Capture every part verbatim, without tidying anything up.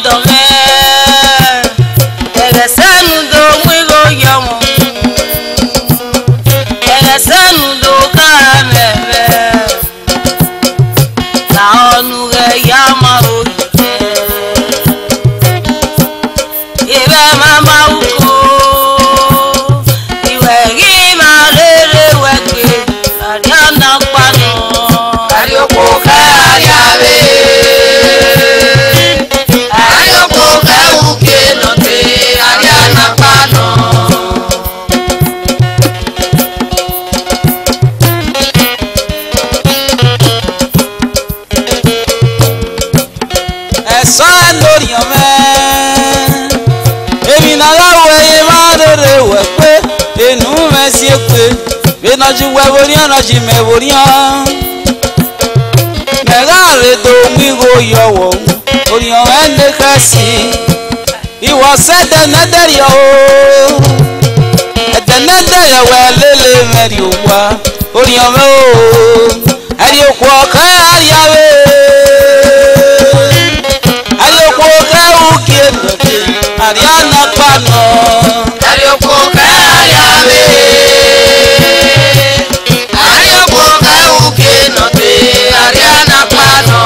Dọmwẹ, ẹghẹ sẹ ne u do mu igho ye ọmwa, ẹghẹ sẹ ne u do kha mwẹ vbe lahọ ne u ghẹ ya ma ro yi. Evba ma ma uko, iwẹ ghi ma rere wẹ gbe, arria na kpa nọ. Arhiokhuo khẹ arria vbe, arhiokhuo khẹ ugie nọ te, arria na kpa nọ. Ẹsọhẹ ne orhiọn mwẹ, emwi ne a gha ru ẹre emwa rere wẹ kpe, enu mwẹ si egbe, vbene ọ yi uwẹ vbe orhiọn ne ọ yi mẹ vbe orhiọn. Mẹ gha rre do mu igho ye ọvbokhan, orhiọn mwẹ ne khẹ si. Iwẹ ọ sẹ ẹdẹ ne ẹdẹrriọ o, ẹdẹ ne ẹdẹrriọ wẹ lele mwẹ rrie owa, orhiọn mwẹ o, arhiokhuo khẹ arria vbe, arhiokhuo khẹ ugie nọ te, arria na kpa nọ. Arhiokhuo khẹ arria vbe, arhiokhuo khẹ ugie nọ te, arria na kpa nọ.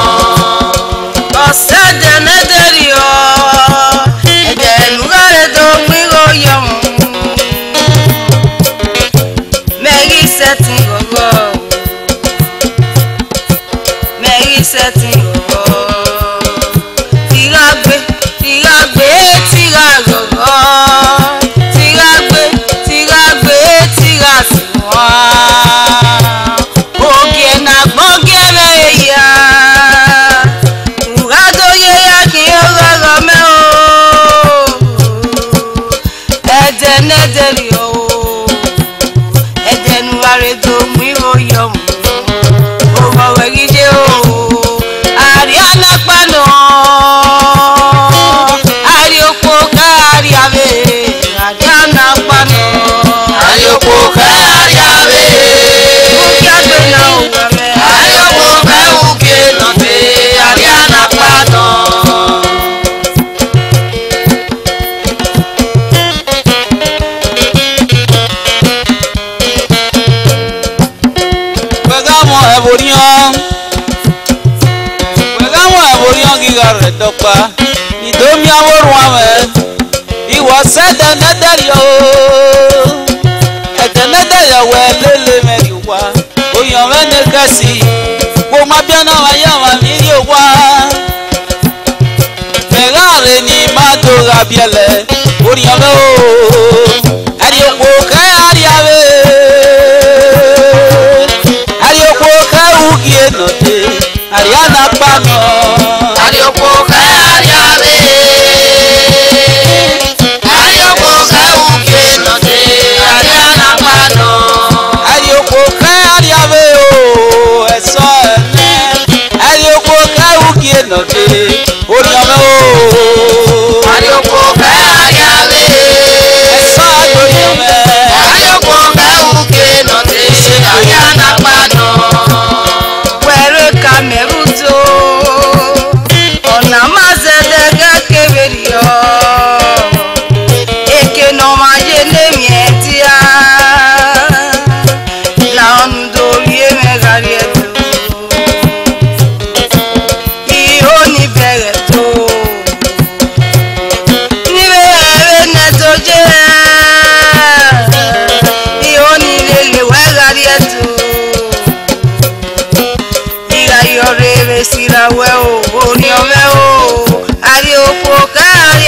Ọ sẹ ẹdẹ ne ẹdẹrriọ, ẹdẹ ne u gha rre do mu igho ye ọmwa. Mẹ ghi sẹtin ghọghọ, mẹ ghi sẹtin ghọghọ. Tigha gbe, tigha gbe, tigha ghọghọ. Tigha gbe, tigha gbe, tigha suẹn. Ogie ne agbọn gie mwẹ ya, u gha do ye ya khian oghọghọ mẹ o. Ẹdẹ ne ẹdẹrriọ o, ẹdẹ ne u gha rre do mu igho ye ọmwa, oghọghọ ghi ye o, arria na kpa nọ, arhiokhuo khẹ arria vbe, arria na kpa nọ. Arhiokhuo khẹ arria vbe, ukia gbe na uwa mwẹ. Arhiokhuo khẹ ugie nọ te, arria na kpa nọ. Wẹ gha mwẹ ẹvbo orhiọn, wẹ gha mwẹ ẹvbo orhiọn ghi gha rre ẹdẹ ọkpa, I do miẹn avbe orhuanmwẹ, I wa sẹ ẹdẹ ne ẹdẹrriọ o, ẹdẹ ne ẹdẹrriọ wẹ lele mwẹ rrie owa. Orhiọn mwẹ ne khẹ si, wo ma biẹ ne ọmwa ye ọmwa emwi rrie owa. Mẹ gha rre ne I ma do gha biẹlẹ, orhiọn mwẹ o, arhiokhuo khẹ arria vbe, arhiokhuo khẹ ugie nọ te, arria na kpa nọ. Arhiokhuo khẹ arria vbe, arhiokhuo khẹ ugie nọ te, arria na kpa nọ. Arhiokhuo khẹ arria vbe o, ẹsọhẹ nẹ, arhiokhuo khẹ ugie nọ te, orhiọn mwẹ o. Arhiokhuo khẹ arria vbe, ẹsọhẹ nẹ orhiọn mwẹ. Arhiokhuo khẹ ugie nọ te, arria na kpa nọ. Wẹ rre ka mẹ rre udo, ọna ma zẹdẹ ghẹ kevberriọ, eke ne ọ ma ye ne emwi ẹdia, lahọ ne u do rhie mwẹ gha rrie Ẹdo. Iho ni bẹghe ẹto, ni vbe hẹ vbene Ẹdo ye, iho ni lele wẹ gha rrie Ẹdo. I gha ye ọrre vbe sirra wẹ o, orhiọn mwẹ o, arhiokhuo khẹ arria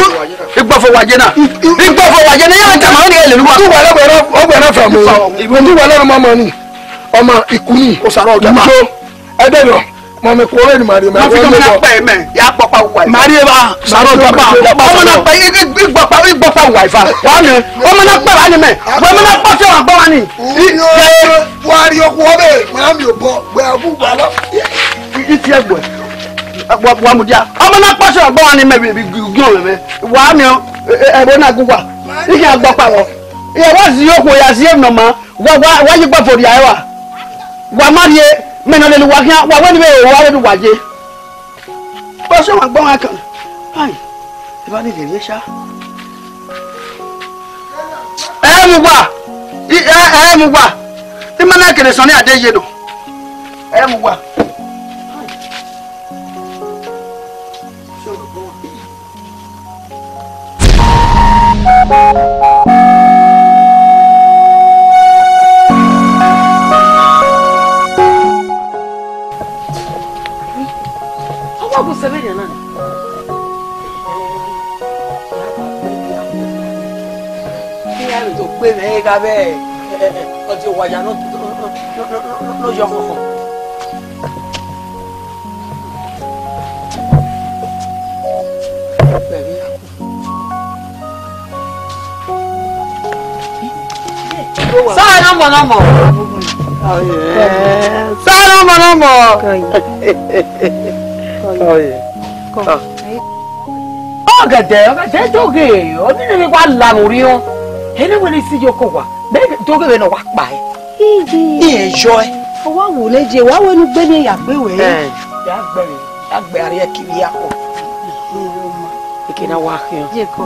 Igbọfọ wa ye na. Igbọfọ wa ye na, ya tama ni ele luwa. Uwẹ lọ, uwẹ lọ from. Uwẹ lọ mama ni. Ọmọ ikuni. Osaro ọgba. Uyo. Ẹdẹ nọ. Mami, khuọrẹ ni Mari, ma fi ọmọ na kpẹ mẹ, ya gbọkpa uwa. Mari eva, saro gbọkpa. Ọmọ na kpẹ, igbọkpa, igbọkpa uwa ifa. Wa ni, ọmọ na kpẹ wa ni mẹ. Wa ọmọ na kpọ se wa gbọ wa ni. Wa ri okhuo ọvbe, ma mi obọ, wẹ awu wa lọ. Iti ẹgbẹ. Wa, wa mudia. Ọmọ na kpọ se wa gbọ wa ni mẹ, bi, bi, bi, ugiọn mẹ. Wa mi ọ, ẹvbo na gu wa. Ike a gbọkpa wọ. Iye wa zi okhuo ya zi emwi nọ ma. Wa, wa, wa ye gba fo dia ẹwa. Wa ma rhie, mẹ nọ lele uwa khian, wa wẹ ne vbe wa vbe ne uwa ye. Kpọsẹ wa gbọ wa kan. Ai, eva ni vbe vbe sha. Ẹ mu wa. I, ẹ, ẹ mu wa. I ma na kene sọn ni ade ye nọ. Ẹ mu wa. Ọwọ́ kò sẹ́bẹ̀ yẹn náà ni. Kí á lè tó pé mẹ́ ẹ ká bẹ́ẹ̀, ọtí wàjà náà ló yọ kọ̀ọ̀kan. Sọrọ nọmọ nọmọ. Sọrọ nọmọ nọmọ. Ọgẹdẹ, ọgẹdẹ doghe, ọnii ne wa la vbe orhiọn. Ene wẹ ne isi yo ko wa, be doghe vbene ọ wa kpa ẹe. Iji. Iye yọ ẹ. Ọ wa wu ne je, wa wẹ ne ugbe ne ya gbe wẹ. Ẹ, ya gbe, ya gbe ariẹ kiri ya kọ. Eke na wa khian. Jeko,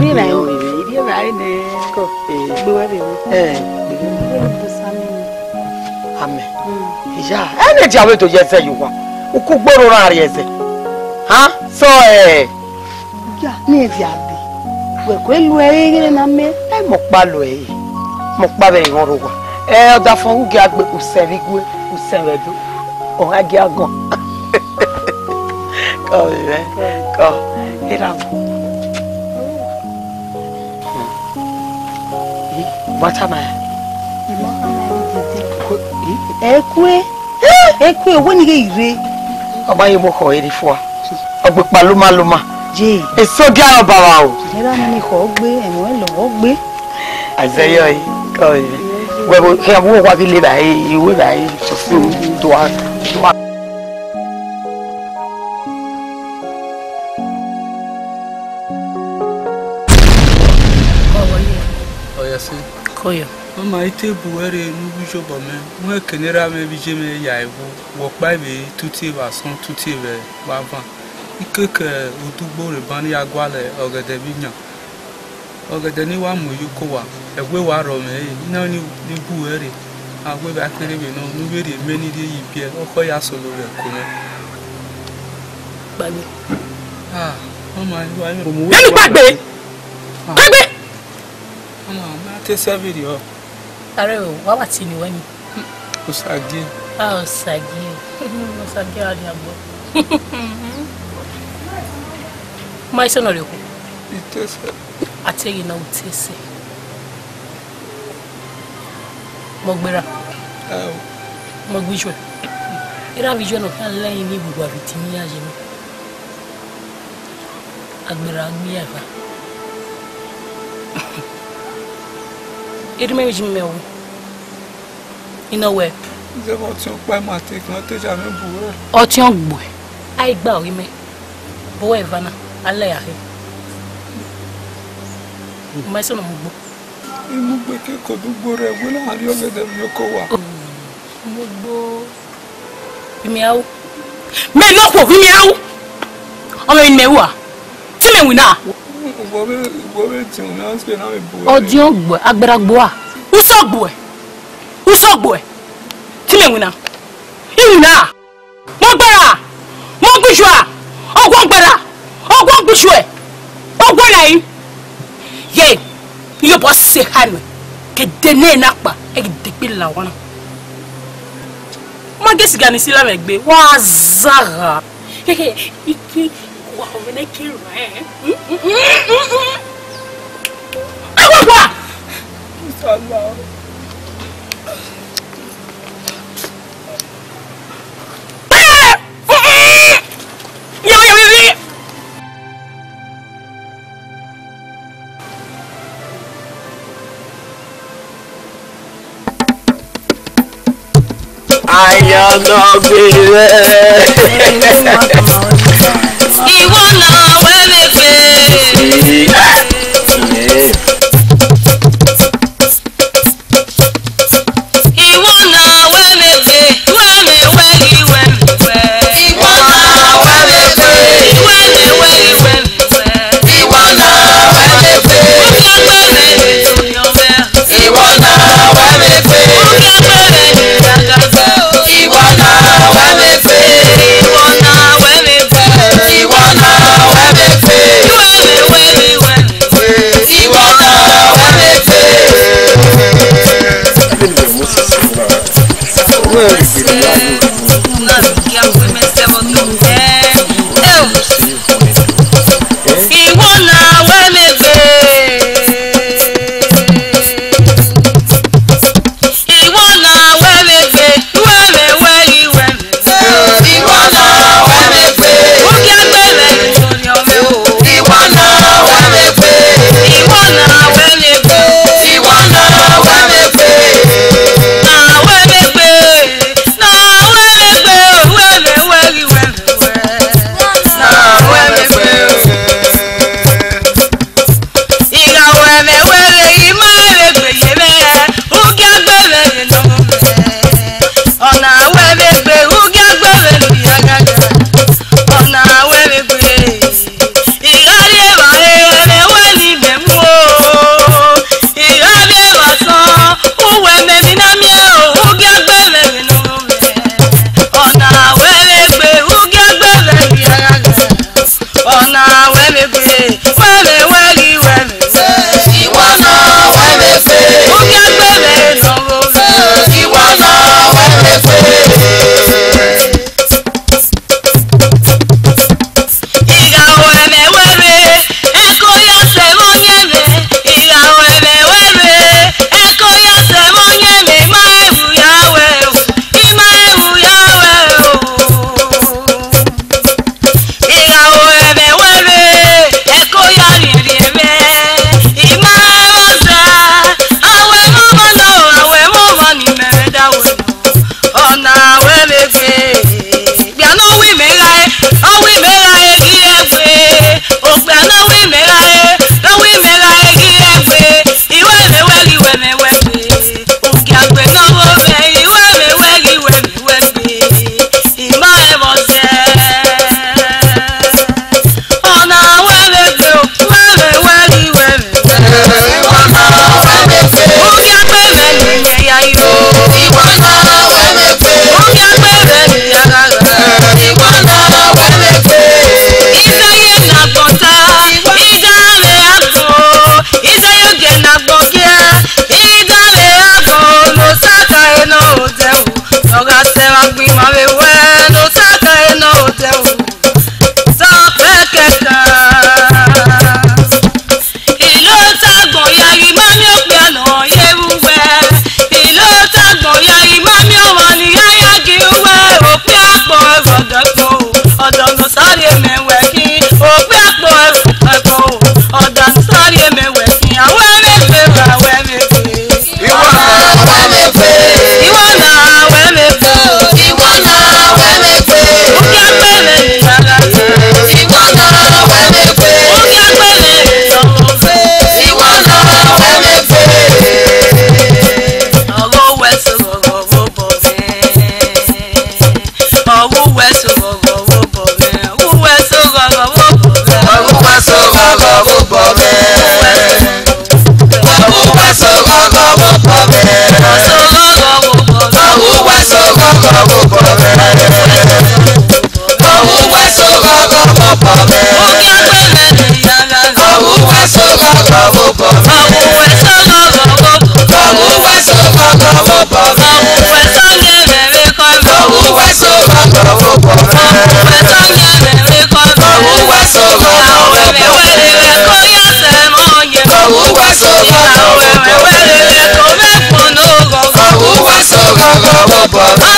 ri ra ri ra nẹ. Ko, eh, gbe wẹ vbe. Eh, gbe wẹ. Amẹ. Iya, ẹnẹ dia wẹ do ye ẹzẹ ye uwa. Uku gboro ra rrie ẹzẹ. Ha? So, eh. Ya, ne dia be. Wẹ ko lu ẹre ghe na mẹ. Ẹ mọ kpa lu ẹre. Mẹ ọkpa vbe ẹmwẹ ọrọre owa. Ẹ, ọdafẹn, u gia gbe usẹ vbe igue, usẹ vbe ẹdo. Ọ gha gia gọn. Kọ vbe mwẹ, kọ, erha. Ih, wa tama ya. Ko, ih. Ẹ kue. Ẹ kue, wẹ ne I ghe I rre. Ọ ma ye mu khọ ere fua. Ọ gbe kpa loma loma. Ye. Eso gia ọba wa o. Ẹ ra nene khọ gbe, ẹmwẹ lọ gbe. Azẹyọ yi, kọ yi. Wẹ bo, kẹ wo wa bi le ba yi, iwe ba yi, so si u dua, dua. Ọya sẹ. Kọyọ. Mama, I te bu wẹ rre ne u vbe iyobọ mẹ, wẹ kene erha mwẹ vbe iye mwẹ ya ẹvbo, wẹ ọkpa vbe tutie vbe asọn, tutie vbe avan. I keke odugbo rre ban ne I ya gualọ ọgẹdẹ vbe iyan. Ọgẹdẹ ne I wa mu ye oko uwa, ẹwe wa rrọọ mwẹ re, I na ni, ni bu wẹ rre, a wẹ vbe a kherhe vbe nọ, ne u vbe rhie mẹ ne I rhie ye ibiẹ, ọkhọ ya solo vbe ẹko mwẹ. Gbagbe. Ah, mama, I wa yẹn. Vbene gbagbe! Ah. Gbagbe! Mama, mẹ a te sẹ vberriọ. Aro, wa wa tie eni wẹ ni. Osagie. Ah, Osagie. Osagie a dia gbọ. Ma isẹ nọ rre okhuo. I te sẹ. A te ghi na u te sẹ. Mọ gberra. Ẹ o. Mọ gbe ijuẹ. Erha vbe ijuẹ ne ọ khian lẹ ẹre ni iwuwa vbe idin iran ye nọ. A gberra gbe iran eva. Erha mwẹ vbe ijuẹ mẹ o. I nọ wẹ. Zẹvbe ọtiọnkpa ma te khin, ọ te ya mwẹ bu rẹ. Ọtiọngbue, a i gba ọre mẹ. Bu wẹ eva na, a lẹ ya khin. Ma isẹ nọ mu gbo. I mu gbe ke ko dugbo rẹ, wẹ na rhie ọgẹdẹ vbe oko uwa. Mu gbo. Vbe imẹ ru. Mẹ ne okhuo vbe imẹ ru. Ọmọ emwi ne imẹ ru a? Te imẹ winna. Wọ vbe, wọ vbe diọn na, sẹ na vbe bu. Ọdiọn gbuẹ, a gberra gbuẹ. Usọ gbuẹ. Usọ gbuẹ. Te imẹ winna. I winna. Mọ gberra, mọ gbe ijuẹ, ọguọ gberra, ọguọ gbe ijuẹ, ọguọ na i. Ye, iyobọ sẹ eha nuẹn, ke de ne na kpa, ẹ ghi degbe la owa na. Ma ghe siga ni si la mwẹ egbe, wa zagha. Ike wa ọmọ ne ke ra ẹ. Awa wa. Ayọnọgbe rẹ. Ìwọ náà wẹ́ mi pé. Ìwọ náà wẹ́ mi pé, wẹ́ mi wẹ́ mi wẹ́ mi wẹ́. Ìwọ náà wẹ́ mi pé, wẹ́ mi wẹ́ mi wẹ́ mi wẹ́. Ìwọ náà wẹ́ mi pé. Ó fi ọgbẹ́ mi lè tún yọ mẹ́. Ìwọ náà wẹ́ mi pé. Ó fi ọgbẹ́ mi lè dàgbà fẹ́ o. Ìwọ náà wẹ́ mi pé. Ìwọ náà wẹ́ mi pé. Ìwọ náà wẹ́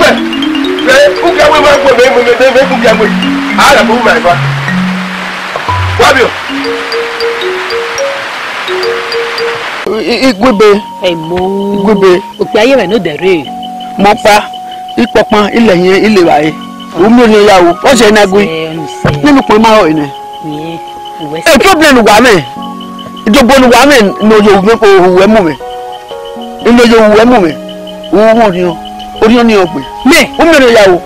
Wẹ, wẹ, ukia wẹ, wẹ, wẹ, wẹ, wẹ, wẹ, ukia wẹ. A la ko wẹ ba. Wa bio. I, i, Igwebe. Emo. Igwebe. Okpia ye mwẹ ne odẹ rre. Mọ kpa, ikpọkpan, ilẹhiẹn, ilevbare. U miẹn orhiọn ya ru, ọ sẹ na gui. Ọnise, ọnise. Nene ukpọn ma rọ nẹ. Ye, uwẹ sẹ. E problem ne uwa mwẹ, idobo ne uwa mwẹ ne oyo ohu wẹ mu mwẹ. Ne oyo ohu wẹ mu mwẹ. U mwẹ orhiọn, orhiọn ni ọ gbe. Mẹ? U miẹn orhiọn ya ru.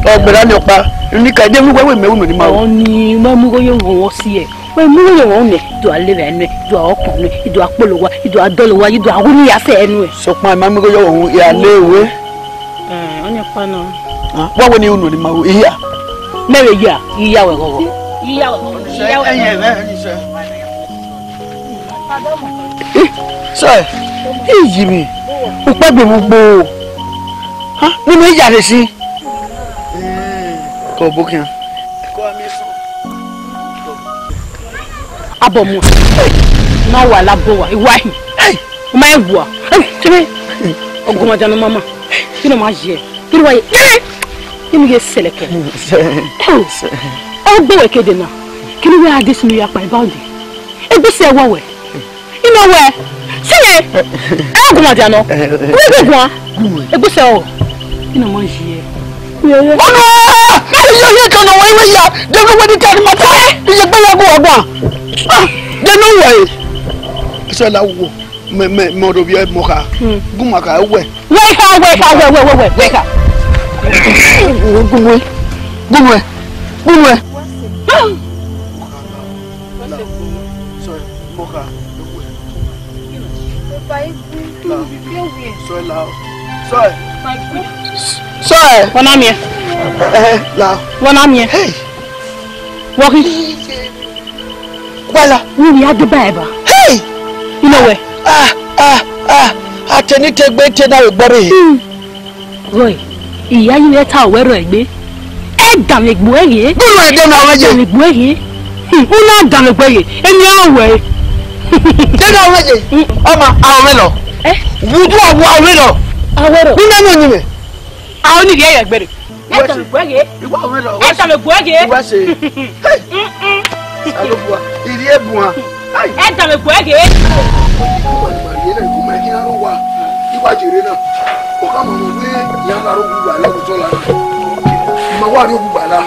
Ọ gbẹra ni ọkpa, ne I ka de vbe uwẹ wẹ mẹ unu ni ma ru. Ọni, ma mu igho ye wọn si ẹ. Wẹ mu igho ye wọn nẹ, do a levba nẹ, do a ọkpa nẹ, do a kpolo wa, do a dọlọ wa, do a wu ni ya fẹ ẹnu ẹ. Sokpan ma mu igho ye wọn, ya le we. Eh, ọni ọkpa nọ. Ah, wa wẹ ne I unu ni ma ru, I hia. Mẹ vbe ya, I ya wẹ ghọghọ. I ya wẹ ghọghọ. I ya wẹ ghọghọ. Eh, sir, I yi mi. Ukpẹgbe vbe ugbo. Ha, ne I ya rre sin. Kọ bo khian. Abọ mu. Ma wa la bo wa, iwa hin. Hey! Ma wa. Hey, tebe. Ọgọmọdia ne ọ ma ma. Kí ló máa yẹ? Kí ló wá yẹ? Yẹrẹ! Kí ni yẹ sẹlẹ kẹ? Ọ gbọ wẹ kede na. Kí ni wẹ adé sunu ya pa ibaude? Egbese wọ wẹ. Ino wẹ. Sẹlẹ. Ẹ gùn àdìanọ. Wẹ gbẹ gùn a. Egbese ọ. Kí ni ọmọ yẹ? Ọnọ! Iye iye kan nọ wẹ iwe ya. Jẹ wẹ wẹ ni tẹ ni ma ta. Iye gbẹ ya gùn ọgbọn. Ah, jẹ no wẹ. Ẹsẹ la wo. Me, me, me ọdọ viẹ mọ kha. Hmm. Gu ma kha wẹ. Wẹ kha, wẹ kha, wẹ, wẹ, wẹ, wẹ, wẹ kha. Gu mu ẹ, gu mu ẹ, gu mu ẹ. Sorry, mọ kha. Sorry, la. Sorry. Sorry. Wọ na miẹn. Eh, la. Wọ na miẹn. Hey. Wọ ghi. Wala. Wẹ ya deba ẹba. Hey! Ino wẹ. Ah, ah, ah. Ateni te gbe te na we gbọre. Hmm. Rọe, iya yi vbe ta wẹ rọ egbe. Ẹ danmwẹ egbe ẹre. Bulu ẹdẹ na wẹ ye. Danmwẹ egbe ẹre. Hmm, u na danmwẹ egbe ẹre. Emi a wẹ. Te na wẹ ye. Hmm. Ọma, a wẹ lọ. Eh? Wudu a wẹ lọ. A wẹ lọ. Wu na no ni mẹ. A o ni rhie ẹgbẹre. Ẹ tama egbe ẹre. Iwa ọmọ ẹlọ. Ẹ tama egbe ẹre. Iwa ṣe. Hey. Mm-mm. Salobua. Iri ebuan. Hey. Ẹ tama egbe ẹre. Iwa ni ma rie na, igu ma ghi aro wa. Iwa jere na. O ka ma mu we ya na ro gugba la, o tọ la na. Ma wa ri gugba la.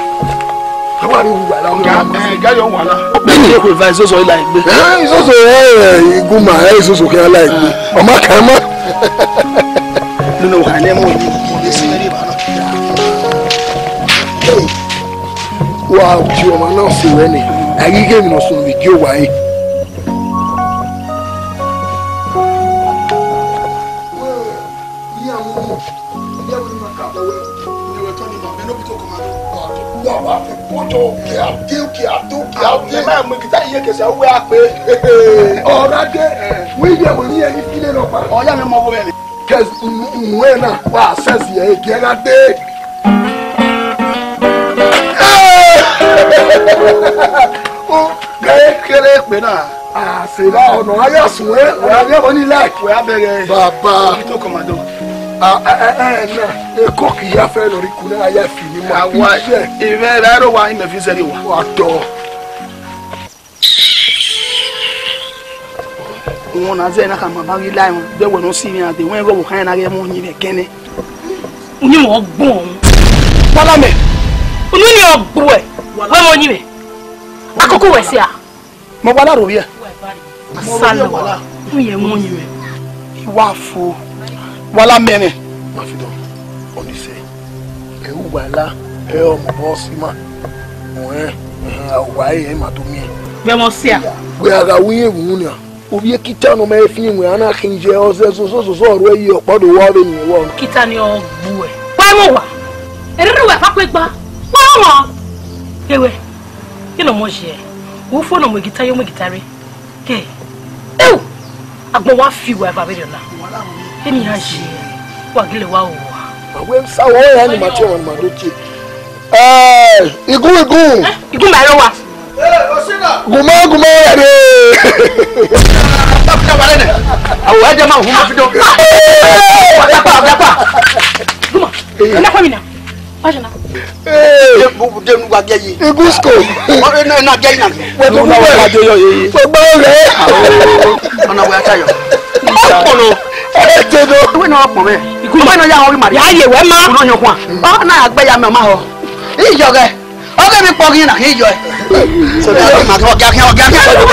A wa ri gugba la. Ga, eh, ga yọ wa la. Bẹ́ẹ̀ni, e kò va izozo la egbe. Eh, izozo, eh, igu ma, eh, izozo kí a la egbe. Ọmọ kan mọ. Nínú wa ní ẹmọ yìí, kò ní sí ẹrí ìbáná. Wa ju ọmọ náà sí wẹ ni, ayé gé mi lọ sùn lè gé wa yìí. Wọ́n wá fi kpọjọ òkè adé, òkè adé, òkè adé. Ẹ máa mú gìtá yìí kẹsẹ̀ owó á pé. Ọ̀rọ̀ adé, wọ́n yẹ wọ́n ní ẹni fílẹ̀ lọ pa. Ọ̀yá mi mọ owó bẹ́ẹ̀ ni. Kẹs ǹwẹ́ náà wà sẹ́sì ẹ̀ gẹ́gẹ́ dé. Ó kéré kéré pé náà. Àṣìlá ọ̀nà ayé àsùnwé, ọ̀nà ayé wọn ní láì. Wẹ́ abẹ́rẹ́. Bàbá. Ibi tó kọ̀mọ̀dọ̀. Ẹ ẹ ẹ náà, èkó kì í yá fẹ́ lórí kùnà ayé fi ní mọ́. Àwa ìfẹ́ rẹ̀ ló wà ní mẹ́físẹ́rì wa. Wà á tọ́. Wọn na zẹ na ka ma ba ghi la wọn, de wẹ ne ọ si mwẹ ade, wẹ ghe ọvbokhan na ghe mu ọyẹnmwẹ kẹnẹ. Uyinmwẹ ọ gbọn. Wala mẹ. Unu ni ọ gbuẹ. Wẹ mu ọyẹnmwẹ. Akoko wẹ sia. Ma wala ro vbiẹ. Asalọ. Uyẹn mu ọyẹnmwẹ. I wa fo. Wala mẹ nẹ. Ma fi dọ. Ọnise. Ẹ ru wa la, ẹ ọmọ bọ si ma. Wẹ, wa ẹ ma do miẹn. Vbe ẹmwẹ sia. Wẹ a gha ru iyenvwe unu nian. Ovbi ekita ne ọ ma he fi iwinna na khin ye ọzẹ zozozozo ọrhuẹ yi ọkpọ do wa vbe yin wọ. Kita ni ọ gbuẹ. Wa mu wa. Erere wẹ fa kue gba. Wa mu. Ewe. Kí ló mọ yẹ? Wo fo nọ mu gita yo mu gita re. Ke. Eu. Agbọn wa fi wa eva vbe rẹ na. Eni ha ye. Wa gele wa o wa. Awe sa wo ya ni ma tie wa ma do tie. Eh, igun igun. Igun ma ro wa. Guma guma ya re. Awo ẹ jẹ ma hu ma fi do. Wa dapa, wa dapa. Guma. Ẹ na kwa mi na. Wa jẹ na. Eh, bu de nu wa gẹ yi. Igun school. Wa na na gẹ yi na. Wa do wa de yo yi. Wa gba re. Ọna wa ta yo. Ọpọlọ. Ẹ te do. Wẹ na ọpọ mẹ. Igun ma na ya ho mari. Ya ye wẹ ma. Uno yo kwa. Ọna agbe ya mẹ ma ho. Iyọghẹ. Ọgẹ mi kpọ ghi na khin yọ ẹ. So that ma kọ gẹ khin, gẹ khin. Ọmọ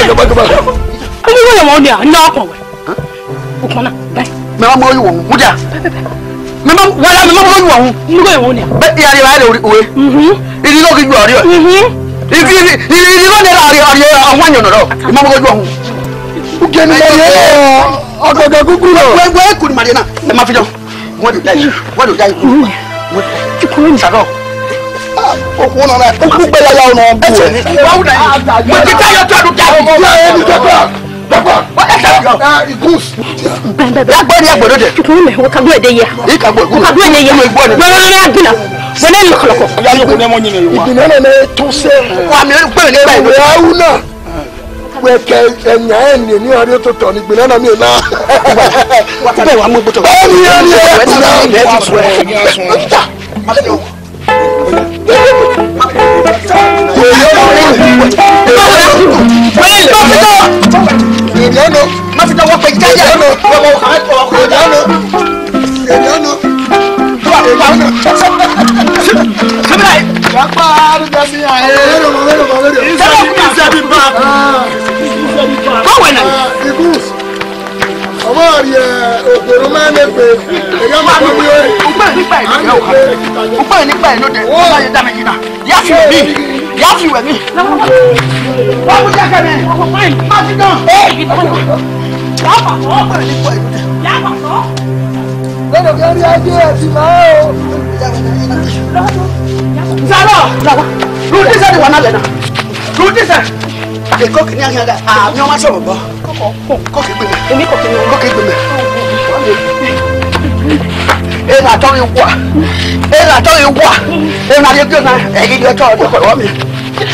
yẹn wọn ni a na ọkọ wẹ. Ukpọn na. Mẹ ma mọ yọ wọn, mudia. Mẹ ma wala mẹ ma mọ yọ wọn. Mu yẹn wọn ni a. Bẹ ya ri wa le ori we. Mhm. Iri lo ki ju ari. Mhm. Ifi iri iri lo ne ari ari awan yọ nọ. Mẹ ma mọ yọ wọn. Ugẹ ni mo ye. Ọgọgọ guguru. Wẹ wẹ kuri mari na. Ẹ ma fi jọ. Wọ́n lè dá ikú. Wọ́n lè dá ikú. Sàrọ̀. Okú náà náà. Okú gbé yàrá ọ̀nà ọ̀gbìn. Ẹsẹ̀ ni. Wọ́n wù náà. Mo ti ká yọ tó àdúgbò. Ọmọ ọmọ ẹni tó bá. Bàbá. Wọ́n ẹ sẹ́yìn yọ. Igus. Lágbó ni ẹgbẹ̀rún dẹ̀. Tukun mẹ, wọ́n kagbó ẹ̀dẹ̀ yẹ. Yìí kagbó ẹ̀dẹ̀ yẹ. Wọ́n kagbó ẹ̀dẹ̀ yẹ. Wọ́n lọ́nà náà gbìnà. Wọ́n náà lọ́kọ̀lọ́kọ̀. Ìyá yóò kún ní ọmọ yín ni yóò wá. Ìgbìnà náà náà tó sẹ́. Wà mí pé ní báyìí. Ìwé awú náà. Wẹ kẹ ẹyan ẹnẹ ni ọrẹ ototọ ni gbele na miẹn na. Wa ta bẹ wa mu gbotọ. Ọni, ọni, ọni. Ọmọ rẹ, eh, ògbòrò máa ń lè pè é. Èyí ọmọ tó ní orí. Ugbẹ́ nípa ẹ̀ ló dé. Ugbẹ́ nípa ẹ̀ ló dé. Wọ́n yẹ dá mi yìí náà. Yá fi wẹ̀ mí. Yá fi wẹ̀ mí. Wọ́n mú jẹ́ kẹ́mi. Má ti dán. Ẹ yìí tó. Yà á bà sọ́. Ugbẹ́ nípa ẹ̀ ló dé. Yà á bà sọ́. Lọ́dọ̀ kí ẹ rí ajé ẹ̀ ti máa o. Zara! Rudisẹ ni wà náà lẹ náà. Rudisẹ! Èkó kìíní àyàn dà, àmì ọmọ sọ̀rọ̀ bọ̀. Kókè gbé mi. Èmi kò kìíní. Kókè gbé mi. Ena tọ́ mi wà. Ena tọ́ mi wà. Ena yẹ bí ọ̀nà ẹ̀yìn ni ọjọ́ ọjọ́ pẹ̀lú mi.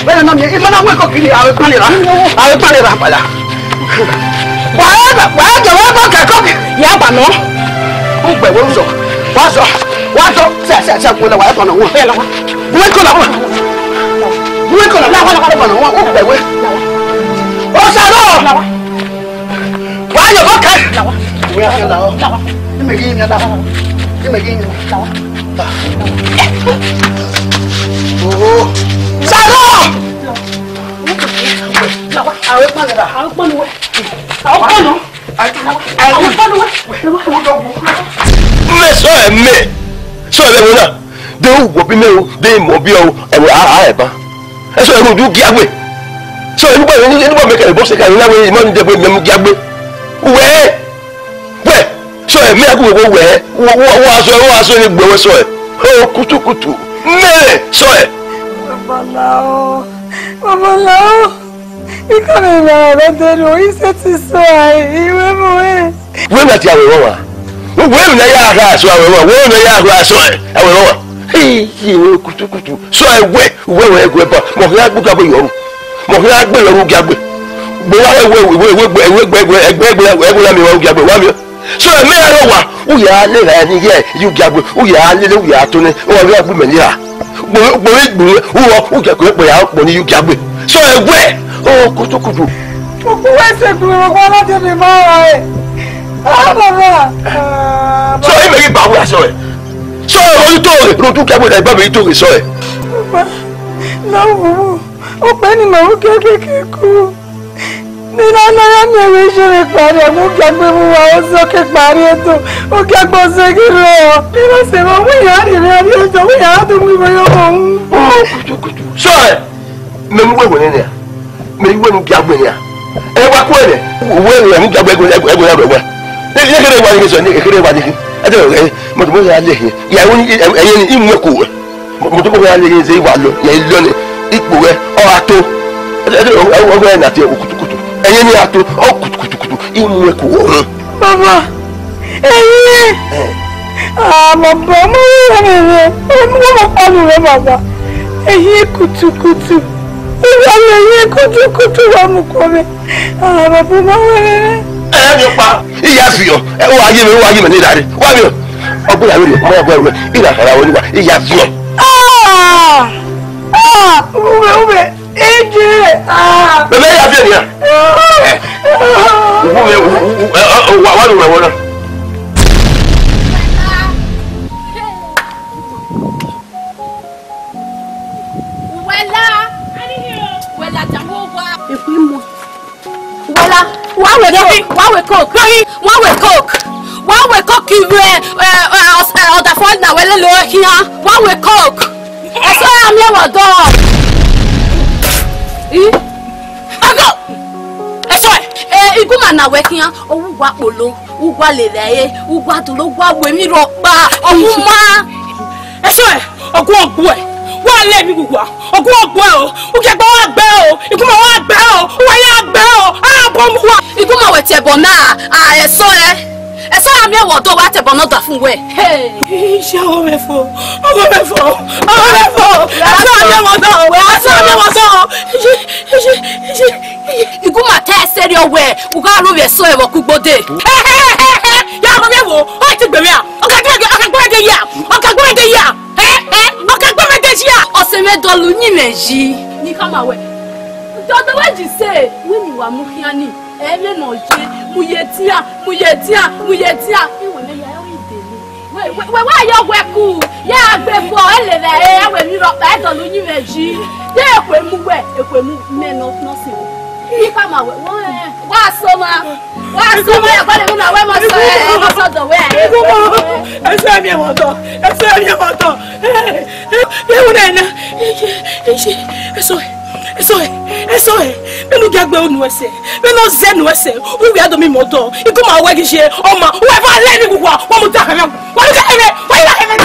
Bẹ́ẹ̀ náà mi, ìmọ̀ náà wọ́n èkó kìíní, àwọn ìpínlẹ̀ rà. Àwọn ìpínlẹ̀ rà padà. Wà á, wà á jọ wá bọ̀ kẹ́kọ̀ọ́. Ìyá àgbà náà. Ó gbẹ̀wò ń sọ. Wá sọ. Wá sọ. Sẹ, sẹ, sẹ, kúnlẹ̀ wà á kọ̀nà wọn. Bẹ́ẹ̀ lọ́wọ́. Wọ́n kọ̀nà wọn. Wọ́n kọ̀nà wọn. Wọ́n kọ̀nà wọn. Ó gbẹ̀wò. Ó sàrọ̀. Wà á yọ bọ̀ kẹ́. Wọ́n yà kẹ́ la ọ. Ìmẹ̀gí yín ni a la. Ìmẹ̀gí yín ni. Oho. Sàrọ̀. Àwọn ìpàdé rà. Àwọn ìpàdé wẹ̀. Àwọn ìpàdé. Mẹ sọ ẹ mẹ. Sọ ẹ mẹ wona. De u wọ bi mẹ o, de mọ bi o, ẹ wẹ a a ẹ ba. Ẹ sọ ẹ ru du giagbe. Sọ ẹ nugba ẹ nugba mẹ kẹ bọ se ka na wẹ imọ ni de gbe mẹ mu giagbe. Uwẹ. Wẹ. Sọ ẹ mẹ ku wẹ wẹ. Wọ wọ wọ aso wọ aso ni gbe wẹ sọ ẹ. O kutukutu. Mẹ sọ ẹ. Babalao. Babalao. Ikọnọ ìmọ̀ràn rẹ dẹnu, iṣẹ́ ti sọ àì, ìwé mú ẹ. Wẹ́n náà ti àwẹ̀ rán wa. Wẹ́n mi náà yà á aṣọ àwẹ̀ rán wa. Wẹ́n mi náà yà á aṣọ ẹ̀ àwẹ̀ rán wa. Iye ìwé kutukutu. Sọ ẹ wẹ, wẹ wẹ ẹgọ ẹbọ. Mọ hìá gbé gàgbé yọrù. Mọ hìá gbé yọrù gàgbé. Gbé wa wẹ wẹ wẹ wẹ wẹ ẹgbẹ ẹgbẹ ẹgbẹ ẹgbẹ ẹgbẹ ẹgbẹ mi wa gàgbé wa mi. So, mẹ rẹ wa, u ya le ra ni ye, yu giagbe, u ya le le, u ya to ne, o wa gbe mẹ ni ra. Gbo, gbo, gbo, u wo, u giagbe, gbo ya, gbo ni yu giagbe. So, ẹ wẹ, o, kutukutu. Òkú wẹ̀ ṣe kúrò, òkú aládé mi máa ra ẹ̀. Ah, bàbá. Ah, so, ẹ mẹ yìí bá wúra sọ ẹ. So, ẹ wọ́n tó rẹ̀, rojú giagbe rẹ̀, bá mi tó rẹ̀ sọ ẹ. Bàbá, náà wò ó, ó pẹ́ ni màá wú kẹ́kẹ́ kí n kú. Nina na ya miẹn vbe iye vbe kpariẹ, mu giagbe mu wa ozọ ke kpariẹ do, u giagbe ọzọ ghi rrọọ. Nina sẹ vbe, wẹ ya rhie mwẹ rrie ẹjọ, wẹ ya do mu iwe ye ọmọ unu. Sọ ẹ, mẹ mu wẹ wẹ nẹ nian, mẹ mu wẹ ne u giagbe nian. Ẹ wa ku ẹre, wẹ rẹ mu giagbe ẹgwẹ ẹgwẹ ẹgwẹ ẹgwẹ. Ẹ kere wa ni ke sọ, ẹ kere wa ni ke. Ẹ tẹ ẹ, mọtò mọtò ya lẹ hin. Ya wẹ ni ẹ yẹ ni imu ẹko wẹ. Mo, mo tó kọ́ fẹ́ lè ṣe ìwà lọ, yẹn lọ ni, ipò rẹ, ọ ra tó. Ẹ, ẹ, ẹ, ọ, ọ, ọ, ẹ nà tiẹ̀ kutukutu. Ẹyẹ ni a tó, ọ kutukutukutu, ìmú ẹ kò wọ̀ hàn. Bàbá, ẹ̀yin. Ẹ. Ah, bàbá, mo rí ẹ̀rẹ̀ rẹ̀. Mo mọ̀ pálù rẹ̀, bàbá. Ẹ̀yin kutukutu. Ìwà lè yẹ kutukutu wà mú kọ́ mi. Ah, bàbá, mo rí ẹ̀rẹ̀ rẹ̀. Ẹ mi pa. Ìyá fi ọ. Ẹ, ó wá yé mi, ó wá yé mi ní ìlà rẹ̀. Wá mi o. Ọgbọ́n ìyàwó rẹ̀, ọmọ ìyàwó rẹ̀, ìlà ara wọn ni wà. Ìyá fi ọ. Ah! Ah! Uwe, uwe, eje, ah. Bẹ̀bẹ̀ ya fi ènìyàn. Ẹ, ìwú mi, ẹ, ẹ, ẹ, wà, wà lóore wọn náà. Uwẹla, Uwẹla, jamo wa. Eku imo. Uwẹla, wa wẹ coke, wa wẹ coke. Wa wẹ coke. Wa wẹ coke ivẹ, ẹ, ẹ, ọs-, ẹ, ọdafẹn na wẹ lele khian. Wa wẹ coke. Ẹsọ ya miẹn vbe ọdọ. I? Ago! Ẹsọ ẹ, ẹ, iguma na wẹ khian, owu wa kpolo, uwa lele ẹre, uwa dolo, uwa wẹ emwi rhọkpa, ọmuma. Ẹsọ ẹ, ọguọgbuẹ, wa lẹ emwi wuwa, ọguọgbuẹ o, ugiagbe wa gbẹ o, iguma wa gbẹ o, uwa ya gbẹ o, a bọ mu wa. Iguma wẹ tiẹ ẹbọ na, a, ẹsọ ẹ. Ẹsọ ya miẹn vbe ọdọ wa tẹbọ ne ọdafẹn wẹ. Hey. Iye ọmọ mẹ fo, ọmọ mẹ fo, ọmọ mẹ fo. Ẹsọ ya miẹn vbe ọdọ, ẹsọ ya miẹn vbe ọdọ. Iye, iye, iye, iye. Iguma Eso ẹvbo kugbo de. Ya rhọnmwẹ wo, ọ ti gbe mwẹ a. Ọ ka gbe mwẹ de ya. Ọ ka gbe mwẹ de ya. Ẹ, ẹ, ọ ka gbe mwẹ de ya. Ọse mwẹ dọlọ uyinmwẹ yi. Ni khama wẹ. Dọdọ wẹ ji se, wẹ ni wa mu khian ni. Ẹ mwẹ nọ ye, mu ye tian, mu ye tian, mu ye tian. Iwẹ mẹ ya, ẹ i de ni. Wẹ, wẹ, wẹ, wẹ ya wẹ ku, ya gbe fo, ẹ lele ẹre, ẹ wẹ emwi rhọkpa, ẹ dọlọ uyinmwẹ yi. De ekhue mu wẹ, ekhue mu mẹ nọ, nọ si wẹ. I khama wẹ, wẹ, wa sẹ ma, wa sẹ ma, ya gbọdọ emwi na, wẹ mọ sẹ, ẹ mọ sẹ ọdọ wẹ, ẹ. Igumo, ẹsẹ mi ẹmọ tọ, ẹsẹ mi ẹmọ tọ. Ẹ, ẹ, ẹ, ẹ, ẹ, ẹ, ẹ, ẹ, ẹ, Eso ẹre, eso ẹre, vbene u gia gbe unu ẹse, vbene ọ zẹ unu ẹse, u wia do miẹn imẹ ọdọ, I gu ma wẹ ghi ye, ọ ma, u wẹ va lẹ ne uwa, wa mu da khama, wa mu da khama, wa mu da khama.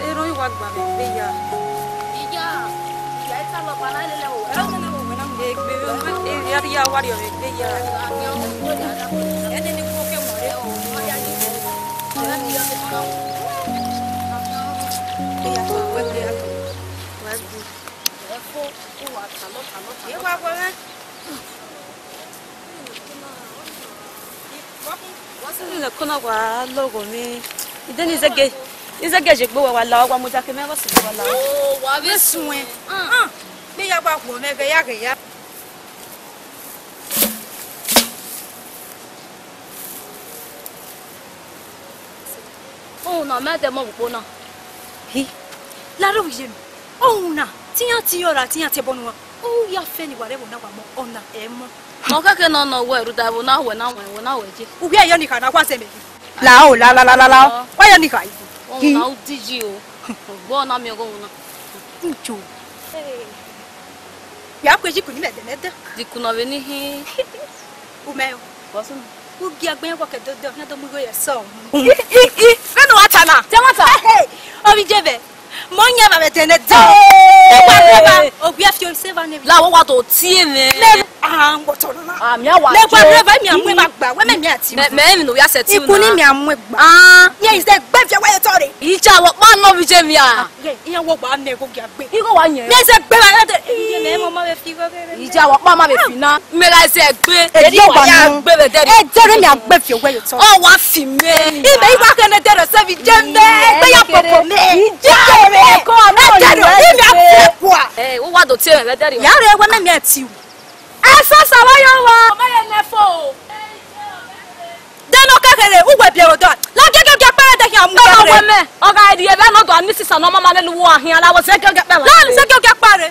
Erhunmwu wa gba mwẹ egbe ya. Iya, iya, ẹ ta lọ ba na lele o, ẹ lọ nene wo wẹ na mu. Egbe, e, ya, ya, wa rhie mwẹ egbe ya. Ẹ nene wo ke mọ re o, ma ya ni. Nẹ kona wa lọghọ mwẹ. Ide ni zẹgẹ, ni zẹgẹ je gbe wa, wa la, wa mudia ke mẹ vbe sẹ wa la. O, wa vbe suẹn. Gbe ya gba khuọ mwẹ, ghẹ ya, ghẹ ya. Uhunmwu na, mẹ dẹ mọ vbe ukpo na. Hi, la rre ovbi iye mẹ. Uhunmwu na, te iran tie ọre, te iran tie ẹbọ ne uwa. U ya fẹ ne wa rre ẹvbo na wa mọ, ọna ẹ mọ. Mẹ ọ khẹke nọ nọ wẹ, rhunmwuda ẹvbo na wẹ na wẹ, wẹ na wẹ je. U wia yọ ni kha na, wa zẹ mẹ yi. La o, la, la, la, la, la. Wa yọ ni kha yi. Uhunmwu na, u di yi o. Gbe ọna miẹn ọghọ uhunmwu na. Njo. Ya ku eji ku ni mẹ dẹ, mẹ dẹ. Di ku nọ vbe ni hin. U mẹ o. Bọsunu. U gie agbẹn wọ kẹ dodo, na do mu igho ye sẹ. Vbene wa ta na. Te wa ta. Ovbi iye mẹ. Mọ yan evba vbe ẹdẹ nẹ dẹ. Hey. Egba rre evba, ovbi ẹfiọ se evba nẹ. La wọ wa do tie mwẹ. Nẹ, ah, ngbo tọ na. Ah, mi a wa. Egba rre evba, mi a mu evba gba, wẹ mẹ mi a tie. Mẹ, mẹ emwi ne u ya sẹ tie. Ikun ni mi a mu egba. Ah, mi a i zẹ gbe viọ wẹ ye tọ re. Ija wọ kpa nọ ovbi iye mẹ a. Iran wo gba nẹ igho gia gbe. Igho wa yẹn. Mẹ zẹ gbe wa de. Iye mẹ mọ ma vbe fi igho ghe. Ija wọ kpa ma vbe fi na. Mẹ gha zẹ gbe. Edi wa ya gbe vbe dẹrriọ. Ẹ dẹrriọ mi a gbe fi owẹ ye tọ. Ọ wa fi mẹ. Imẹ i wa kene dẹrriọ sẹ vbe iye mẹ. Egbe ya popo mẹ. Ija mẹ. Ẹ dẹrriọ, imẹ a fi kua. Ẹ, u wa do tie mẹ vbe dẹrriọ. Ya rre wẹ mẹ mi a tie u. Ẹsọsọ wa yọ wọ. Ọ ma ye nẹ fo. Dẹn ne ọ kẹkẹre, uwẹ biẹ vbe odọ. La giẹgiẹ ọgiẹ kpẹrẹ dẹ khian mu. Ọ wẹ mẹ, ọ gha rhie vbe nọ dọ, a ni sisa ne ọ ma ma lele uwu a khian, la wẹ zẹ giẹgiẹ kpẹrẹ. La ni zẹ giẹgiẹ kpẹrẹ.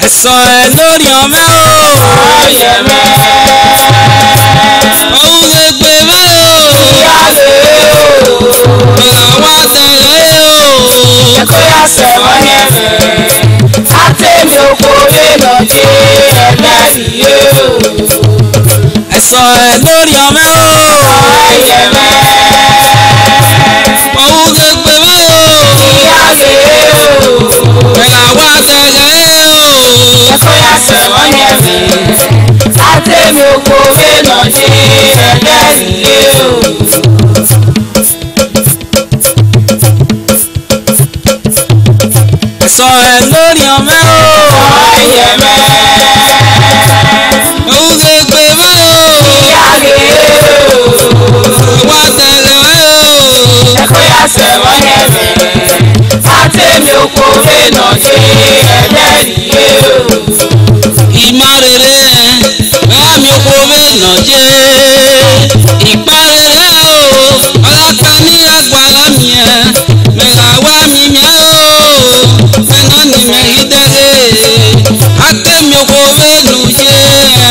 Ẹsọn ẹ lórí ọmọ o. Ọyẹ mẹ. Ohun egbe mẹ o. Ìyá rẹ o. Ọ̀rọ̀ wa dẹ̀rẹ̀ o. Ẹ kó yá sẹ̀wọ̀n yẹn mẹ́. Atẹ̀mí oko rẹ̀ lọ dé ẹgbẹ́ ìyé o. Ẹsọn ẹ lórí ọmọ o. Ọyẹ mẹ. Ohun egbe mẹ o. Ìyá rẹ o. Ẹ̀rà wa dẹ̀rẹ̀ o. Ẹ kó yá sẹ̀wọ̀n yẹn mẹ́. Atẹ̀mí oko rẹ̀ lọ dé ẹgbẹ́ ìyé o. Ẹsọn ẹ lórí ọmọ o. Ọyẹ mẹ. Ohun egbe mẹ o. Ìyá rẹ o. Wa tẹlẹ o. Ẹ kó yá sẹ̀wọ̀n yẹn mẹ. Atẹ̀mí oko rẹ̀ nọ dé ẹgbẹ́ ìyé o. Ima rere, ami okhuo vbe nọ ye. Ikpa rere o, ọlaka ni ra gua gha miẹn, mẹ gha wa mimiẹn o, mẹ nọ ni mẹ ghi dẹghe. Atẹmwi okhuo vbe ne u ye,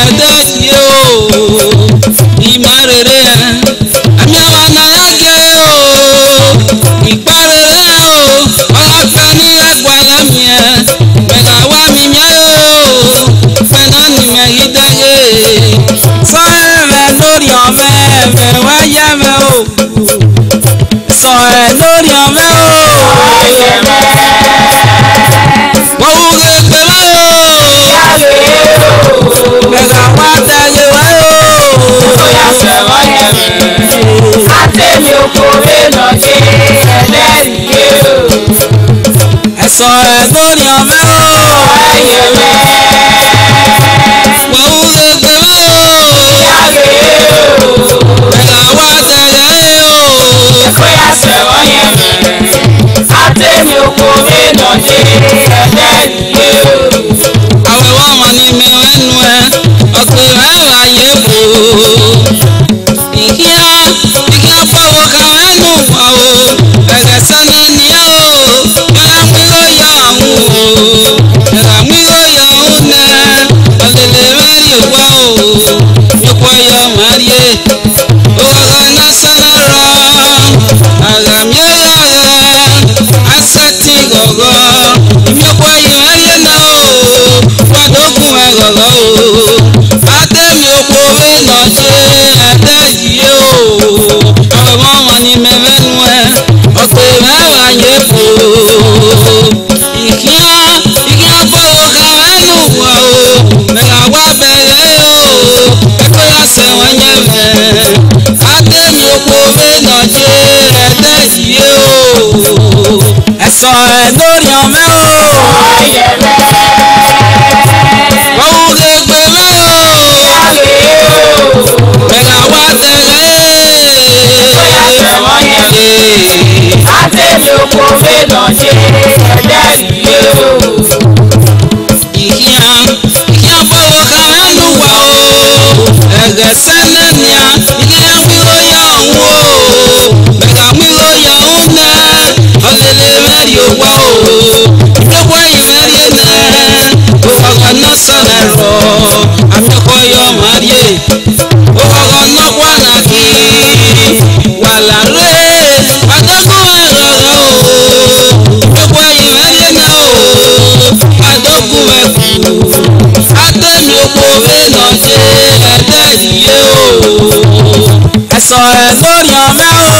ẹdẹ ye o. Ima rere, Sọ ẹn ne orhiọn mwẹ o. Ọ ru ghe egbe mwẹ o. Mẹ gha wa dẹghe. A te miẹn okhuo vbe nọ ye ẹdẹ rhie o. Ikhian, ikhian fọwọ kha mwẹ ne uwa o. Ẹghẹ sẹ nẹ nian, ikhian mu igho ya uhunmwu o. Mẹ gha mu igho ya uhunmwu nẹ, ọ lele mwẹ rrie owa o. Idobo ẹre mwẹ rrie nẹ, oghọghọ ne ọ sẹ mwẹ rrọọ, a miẹn ọkọ ye ọmwa rrie. Oghọghọ nọkhua na khin, wa la rre, wa do gu mwẹ ghọghọ o. Okhuo ẹre mwẹ rhie na o, wa do gu mwẹ ku. A te miẹn okhuo vbe nọ ye ẹdẹ rhie o. Ẹsọ ẹn ne orhiọn mwẹ o.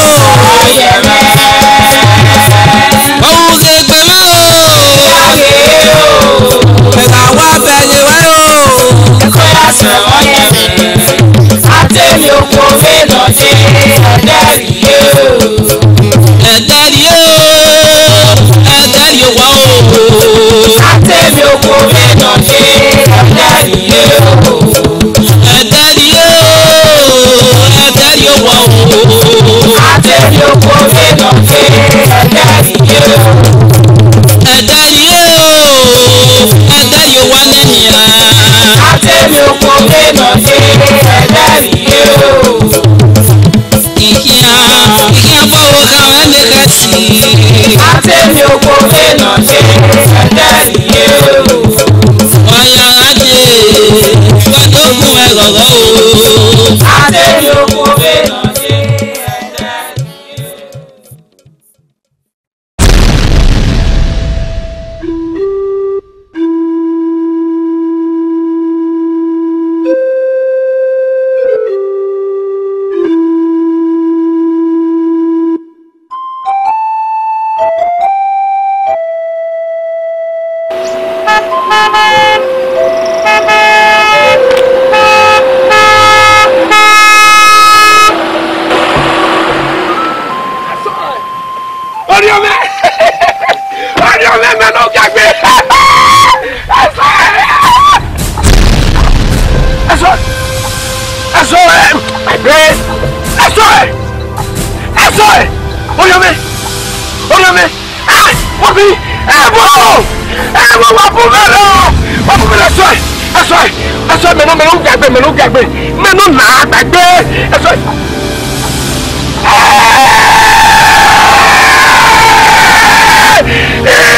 Ọ ru ghe egbe mwẹ o. Mẹ gha wa bẹghe ruẹ o. A te miẹn okhuo vbe nọ ye ẹdẹ rhie o. Ẹdẹ rhie o, ẹdẹ rhie owa o. A te miẹn okhuo vbe nọ ye ẹdẹ rhie o. Ẹdẹ rhie o, ẹdẹ rhie owa o. A te miẹn okhuo vbe nọ ye ẹdẹ rhie o. Ẹdẹ rhie o, ẹdẹ rhie owa nẹ nian. A te miẹn okhuo vbe nọ ye ẹdẹ rhie o. Ikhian, ikhian fọwọ kha mwẹ ne khẹsi. A te miẹn okhuo vbe nọ ye ẹdẹ rhie o. Wa ya gha dee, wa do gu mwẹ ghọghọ o. A te miẹn okhuo vbe nọ ye ẹdẹ rhie o. Orhiọn mwẹ! Orhiọn mwẹ, mẹ ne ọ giagbe! Ẹsọ! Ẹsọ! Ẹsọ! Ẹgbe! Ẹsọ! Ẹsọ! Orhiọn mwẹ! Orhiọn mwẹ! Ah! Wọ́n fi ẹ̀wọ̀! Ẹ̀wọ̀ wà fún mi lọ! Wà fún mi lọ sọ ẹ̀! Ẹsọ ẹ̀! Ẹsọ ẹ̀! Mẹ ne, mẹ ne ọ giagbe! Mẹ ne ọ giagbe! Mẹ ne ọ na gbagbe! Ẹsọ ẹ̀!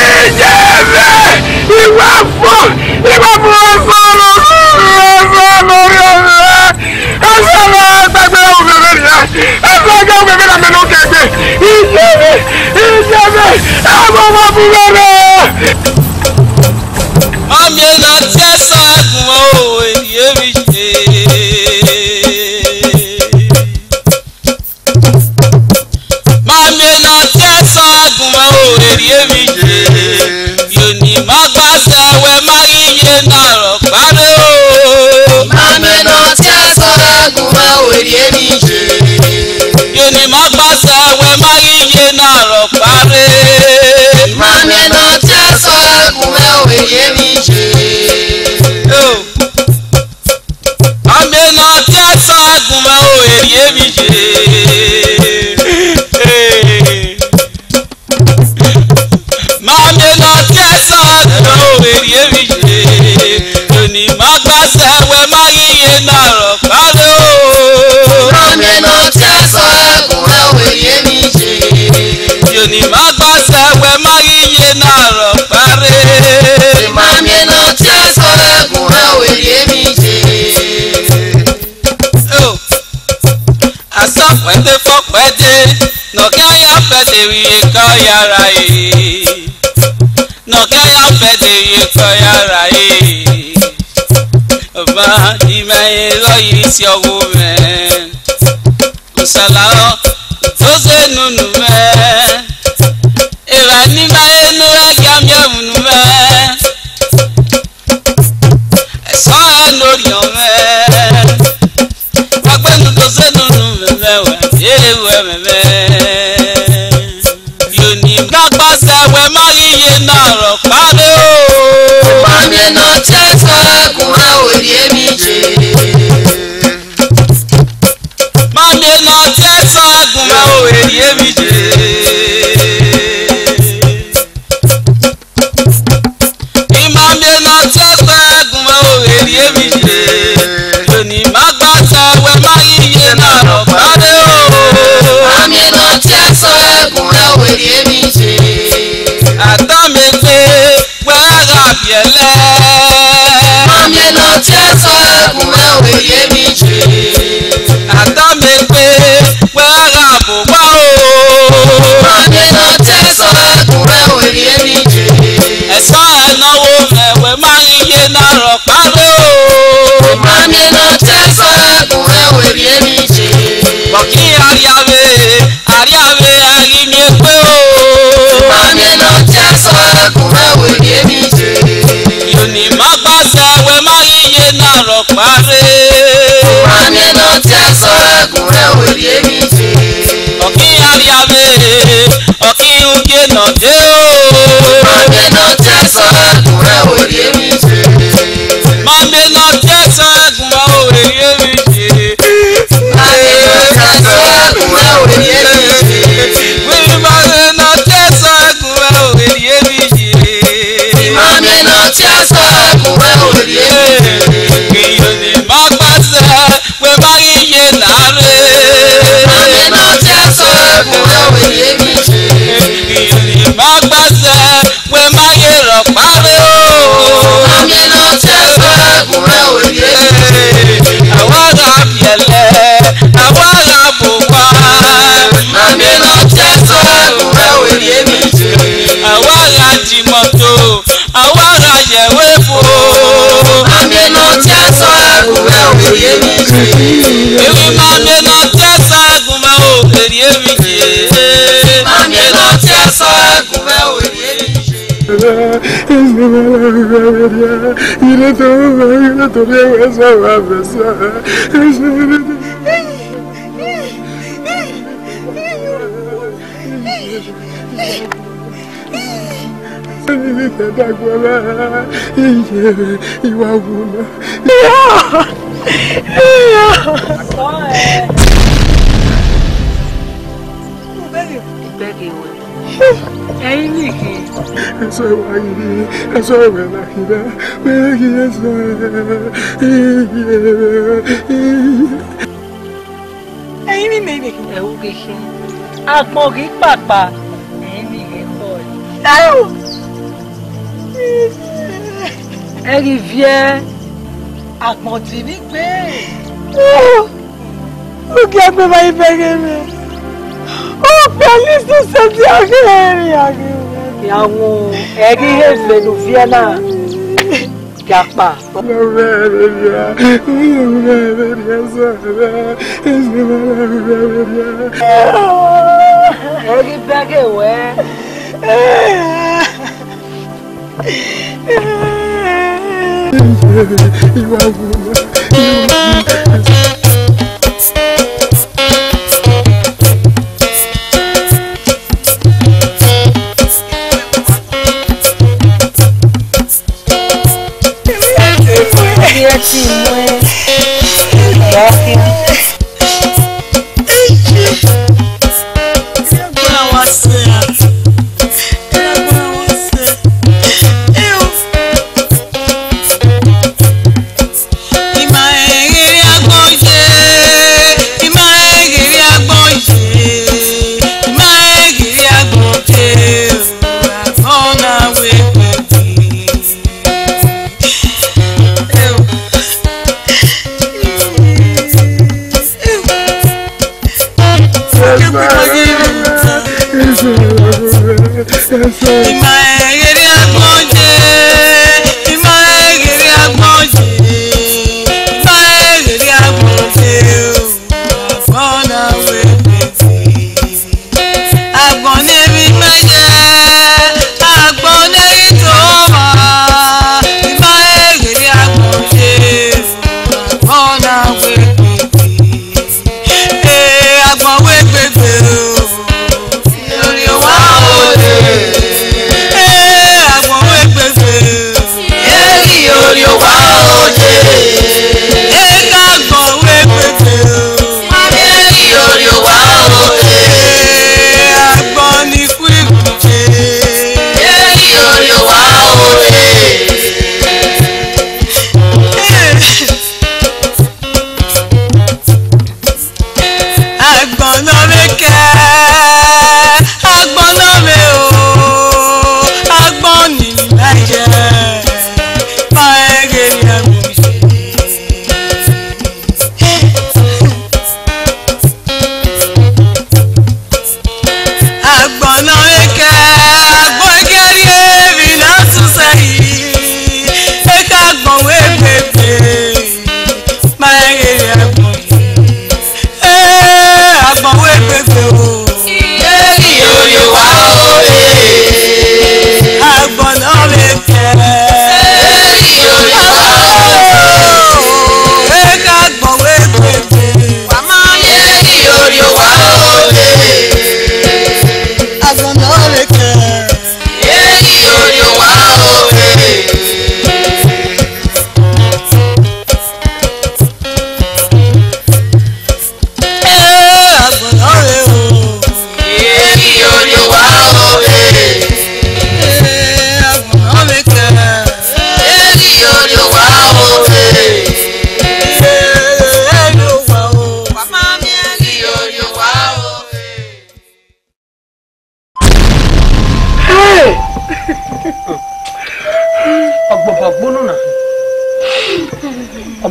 Ìjẹ́bẹ̀! Ìwà fún! Ìwà fún ọ̀sán! Ọ̀sán! Ọ̀sán! Ẹsẹ ọmọ gbẹgbẹ ọmọ bẹbẹ nìyẹn. Ẹsẹ ọmọ gbẹgbẹ làmì ló kẹgbẹ. Ìjẹbẹ, ìjẹbẹ, ẹmọ ọmọ búrẹrẹ. Mami na ti ẹsọ ẹgùn o, èyí èmi ṣe. Mami na ti ẹsọ ẹgùn o, èyí èmi ṣe. Yoni ma gba sẹ wẹ ma ghi ye na rọ kpare o. Mami na ti ẹsọ ẹgùn o, èyí èmi ṣe. Yoni ma gba sẹ wẹ ma ghi ye na rọ kpare. Mami na ti ẹsọ ẹgùn o, èyí èmi ṣe. Yo. Mami na ti ẹsọ ẹgùn o, èyí èmi ṣe. Hey. Mami na ti ẹsọ ẹgùn o, èyí èmi ṣe. Yoni ma gba sẹ wẹ ma ghi ye na rọ kpare o. Mami na ti ẹsọ ẹgùn o, èyí èmi ṣe. Yoni ma gba sẹ wẹ ma ghi ye na rọ kpare. Mami na ti ẹsọ ẹgùn o, èyí èmi ṣe. Oh. Asọkpẹde fọkpẹde, nọkẹn ya fẹde vbe iyeke ọyara e. Nọkẹn ya fẹde vbe iyeke ọyara e. Ọba, imẹ rọ yi si ọgho mwẹ. Usala ọ, doze nunu mwẹ. Evba ne ima he nu ra gia miẹn vbe unu mwẹ. Ẹsọ ẹn ne orhiọn mwẹ. Wa gbenu doze nunu mwẹ, wa ye ru ẹmwẹ mwẹ. Yoni ma gba sẹ wẹ Ẹ ma ghi ye na rhọkpa rre o. Ma miẹn ne ọ tie ẹsọhẹ gun mwẹ, werriẹ emwi ye. Ma miẹn ne ọ tie ẹsọhẹ gun mwẹ, werriẹ emwi ye. I ma miẹn ne ọ tie ẹsọhẹ gun mwẹ, werriẹ emwi ye. Eni ma gba sẹ wẹ ma ghi ye na rhọkpa rre o. Ma miẹn ne ọ tie ẹsọhẹ gun mwẹ, werriẹ emwi ye. Adanmwegbe wẹ gha biẹlẹ. Ma miẹn ne ọ tie ẹsọhẹ gun mwẹ, werriẹ emwi ye. Adanmwegbe wẹ gha bọ owa o. Ma miẹn ne ọ tie ẹsọhẹ gun mwẹ, werriẹ emwi ye. Ẹsọhẹ ne ọ wo mwẹ, wẹ ma ghi ye na rhọkpa rre o. Ma miẹn ne ọ tie ẹsọhẹ gun mwẹ, werriẹ emwi ye. Vbọ khin a rhia vbe, a rhia vbe a ghi miẹn egbe o. Ma miẹn ne ọ tie ẹsọhẹ gun mwẹ, werriẹ emwi ye. Eni ma gba sẹ wẹ ma ghi ye na rhọkpa rre. Ma miẹn ne ọ tie ẹsọhẹ gun mwẹ, werriẹ emwi ye. Ọ khin a rhia vbe, ọ khin ugie ne ọ dee o. Ma miẹn ne ọ tie ẹsọhẹ gun mwẹ, werriẹ emwi ye. Ma miẹn ne ọ tie ẹsọhẹ gun mwẹ, werriẹ emwi ye. Ma miẹn ne ọ tie ẹsọhẹ gun mwẹ, werriẹ emwi ye. Wẹ ma miẹn ne ọ tie ẹsọhẹ gun mwẹ, werriẹ emwi ye. Ma miẹn ne ọ tie ẹsọhẹ gun mwẹ, werriẹ emwi ye. Iyoni ma gba sẹ wẹ ma ghi ye na rre. Ma miẹn ne ọ tie ẹsọhẹ gun mwẹ, werriẹ emwi ye. Iyoni ma gba sẹ wẹ ma ye rhọkpa rre o. Ma miẹn ne ọ tie ẹsọhẹ gun mwẹ, werriẹ emwi ye. A wa gha biẹlẹ, a wa gha bọ owa. Ma miẹn ne ọ tie ẹsọhẹ gun mwẹ, werriẹ emwi ye. A wa gha di moto, a wa gha ye ẹvbo evo. Ma miẹn ne ọ tie ẹsọhẹ gun mwẹ, werriẹ emwi ye. Emwi ma miẹn ne ọ tie ẹsọhẹ gun mwẹ, werriẹ emwi ye. Ma miẹn ne ọ tie ẹsọhẹ gun mwẹ, werriẹ emwi ye. Ẹyin ni khin. Ẹsọ wa yi, ẹsọ wẹ na khin na, wẹ ghi ẹsọ. Ẹyin ni mẹ vbe khin. Ẹ u ghi khin. Agbọn ghi kpakpa, ẹyin ni ghi khọe. Ẹ ghi viẹ. Agbọn ti ni gbe. Ugiẹgbẹ ma yi bẹghe mwẹ. Okpia ni sẹsẹ di a ghi rẹn a ghi mwẹ. Ya wọn, ẹ ghi he vbe ne u viẹ na. Ghakpa. Ẹ ghi bẹghe wẹ.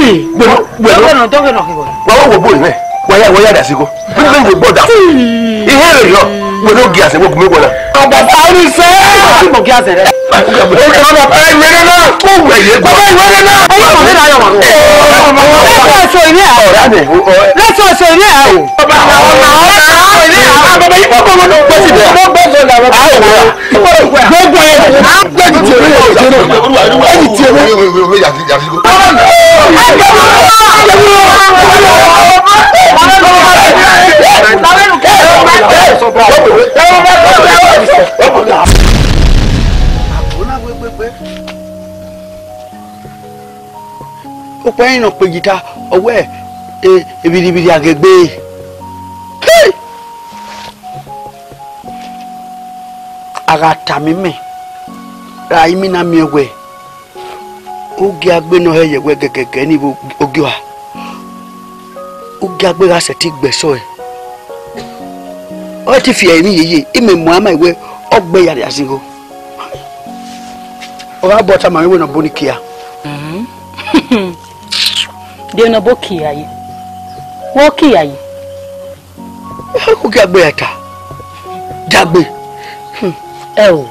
Wẹ, wẹ, dọghe nọ, dọghe nọ kevbe. Wa wo wo bo nẹ. Wa ya, wa ya da siko. Bi bi wo bo da. Ihe re yo. Wẹ no gia se wo gume wala. Abasa ni se. Ti mo gia zẹrẹ. O ka ba pa iwe na. O wẹ ye. Baba iwe na. O wẹ na yo. Let's also in here. Ọ̀rẹ́ mi. Let's also in here. Baba, baba, ibo ko mo no. Gbogbo ẹ. Ẹni tí ẹ bẹ yà jẹ náà. Ẹni tí ẹ bẹ. Okpẹn ne ọ kpe yi ta, ọ wẹ, e, evbirrivbirri a ghe gbe. Hey! A gha tama imẹ, ra imina miẹn wẹẹ, ogiagbe ne ọ hẹ ye ẹwẹ gẹgẹgẹ ni vbe ogie ọha, ogiagbe gha sẹtin gbe ẹsọe. Ọ te fi ẹrinmwi yeye, imẹ mu ama wẹẹ, ọ gbe ya rria zẹ igho. Ọ gha bọ tama mwẹ wẹẹ ne ọ bọ ni kia. De ne ọ bọ kia ye? Wẹ ọ kia ye? Ogiagbe ya ta, dagbe. Ẹ o,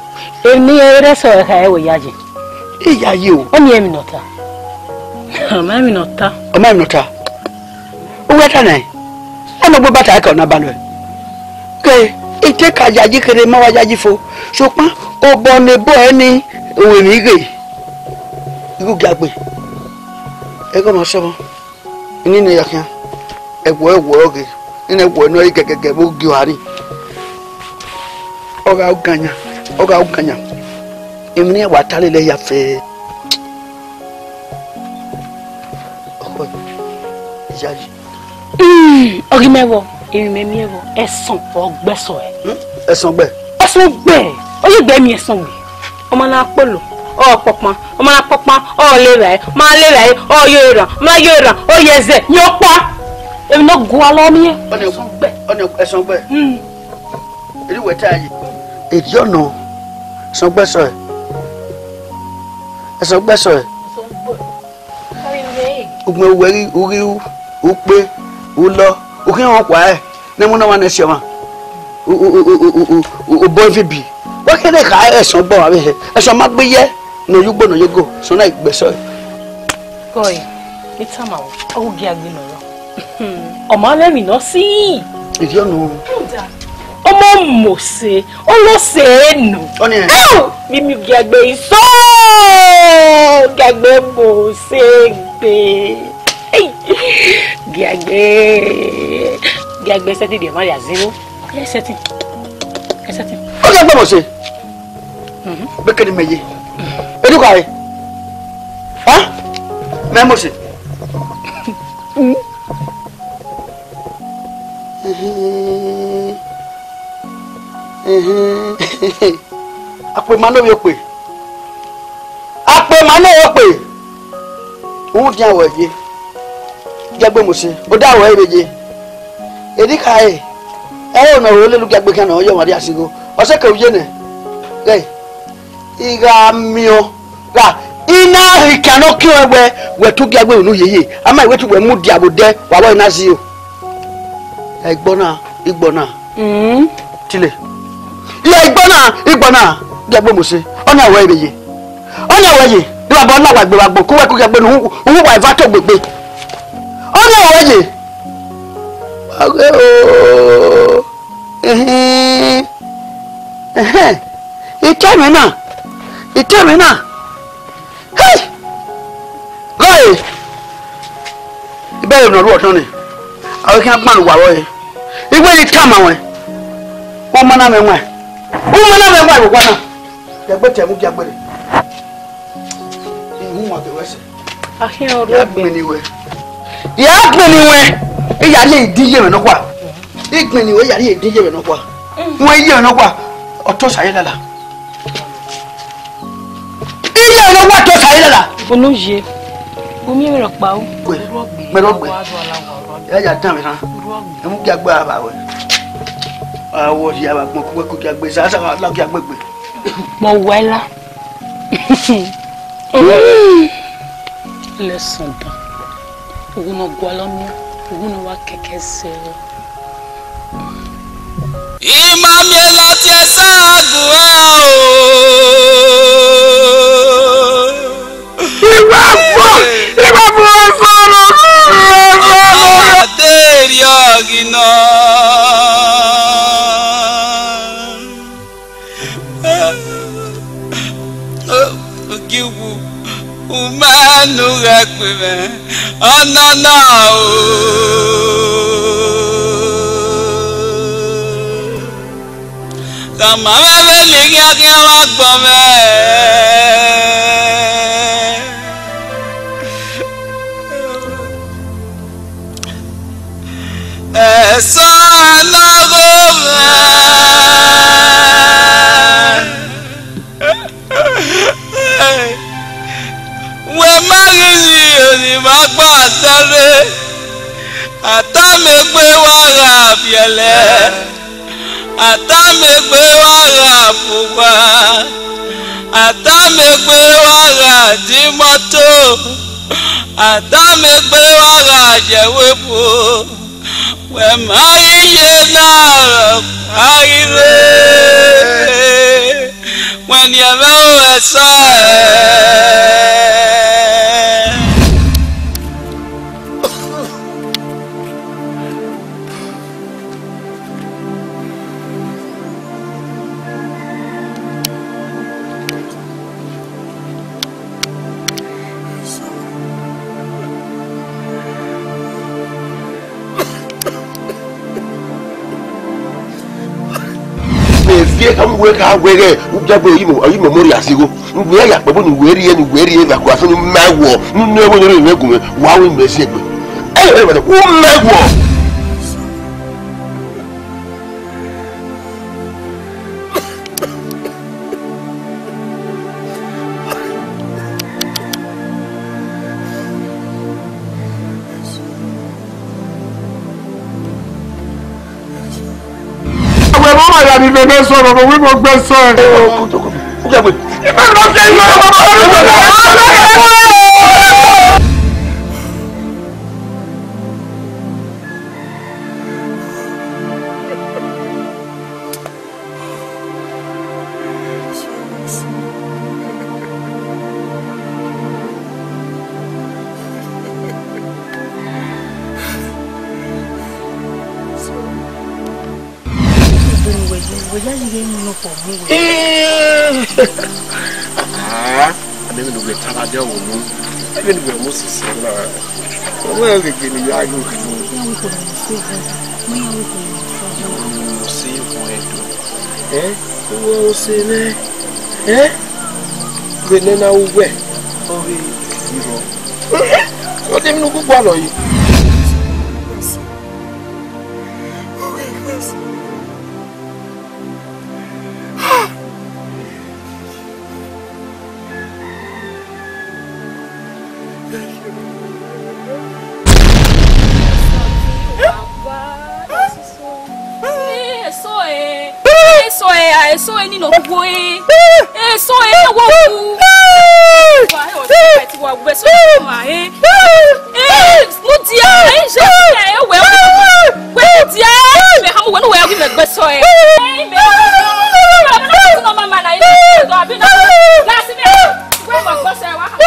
emwi ne ẹsọe kha ẹre wẹ ya ye. Iyayi o. Ọ miẹn emwi ne ọ ta? Ọ ma emwi ne ọ ta. Ọ ma emwi ne ọ ta. Uwẹ ta nẹ, ẹmwẹ ọgba ta ẹkẹ ọ na ba nuẹ. Ke, I te ka yayi kherhe, ma wa yayi fo. Sokpan, obọ ne obọ ẹre ni, orinmwi ghe. Igho giagbe. Ẹghẹ ọmwa sẹ ọmwa. Ini ne ya khian. Ẹwọ, ẹwọ ọghe. Ine ẹwọ ne ọ re gẹgẹgẹ vbe ogie ọha ni. Ọ gha ogan yan, ọ gha ogan yan. Emwi ne iran wa ta lele ya fẹ. Ọkọ, iyayi. Mm, ọ ghi mẹ vbọ, emwi mẹ miẹn vbọ, ẹsọn ọ gbe ẹsọe. Hmm? Ẹsọn gbe? Ẹsọn gbe, ọ ye gbe miẹn ẹsọn gbe. Ọ ma na kpolo, ọ kpọkpan, ọ ma na kpọkpan, ọ le evbare, ọ ma le evbare, ọ ye eran, ọ ma ye eran, ọ ye ẹzẹ, ye ọkpa. Emwi ne ọ gualọ miẹn, ọni, ẹsọn gbe. Ọni ẹsọn gbe. Mm. Eri wẹ ta yi. Eri ọnọ, ẹsọn gbe ẹsọe. Ẹsọn gbe ẹsọe. Ugbẹn uwẹ ghi, u ghi ru, u kpe, u lọ, u khian họn kua ẹre, ne ẹmwẹ na ọmwa nẹ si ọmwa. U, u, u, u, u, u, u, u bọ vibi. Wa kẹdẹ kha ẹsọn gbe ọmwa vbe hẹ, ẹsọn ma gbe yẹ, ne ọ ye ugbo ne ọ ye ogo, sọn na gbe ẹsọe. Kọe, I tama wẹ, ọ wu giagbe nọ rọ. Ọ ma mwẹ emwi ne ọ si. Eri ọnọ. Ọmọ Mose, ọ lọ sẹ nọ. Ọni ẹ. Ẹo, mi mi giagbe iso, giagbe Mose gbe. Ei, giagbe, giagbe sẹtin dia ma ya zinu. Yes, sẹtin. Yes, sẹtin. Ọ giagbe Mose. Bekene mẹ ye. Edu kha re. Ha? Mẹ Mose. Ẹhẹn. Ẹhẹn. Akpema ne ovbi okpe. Akpema ne ovbi okpe. Rhunmwuda wẹ ye. Giagbe Mose, ọ da wẹ vbe ye. Erriọ khare, ẹre ne ọ ru lele u giagbe khian ne ọ ye ọmwa rhie asigho. Ọ sẹ ke u ye nẹ. Ghẹ, I gha miẹn ọẹn, gha, I na rhie ikian ne ọ kiẹn ọẹn wẹ, wẹ te u giagbe unu yeye, a ma wẹ te uwẹ mudia vbe odẹ, wa vbe ọre na zio. Ẹ, igbọ na, igbọ na. Mm. Tile. Iye igbọ na, igbọ na, giagbe Mose, ọna wẹ vbe ye. Ọna wẹ ye, ne wa bọ na wa gbe wa gbo, ku wẹ ku giagbe ne u, u wa eva to gbegbe. Ọna wẹ ye. Ọghe o. Ẹhẹn. Ẹhẹn. I ta ẹmwẹ na. I ta ẹmwẹ na. Hey! Gọe! Ibẹghe ne ọ ru ọtọn nẹ, a vbe khian gban uwa vbọ re. I wẹ ne I tama ruẹn, u ma na mwẹ waẹn, u ma na mwẹ waẹn vbe owa na. Giagbe te mu giagbe rre. I hu wan be wẹ sẹ. A khian ru ya egbe. Gbẹn ni wẹ. Ya gbẹn ni wẹ. I ya rhie idin ye mwẹ nọkhua. I gbẹn ni wẹ, I ya rhie idin ye mwẹ nọkhua. Wẹ ye mwẹ nọkhua. Ọ to sa ye lala. Iye ne wa to sa ira la. Unu ye. U miẹn emwi rhọkpa o. Gbe, mẹ rọ gbe. Ẹ ya dan mẹ rhan. Ẹ mu giagbe ava wẹ. A wọ rhie ava gbọn kuwẹ ku giagbe, sa sa la giagbe gbe. Mẹ wẹ la. Lẹsọn dan. Uwu ne ọ gualọ miẹn, uwu ne ọ wa kẹkẹ zẹ. I ma miẹn ne ọ tie ẹse a gu ẹ o. I wa fo, I wa fo ẹse ọnọ. Ọ ma te rriọ ghi nọ. Ogiwu, u ma nu ghẹ kpe mwẹ, ọnana o. Khama mwẹ vbene I khian khian vbe agbọn mwẹ. Ẹsọ nọ gho mwẹ. Wẹ ma ghi rhie ne ima gba sẹrre, a tama egbe wa gha viẹlẹ, a tama egbe wa gha fo owa, a tama egbe wa gha di imọto, a tama egbe wa gha ye ẹvbo ebuo. Wẹ ma ghi ye na rọ a ghi rre, wẹ nian mwẹ ru ẹsọhẹ. Mẹ viẹ ka mu wẹ ka wẹ ghẹ u giagbe ọyimọ, ọyimọ mọ rhie asigho. Uwẹ ya kpẹ bu ne uwẹ rhie, ne uwẹ rhie va kua fẹ ne u ma wọ, ne u nọ ẹvbo ne u rhie gu mwẹ, wa ru imẹ si egbe. Ẹ, ẹ, u ma wọ. Ẹ̀wẹ̀, mama ya ni mẹmẹ sọ̀rọ̀, mo wí mo gbẹ sọ ẹ̀. Aa, a ma emwi ne uwẹ tama dia ọvbokhan. Emwi ne uwẹ mu sisi na. Ọ wẹ ghe ghe ne I ya ghe okhuo. Mose vọn ẹdẹ. Ẹ? Uwẹ ose mwẹ. Ẹ? Vbe nene uwẹ? Ọ ghi rrọọ. Ọ de emwi ne u gu gualọ yi. Eso e, eso e, a eso e ni no wo e. Eso e wo ku. Wa he o ti wa gbe so ma he. Eh, mudia, eh, je, eh, wẹ, wẹ, mudia, eh, mẹ hamu wẹ ne wẹ ghi mẹ gbe sọ, eh. Eh, mẹ, no mama na, eh, do abi na, na si mẹ, wẹ mọ gbe sọ, wa hamu.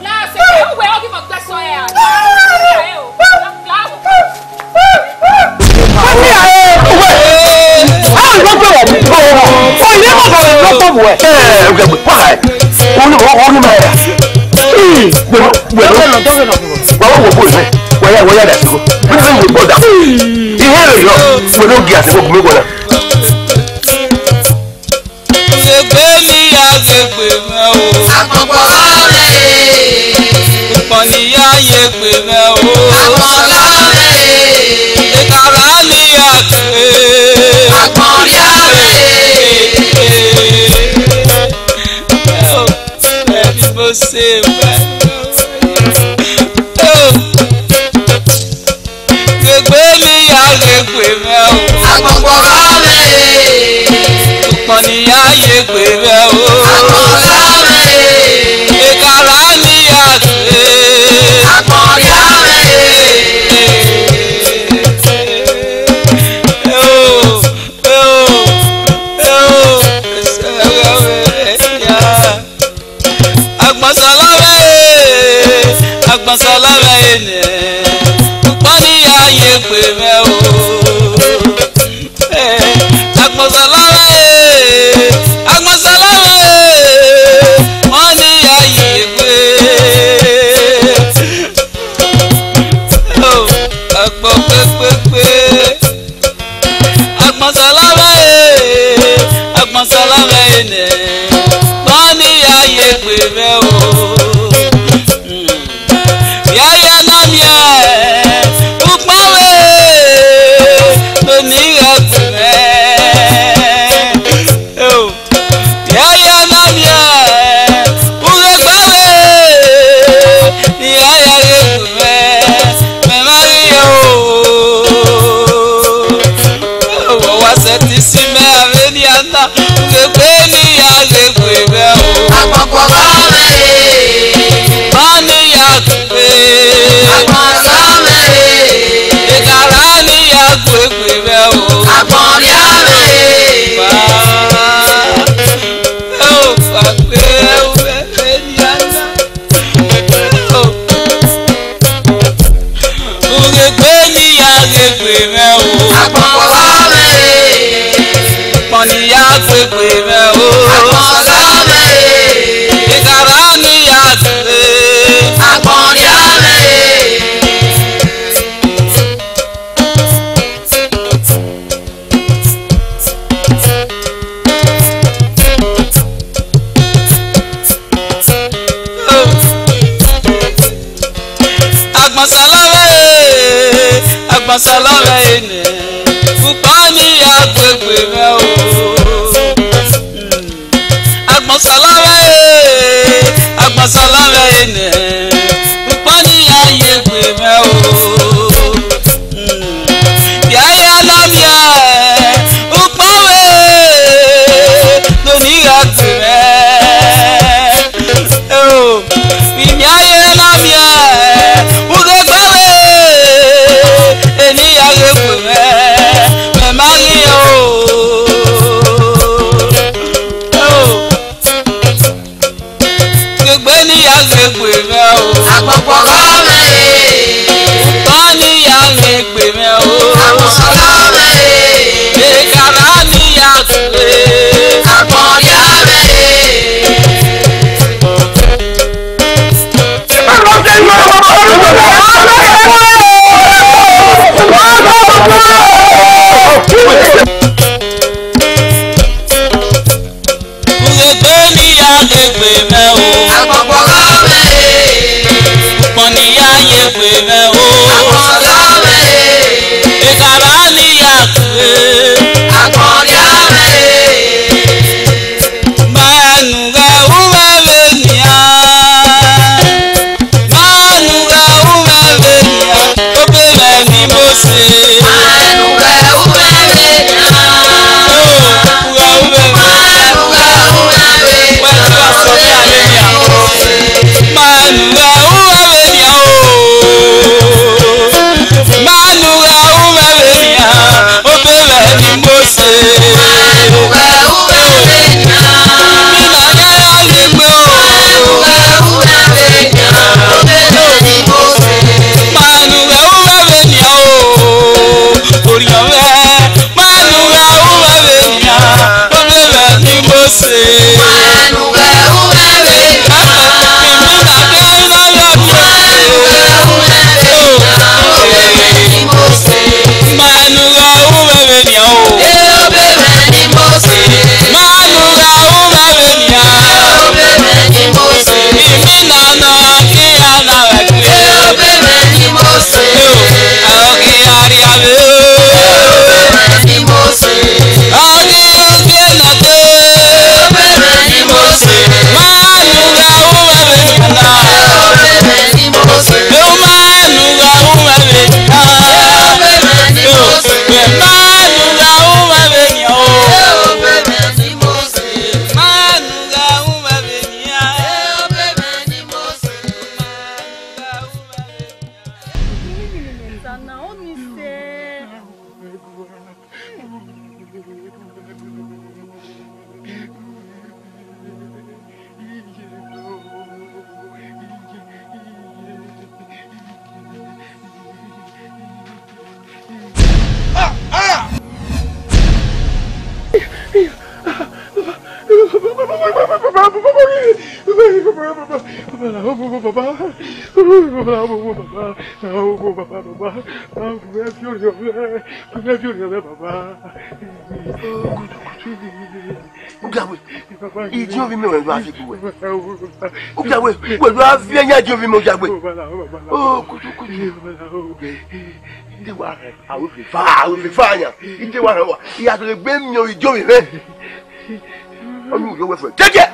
Na si mẹ, wẹ ghi mọ gbe sọ, eh, ah. Egbe ni ya ghe gbe mwẹ o. Agbọngbọn rẹ. Ukpọn ni ya ye gbe mwẹ o. Agbọn rẹ. Ekara ni ya ghe. Agbọn rẹ. Ẹni mo se wẹ. Egbe ni ya ghe gbe mwẹ o. Agbọngbọn rẹ. Ukpọn ni ya ye gbe mwẹ o. Agbọn rẹ. Ekara ni ya ghe. Agbọn rẹ. Eo, eo, eo, ẹsẹ rẹ ya. Agbọn sẹ ọlọmwẹ, agbọn sẹ ọlọmwẹ nẹ, ukpọn ni ya ye egbe mwẹ o. Eh, agbọn sẹ ọlọmwẹ, agbọn sẹ ọlọmwẹ, ukpọn ni ya ye egbe. Oh, agbọn kpekpekpe. Agbọn sẹ ọlọmwẹ e, agbọn sẹ ọlọmwẹ e nẹ, ukpọn ni ya ye egbe mwẹ o. Ya ya na miẹn ukpọn vbe ne ọ ni gha egbe mwẹ. Oh. Ya ya na miẹn ughe gba vbe ne I ya ya ghe gu mwẹ, mẹ ma ghi ya o. Ọ wa sẹtin si mẹ avbe nian na, ughe gbe ne I ya ghe gu mwẹ o. Agbọngbọn gha mwẹ e. Ma ne I ya ghe. Agbọn gha mwẹ e. Ekara ne I ya ghe gu mwẹ o. Agbọn rhia mwẹ e. Wa. Ughe gbe ne I ya ghe gu mwẹ o. Agbọn gha mwẹ e. Ukpọn ni ya ghe gu mwẹ o. Agbọn gha mwẹ e. Ekara ne I ya ghe. Agbọn rhia mwẹ e. Agbọn sẹ ọlọmwẹ e, agbọn sẹ ọlọmwẹ e nẹ, ukpọn ni ya ghe gu mwẹ o. Agbọn sẹ ọlọmwẹ e, agbọn sẹ ọlọmwẹ e nẹ, ukpọn ni ya ye egbe mwẹ o. Ya ya na miẹn ukpọn vbe ne ọ ni gha egbe mwẹ. Oh, I miẹn ya na miẹn ughe gba vbe ne I ya ghe gu mwẹ, mẹ ma ghi ya o. Oh. Mẹ o. Akọndia mwẹ e. Ekhara ni ya kue. Akọndia mwẹ e. Ma nu ghe umwẹ vbe nian. Ma nu ghe umwẹ vbe nian. Obọ mwẹ ni Mosi. Ma nu ghe umwẹ vbe nian. O, ghe umwẹ vbe nian. Ma nu ghe umwẹ vbe nian. Wẹ ti wa sọ vbe a vbe nian. Ma nu ghe umwẹ vbe nian o. Ma nu ghe umwẹ vbe nian, obọ mwẹ ni Mosi. Ma nu ghe umwẹ vbe nian. Mina ghe a ye egbe o. Ma nu ghe umwẹ vbe nian, obọ mwẹ ni Mosi. Ma nu ghe umwẹ vbe nian o. Orhiọn mwẹ, ma nu ghe umwẹ vbe nian, obọ mwẹ ni Mosi. Ma nu ghe umwẹ vbe nian. Mina ghe a ye egbe o. Ma nu ghe umwẹ vbe nian o. Ma nu ghe umwẹ vbe nian. Imina nọ ghi a na vbe gbe. Ọ ghi a rhia vbe. Ọ ghi gie nọ te. Ma nu ghe umwẹ vbe nian. Ma nu ghe umwẹ vbe nian. Ma nu ghe umwẹ vbe nian o. Ma nu ghe umwẹ vbe nian. Sana oni sẹ. Ugiawe, idiọn ovbi mẹ wẹ do a fi gbe uwẹ. Ugiawe, wẹ do a fi ẹyan idiọn ovbi mẹ, Ugiawe. O, kutukutu. Ide wa rẹn, aro fẹ fa, aro fẹ fa yan. Ide wa rẹn wa, I ya sẹ egbe miẹn idiọn ovbi mẹ. Ọni uyo wẹ fẹ. Tẹkiẹ!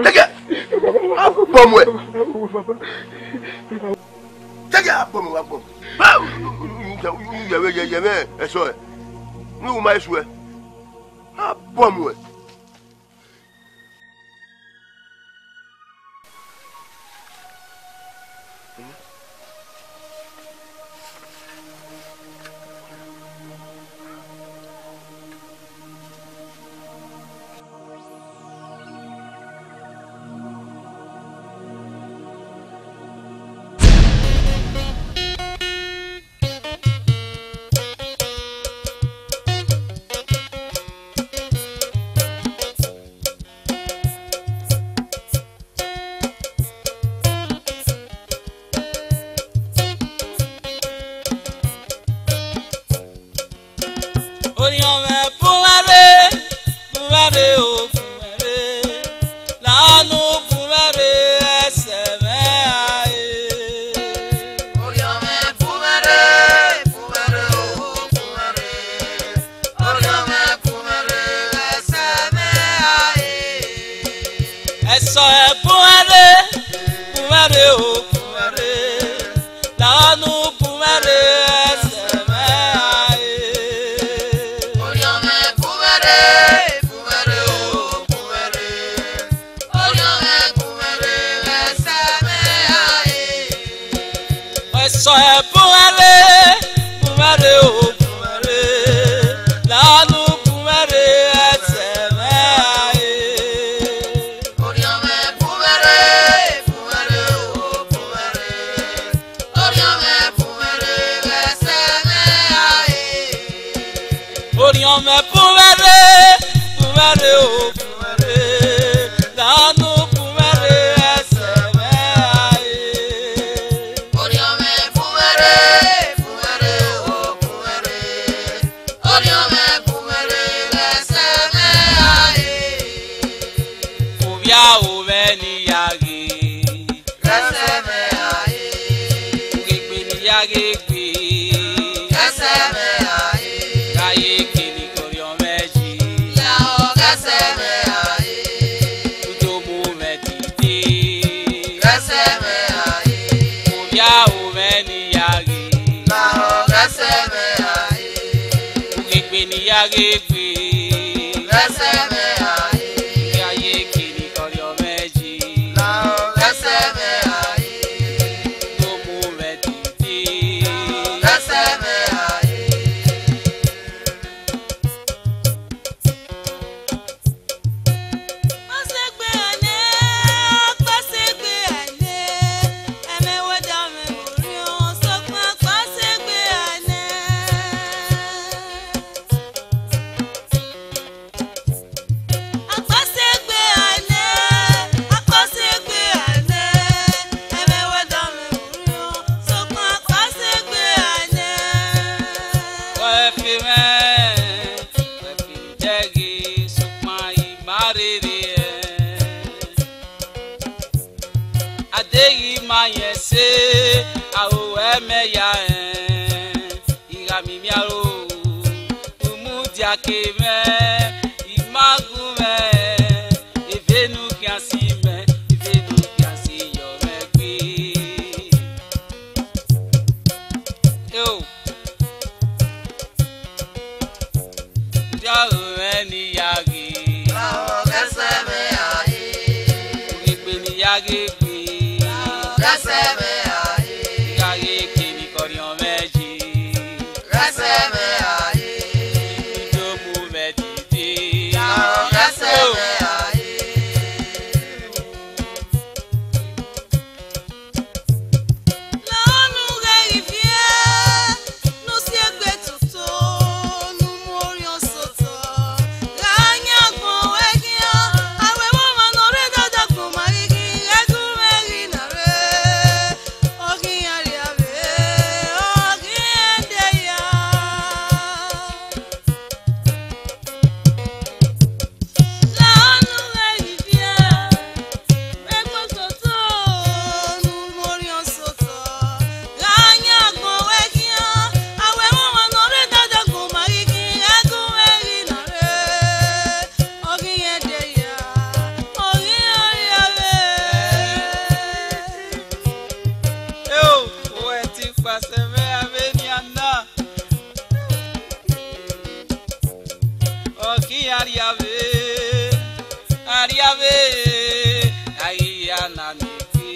Tẹkiẹ! A bọ mu ẹ. Tẹkiẹ, a bọ mu, a bọ mu. Yẹvẹ, yẹvẹ, ẹsọ ẹ. Ne u ma esu ẹ. A bọ mu ẹ. Orhiọn mwẹ bun mwẹ rre, bun mwẹ rre o, bun mwẹ rre. Lanu bun mwẹ rre, ẹsẹ mwẹ a e. Orhiọn mwẹ bun mwẹ rre, bun mwẹ rre o, bun mwẹ rre. Orhiọn mwẹ bun mwẹ rre, ẹsẹ mwẹ a e. Ẹsọ ẹ bun mwẹ rre, bun mwẹ rre o, bun mwẹ rre. Lanu bun mwẹ rre, ẹsẹ mwẹ a e. Orhiọn mwẹ bun mwẹ rre, bun mwẹ rre o, bun mwẹ rre. Orhiọn mwẹ bun mwẹ rre, ẹsẹ mwẹ a e. Ẹsọ ẹ bun mwẹ rre, bun mwẹ rre o, bun mwẹ rre. Lanu bun mwẹ rre, ẹsẹ mwẹ a e. Orhiọn mwẹ bun mwẹ rre, bun mwẹ rre o, bun mwẹ rre. Orhiọn mwẹ bun mwẹ rre, ẹsẹ mwẹ a e. Orhiọn mwẹ bun mwẹ rre, bun mwẹ rre o, bun mwẹ rre. Lanu bun mwẹ rre, ẹsẹ mwẹ a e. Orhiọn mwẹ bun mwẹ rre, bun mwẹ rre o, bun mwẹ rre. Orhiọn mwẹ bun mwẹ rre, ẹsẹ mwẹ a e. Ovbi aro mwẹ ni ya ghe. Ẹsẹ mwẹ a e. Iyaghe gbe. Ghẹ sẹ mwẹ rae. Iyaghe kene kọriọ mwẹ yi. Ghẹ sẹ mwẹ rae. Do mu mwẹ dede. Ghẹ sẹ mwẹ rae. Wẹ fi mwẹ, wẹ fi dẹghe, sokpan I ma rere ẹn. A deghẹ I ma yẹn ẹse, aro ẹmwẹ ya ẹn. I gha miẹn imiaro, u mudia ke mwẹ, I ma gu mwẹ, eve ne u khian si mẹ, eve ne u khian si yọ mwẹ gbe. Eo. Dia ru mwẹ ne I ya ghe. Lahọ ghẹ sẹ mwẹ rae. Egbe ne I ya ghe gbe. Lahọ ghẹ sẹ mwẹ rae. I gha ghe kene kọriọ mwẹ yi. Ghẹ sẹ mwẹ rae. I do mu mwẹ dede. Lahọ ghẹ sẹ mwẹ rae. Eo, wẹ ti kpasẹ mwẹ avbe nian na. Ọ ghi arriavbe, arriavbe, a ghi ya na ni fi.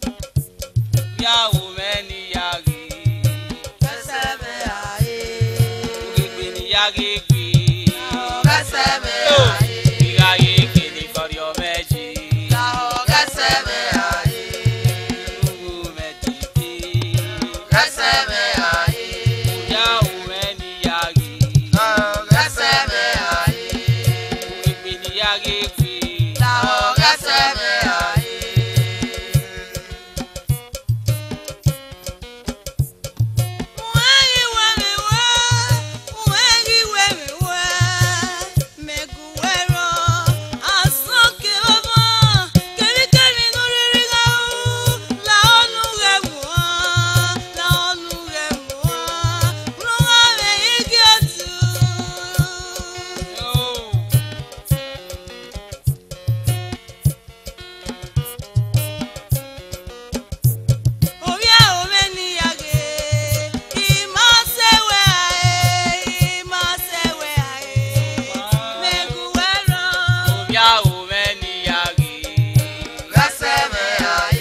Vbe aro mwẹ ne I ya ghe. Ghẹ sẹ mwẹ rae. Egbe ne I ya ghe gbe. Ghẹ sẹ mwẹ rae. I gha ghe kene kọriọ mwẹ yi. Ghẹ sẹ mwẹ rae. Unu mwẹ dede. Ghẹ sẹ mwẹ rae. Vbe aro mwẹ ne I ya ghe. Ghẹ sẹ mwẹ rae. Egbe ne I ya ghe gbe. Ghẹ sẹ mwẹ rae. Ovbi aro mwẹ ne I ya ghe, I ma sẹ wẹ rae, I ma sẹ wẹ rae, mẹ gu wẹ rrọọ. Ovbi aro mwẹ ne I ya ghe, ghẹ sẹ mwẹ rae,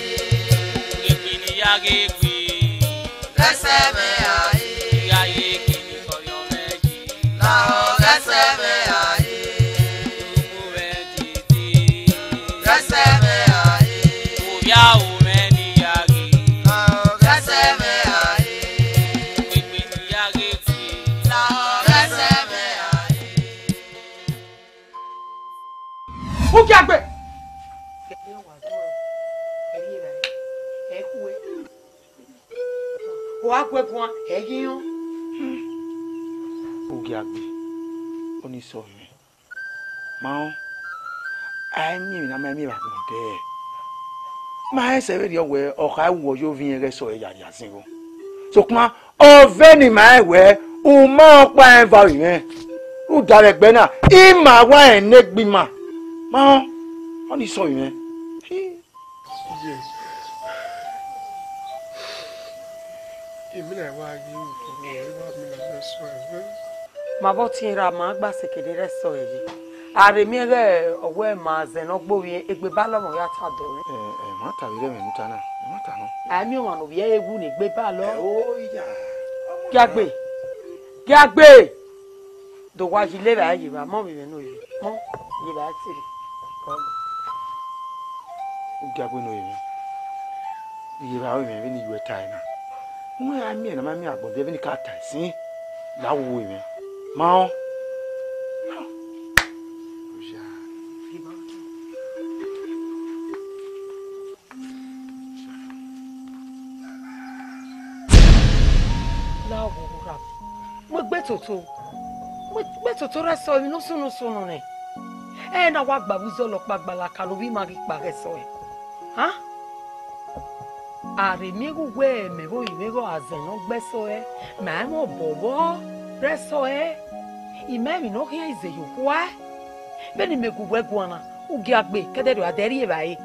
egbe ne I ya ghe gbe. Ghẹ sẹ mwẹ rae. I gha ye kene kọriọ mwẹ yi. Lahọ ghẹ sẹ mwẹ rae. Uwu mwẹ dede. Ghẹ sẹ mwẹ rae. Ovbi aro mwẹ ne I ya ghe. Lahọ ghẹ sẹ mwẹ rae. Egbe ne I ya ghe gbe. Lahọ ghẹ sẹ mwẹ rae. Ugiagbe. Wa gu ẹguan, ẹ ghi rọn. Ugiagbe, ọni sẹ ọmọ. Ma rẹn, a i miẹn emwi ne a ma miẹn vbe agbọn dẹ. Ma rẹn sẹ vberriọ wẹẹ ọ kha wu ọyovbi irẹn ghẹ sẹ ọre ya rhie aziẹn vbọ. Sokpan, ọ vbe ne ima rẹn wẹẹ, u ma ọkpa rẹn va vbe mwẹ. Rhunmwuda vbe ẹgbẹ na, ima wa rẹn ne egbe ima. Ma rẹn, ọni sẹ ọre mwẹ. Yes. Emwi na wa ye utu, wa mina vbe sọ ẹre. Ma vbe ọtiẹn ra ma gba sekede rẹ sọ ẹre. A rhe miẹn ghẹ ọwẹ ma zẹ ne ọ gbe ovbi egbe ba lọmọ ya ta dọ rẹ. Ẹ, ẹ, ma ta vbe rẹ ẹmwẹ ne u ta na, ẹ ma ta nọ. A miẹn ọmwa ne ovbi ẹre wu ne egbe ba lọ. Ẹ, o, iya. Giagbe, giagbe. Do wa yi levba ye evba, mọ vbe mwẹ ne oye, mọ ye evba siri. Giagbe ne oye mwẹ. Ye evba ru mwẹ vbene I yu ẹre tae na. Wẹ a miẹn ne a ma miẹn agbọn biẹ vbene I ka tae sin. La wo mwẹ. Ma rẹn. La wo ra. Mu egbe toto. Mu egbe toto rẹ sọ emwi ne ọ sunu sunu nẹ. Ẹ na wa gba vbe uzọla ọkpa gbalaka ne ovbi ima ghi kpa ghẹ sọ ẹre. Ha? A rhe miẹn ghe uwẹ mẹ vbe orinmwi ghe azẹ ne ọ gbe ẹsọhẹ, mẹ a i mwẹ obọ vbọ rre ẹsọhẹ, I ma emwi ne ọ khian ize ye okhua. Vbene imẹ gu uwẹ guan na, u giagbe, ke ẹdẹ do a dẹ rri evbare.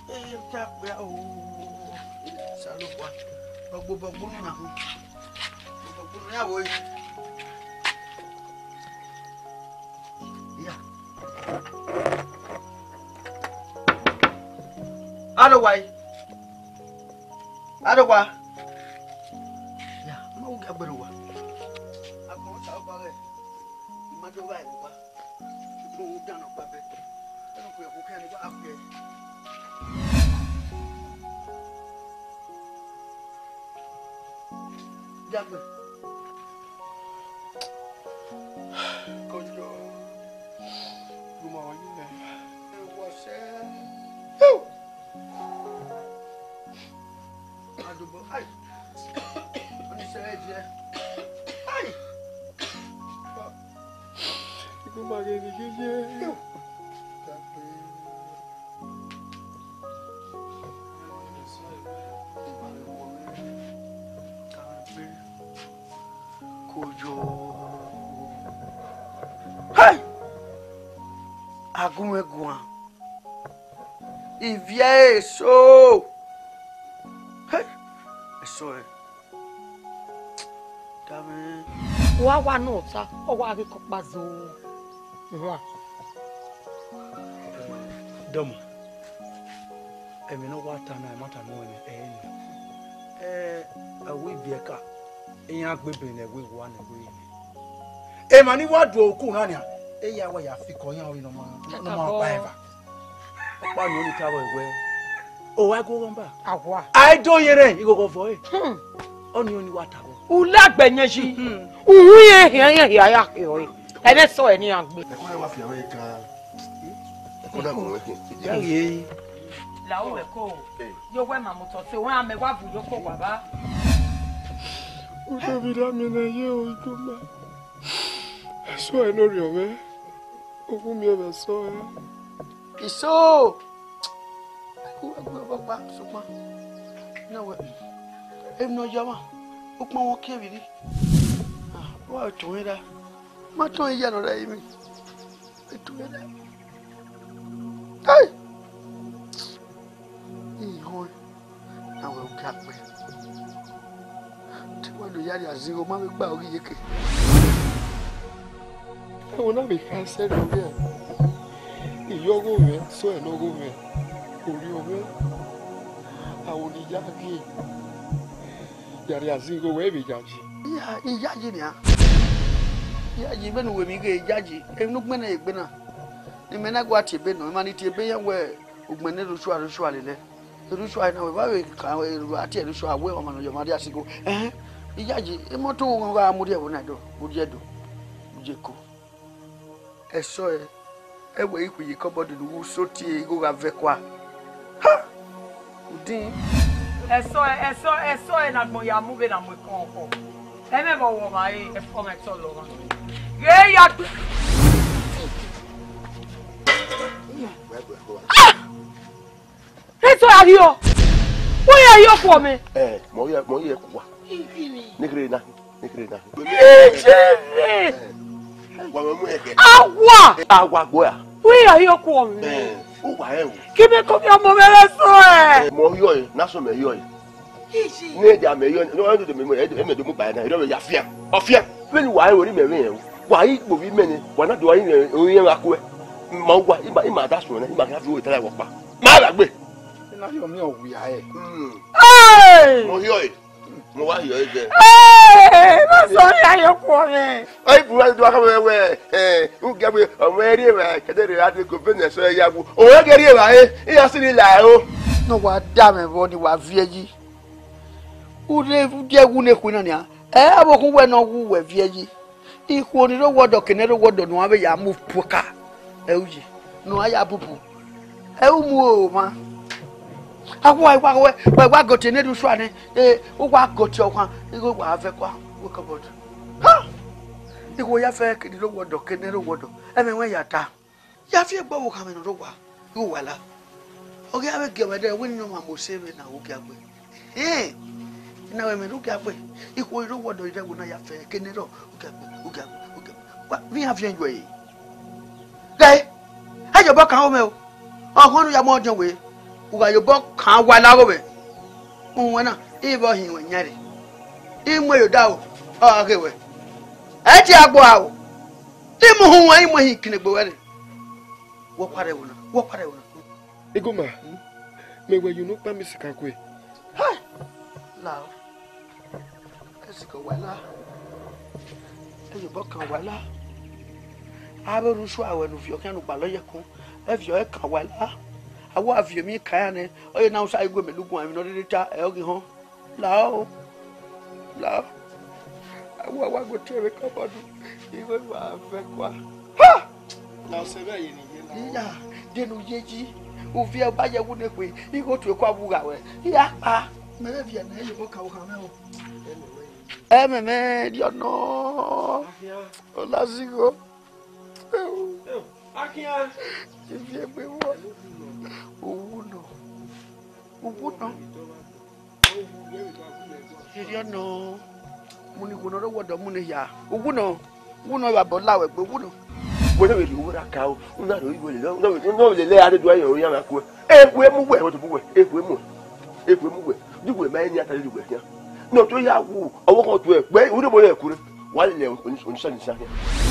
Ee, ọ ta kpẹa o. Osanobua, ọgbobọ gbunu na hu. Ọgbobọ gbunu ya vbe ore. Iya. Aro wa yi. Aro wa. Ya, ma wo ga gbẹrẹ wa. Agbọn ta ọba rẹ. Ima do wa ẹvbo ba. Mo wo dan ọba bẹ. Ẹnu kò yẹ kó kẹ́ ẹni wá fẹ́. Dàgbà. Kọjọ. Mo máa wá nílẹ̀. Ẹ wọ sẹ́. Adùnbọ̀. Ai. Oníṣẹ́ ẹ jẹ́. Ai. Ikú máa gẹ ní yéyé. Dàgbà. Kojo. Hey! Agunmwẹ guan. Ivie eso. Hey! Eso ẹ. Dame. Wa wa nọ ọta, ọ wa ghe kọkpa zo. Wa. Dọmọ. Ẹmwẹ ne ọ wa ta na, ẹmwata ne uwẹ mwẹ, ẹ i nọ. Ẹ, a wẹ ibiẹka, iran gbe ebe ne ẹvbo iwa ne ẹvbo iyẹn. Emwa ni wa do oku na nian, eya wa ya fikọ iran ọre ne ọ ma, ne ọ ma kpa eva. Ọkpa ni ọnii tavbọ wẹẹ, ọ wa gu ọghọ ba. Awa. A i do yerẹn, ighọghọ vọ ẹre. Hmm. Ọnii ọnii wa tavbọ. U la gbẹ yẹn yi. Hmm. U hu yẹn hian, yẹn hia ya khiọ ẹre. Ẹmwẹ sọ ẹ ne iran gbe. Ẹkọ na wa fi avbe ka. Ẹkọ na gun ẹkẹ. Ya ye. La o ẹkọ o. Yo wẹ ma motọ te, wẹ a mẹ wa bu yo ko wa ba. Udo bi da mi na ye o, Ido ma. Eso ẹ ne orhiọn mwẹ. Ogun miẹn vbe ẹsọhẹ. Iso! Ẹgu, ẹgu, ẹgu ọkpa, sokpan. Na wẹ, emwi ne ọ ya ọmwa, ukpọn vbe ọ ke vbe rri. Ah, ọ wa tuẹn ra. Ma tọn iye nọ rẹ imi. Etuẹn ra. Hey! Ihọn, na wẹ u ke akpẹ. Te wa do ya rhie azigho, ma vbe gba ọghe iyeke. Ẹvbo na vbe kha sẹ rre ọghe, iyọgho mwẹ, sẹ ọre ne ọgho mwẹ, orhiọn mwẹ, aro ne I ya ghe, ya rhie azigho wẹ vbe yayi. Iya, I yayi nian. I yayi vbene uwẹ emwi ghe I yayi, emwi ne u gbẹnnẹ egbe na. Ne imẹ na gua tie ebe nọ, emwa ni tie ebe yẹn wẹ ugbẹn ne erha ushua, erha ushua lele. Erha ushua na wẹ, vbe a vbe ka erha a tie erha ushua wẹ ọmwa ne ọ ya ọmwa rhie azigho. Ẹhẹn, I yayi, imọto gha mu rhie ẹvbo na do, mu rhie do, mu ye ko. Ẹsọhẹ, ẹ wẹ ikhuo ye kọbọdi ne u wu so tie igho gha vẹ kua. Ha! Udin. Ẹsọhẹ, ẹsọhẹ, ẹsọhẹ ne agbọn ya mu vbe na mu ekọnkọ. Ẹmwẹ vbe ọ wọ ọmwa re, ẹfọ mwẹ tọ lọ ọmwa. Ghe ya gbe. Ah! Eso ya rhie. Wẹ ya rhie ọkhuọ mẹ. Ẹ, mọ ye, mọ ye kuwa. Nekere na, nekere na. Ijere. Wa mẹ mu ẹkẹ. Awa. Awa gbo ya. Wẹ ya rhie ọkhuọ mẹ. Ẹ, u wa ẹ o. Kí mẹ kọ fi ọmọ mẹ rẹ sọ ẹ. Ẹ, mọ yọ ẹ, na sọ mẹ yọ ẹ. Isi. Ne da mẹ yọ, ne ọ do mẹ, mẹ do mu ba na, erriọ vbe ya fian. Ọ fian. Vbene wa ru mẹ vbe rẹn, wa i kpo vbe imẹ nẹ, wa na do wa ru orhiọn gha kuẹ. Ma uwa, ima, ima da suẹn na, ima gha fi owa ta la wọ kpa. Ma gha gbe. Ena yọ miẹn ọ wia ẹre. Mm. Hey! Mo hiọ ẹre. Mo wa hiọ ẹre. Hey! Ma sẹ ọre ya ye okuọ mwẹ. Ọ i bun wa do wa khama wẹ, eh, u gẹ wẹ, ọmọ ẹre rri evbare, kẹdẹ rre ra de go vbene ẹsẹ ya wu. Ọ i gẹ rri evbare, iran si ni la ẹro. Ne wa da mwẹ vbọ ne wa viẹ yi. U rre udiẹ wu ne ekhue na nian, ẹ, avbe okhuo uwẹ ne ọ wu uwẹ viẹ yi. Ikhuo ni rre owa ọdọ, ke ne rre owa ọdọ ne uan vbe ya mu puoka, ẹ, uyi, ne uan ya bubu. Ẹ, u mu oro mwa. A wa, wa, wa, wa, wa gọtie ne erha usua nẹ, e, u wa gọtie ọkhan, igho wa vẹ kua, wake up. Ha! Igho ya fẹ ke ni rre owa ọdọ, ke ne rre owa ọdọ. Ẹmwẹ wẹ ya ta. Ya fi egbe ọvbokhan mwẹ ne ọ rre owa, igho wa la. Ọ ghi a vbe gie ọmwa ẹdẹ wẹ ne ọ ma mose vbe na, u gia gbe. Ẹn, na wẹ mwẹ ne u gia gbe. Ikhuo i rre owa ọdọ i rre ẹvbo na ya fẹ, ke ne rrọọ, u gia gbe, u gia gbe, u gia gbe. Wa, vbe iran viẹn yuẹ ẹre. Ghẹ, a yobọ kan aro mwẹ o. Ọghọn ne u ya mu ọdiọn wẹ, u gha yobọ kan wa la gho mwẹ. Uhunmwu na, I vbe ọ hin ruẹ yan rre. I mu ẹre odaro, ọ gha ghe wẹ. Ẹ tie agbo aro. I mu uhunmwu, I mu ehin kinegbe wẹ rre. Wẹ ọkpa rre ẹvbo na, wẹ ọkpa rre ẹvbo na. Igoma, mẹ wẹ ye unu kpa mẹ sika kue. Hai! Lao. Ẹsika wa la. Ẹyobọ kan wa la. Avbe orhunmwuda ruẹ ne u viọ khian ne u gbalọ ye ẹkun, ẹviọ ẹre kan wa la. A wa viọ emwi kan iran nẹ, ọ ye ne a sa ghe mẹ lẹ uguan emwi ne ọ rhirhi ta, ẹ ọ ghi họn. Lao, lao. A wa wa gbe tie vbe kabọdu, igho wa vẹ kua. Ha! Na ọsẹ vbe ye ne I ye la. Iya, de ne u ye yi, u viẹ ba ye wu ne kue, igho tue kua vbe ugha ruẹ. Iya kpa. Mẹ vbe viẹ ne ẹ ye obọ ka u khan mwẹ o. Ẹmwẹ mwẹ rhiọ nọ. Akhian. Ọ la zigho. Akhian. Ivie egbe vbọ. Uwu nọ. Uwu nọ. Erriọ nọ. Mu ne igho ne ọ rre owa ọdọ mu ne hia. Uwu nọ. Uwu nọ, vbe abọ la wẹ gbe uwu nọ. Wẹ ne vbe rhie owa ra ka o, u na rhie igho lele, u na vbe, u na vbe lele a rre do a yẹn oyan na kuẹ. Ekhue mu wẹ, wẹ to bu wẹ, ekhue mu. Ekhue mu wẹ. Di wẹ ma eni a ta di wẹ khian. Ne ọ to ya wu, ọvbokhan tuẹ, wẹ u rre obo rẹ kure. Wa lele oni, oni sa ni sa khian.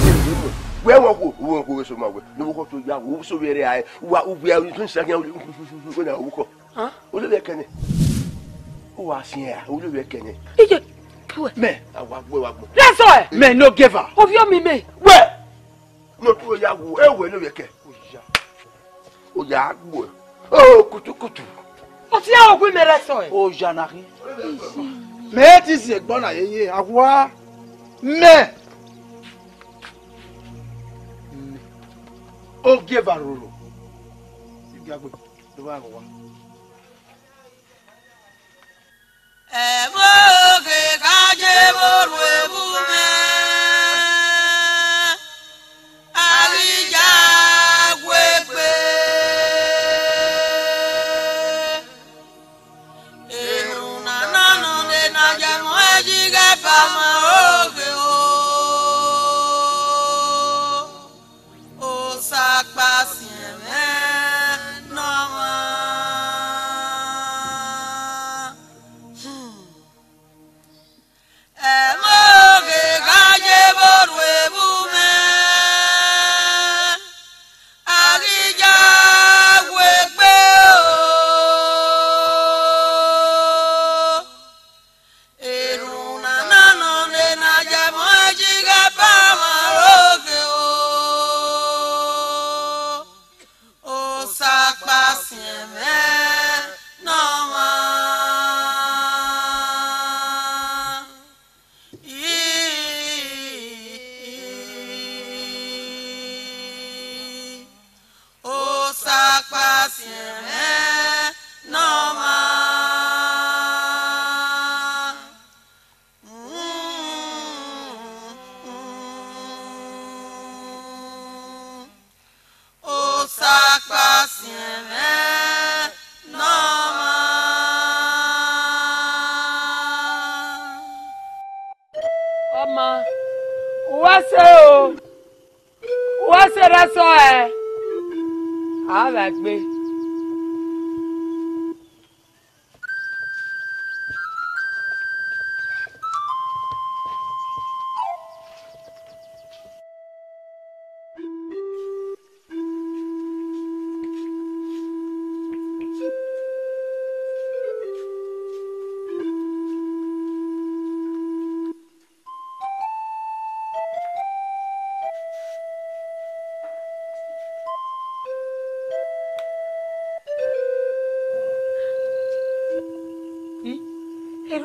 Ekhue mu. Wẹ wẹ khuo, wẹ khuo wẹ so ma wẹ. Ne ọvbokhan to ya wu, so vbe rre a, wa u wẹ oni sa khian, wẹ na ọvbokhan. Hàn? Olórí ẹkẹ nẹ. Ó wàá sin ẹ, olórí ẹkẹ nẹ. Iye, kẹwẹ. Mẹ, àwa gbọ́, wa gbọ́. Lẹ́sọ̀ ẹ̀. Mẹ no give her. Ovbi ọmọ mẹ. Wẹ. No tu ya wo, e wo olórí ẹkẹ. Ó yá. Ó yá gbọ́. Ó kutukutu. Ó ti yá ògùn mi lẹ́sọ̀ ẹ̀. Ó yá na khin. Mẹ ti si ẹgbọn na yeye, àwa. Mẹ. Mẹ. Ó give her roro. Ibi agbo. Ẹmwẹ oke ka je vbe orhu evbu mwẹ, a ghi ya wegbe. Erhunmwu na nọ ne na ya ẹmwẹ ẹyighe ba mwẹ oke o. Osa kpa siẹn mwẹ ne ọmwa. Hmm. Ẹmwẹ oke gha ye vbe orhu evbu mwẹ, a ghi ya wegbe o. Erhunmwu na nọ ne na ya ẹmwẹ ẹyighe ba mwẹ oke o. Osa kpa siẹn mwẹ ne ọmwa. Osa kpa siẹn mwẹ ne ọmwa. Osa kpa siẹn mwẹ ne ọmwa. Ọma, uwa sẹ o, uwa sẹ ra sọ ẹ, a vbe gbe.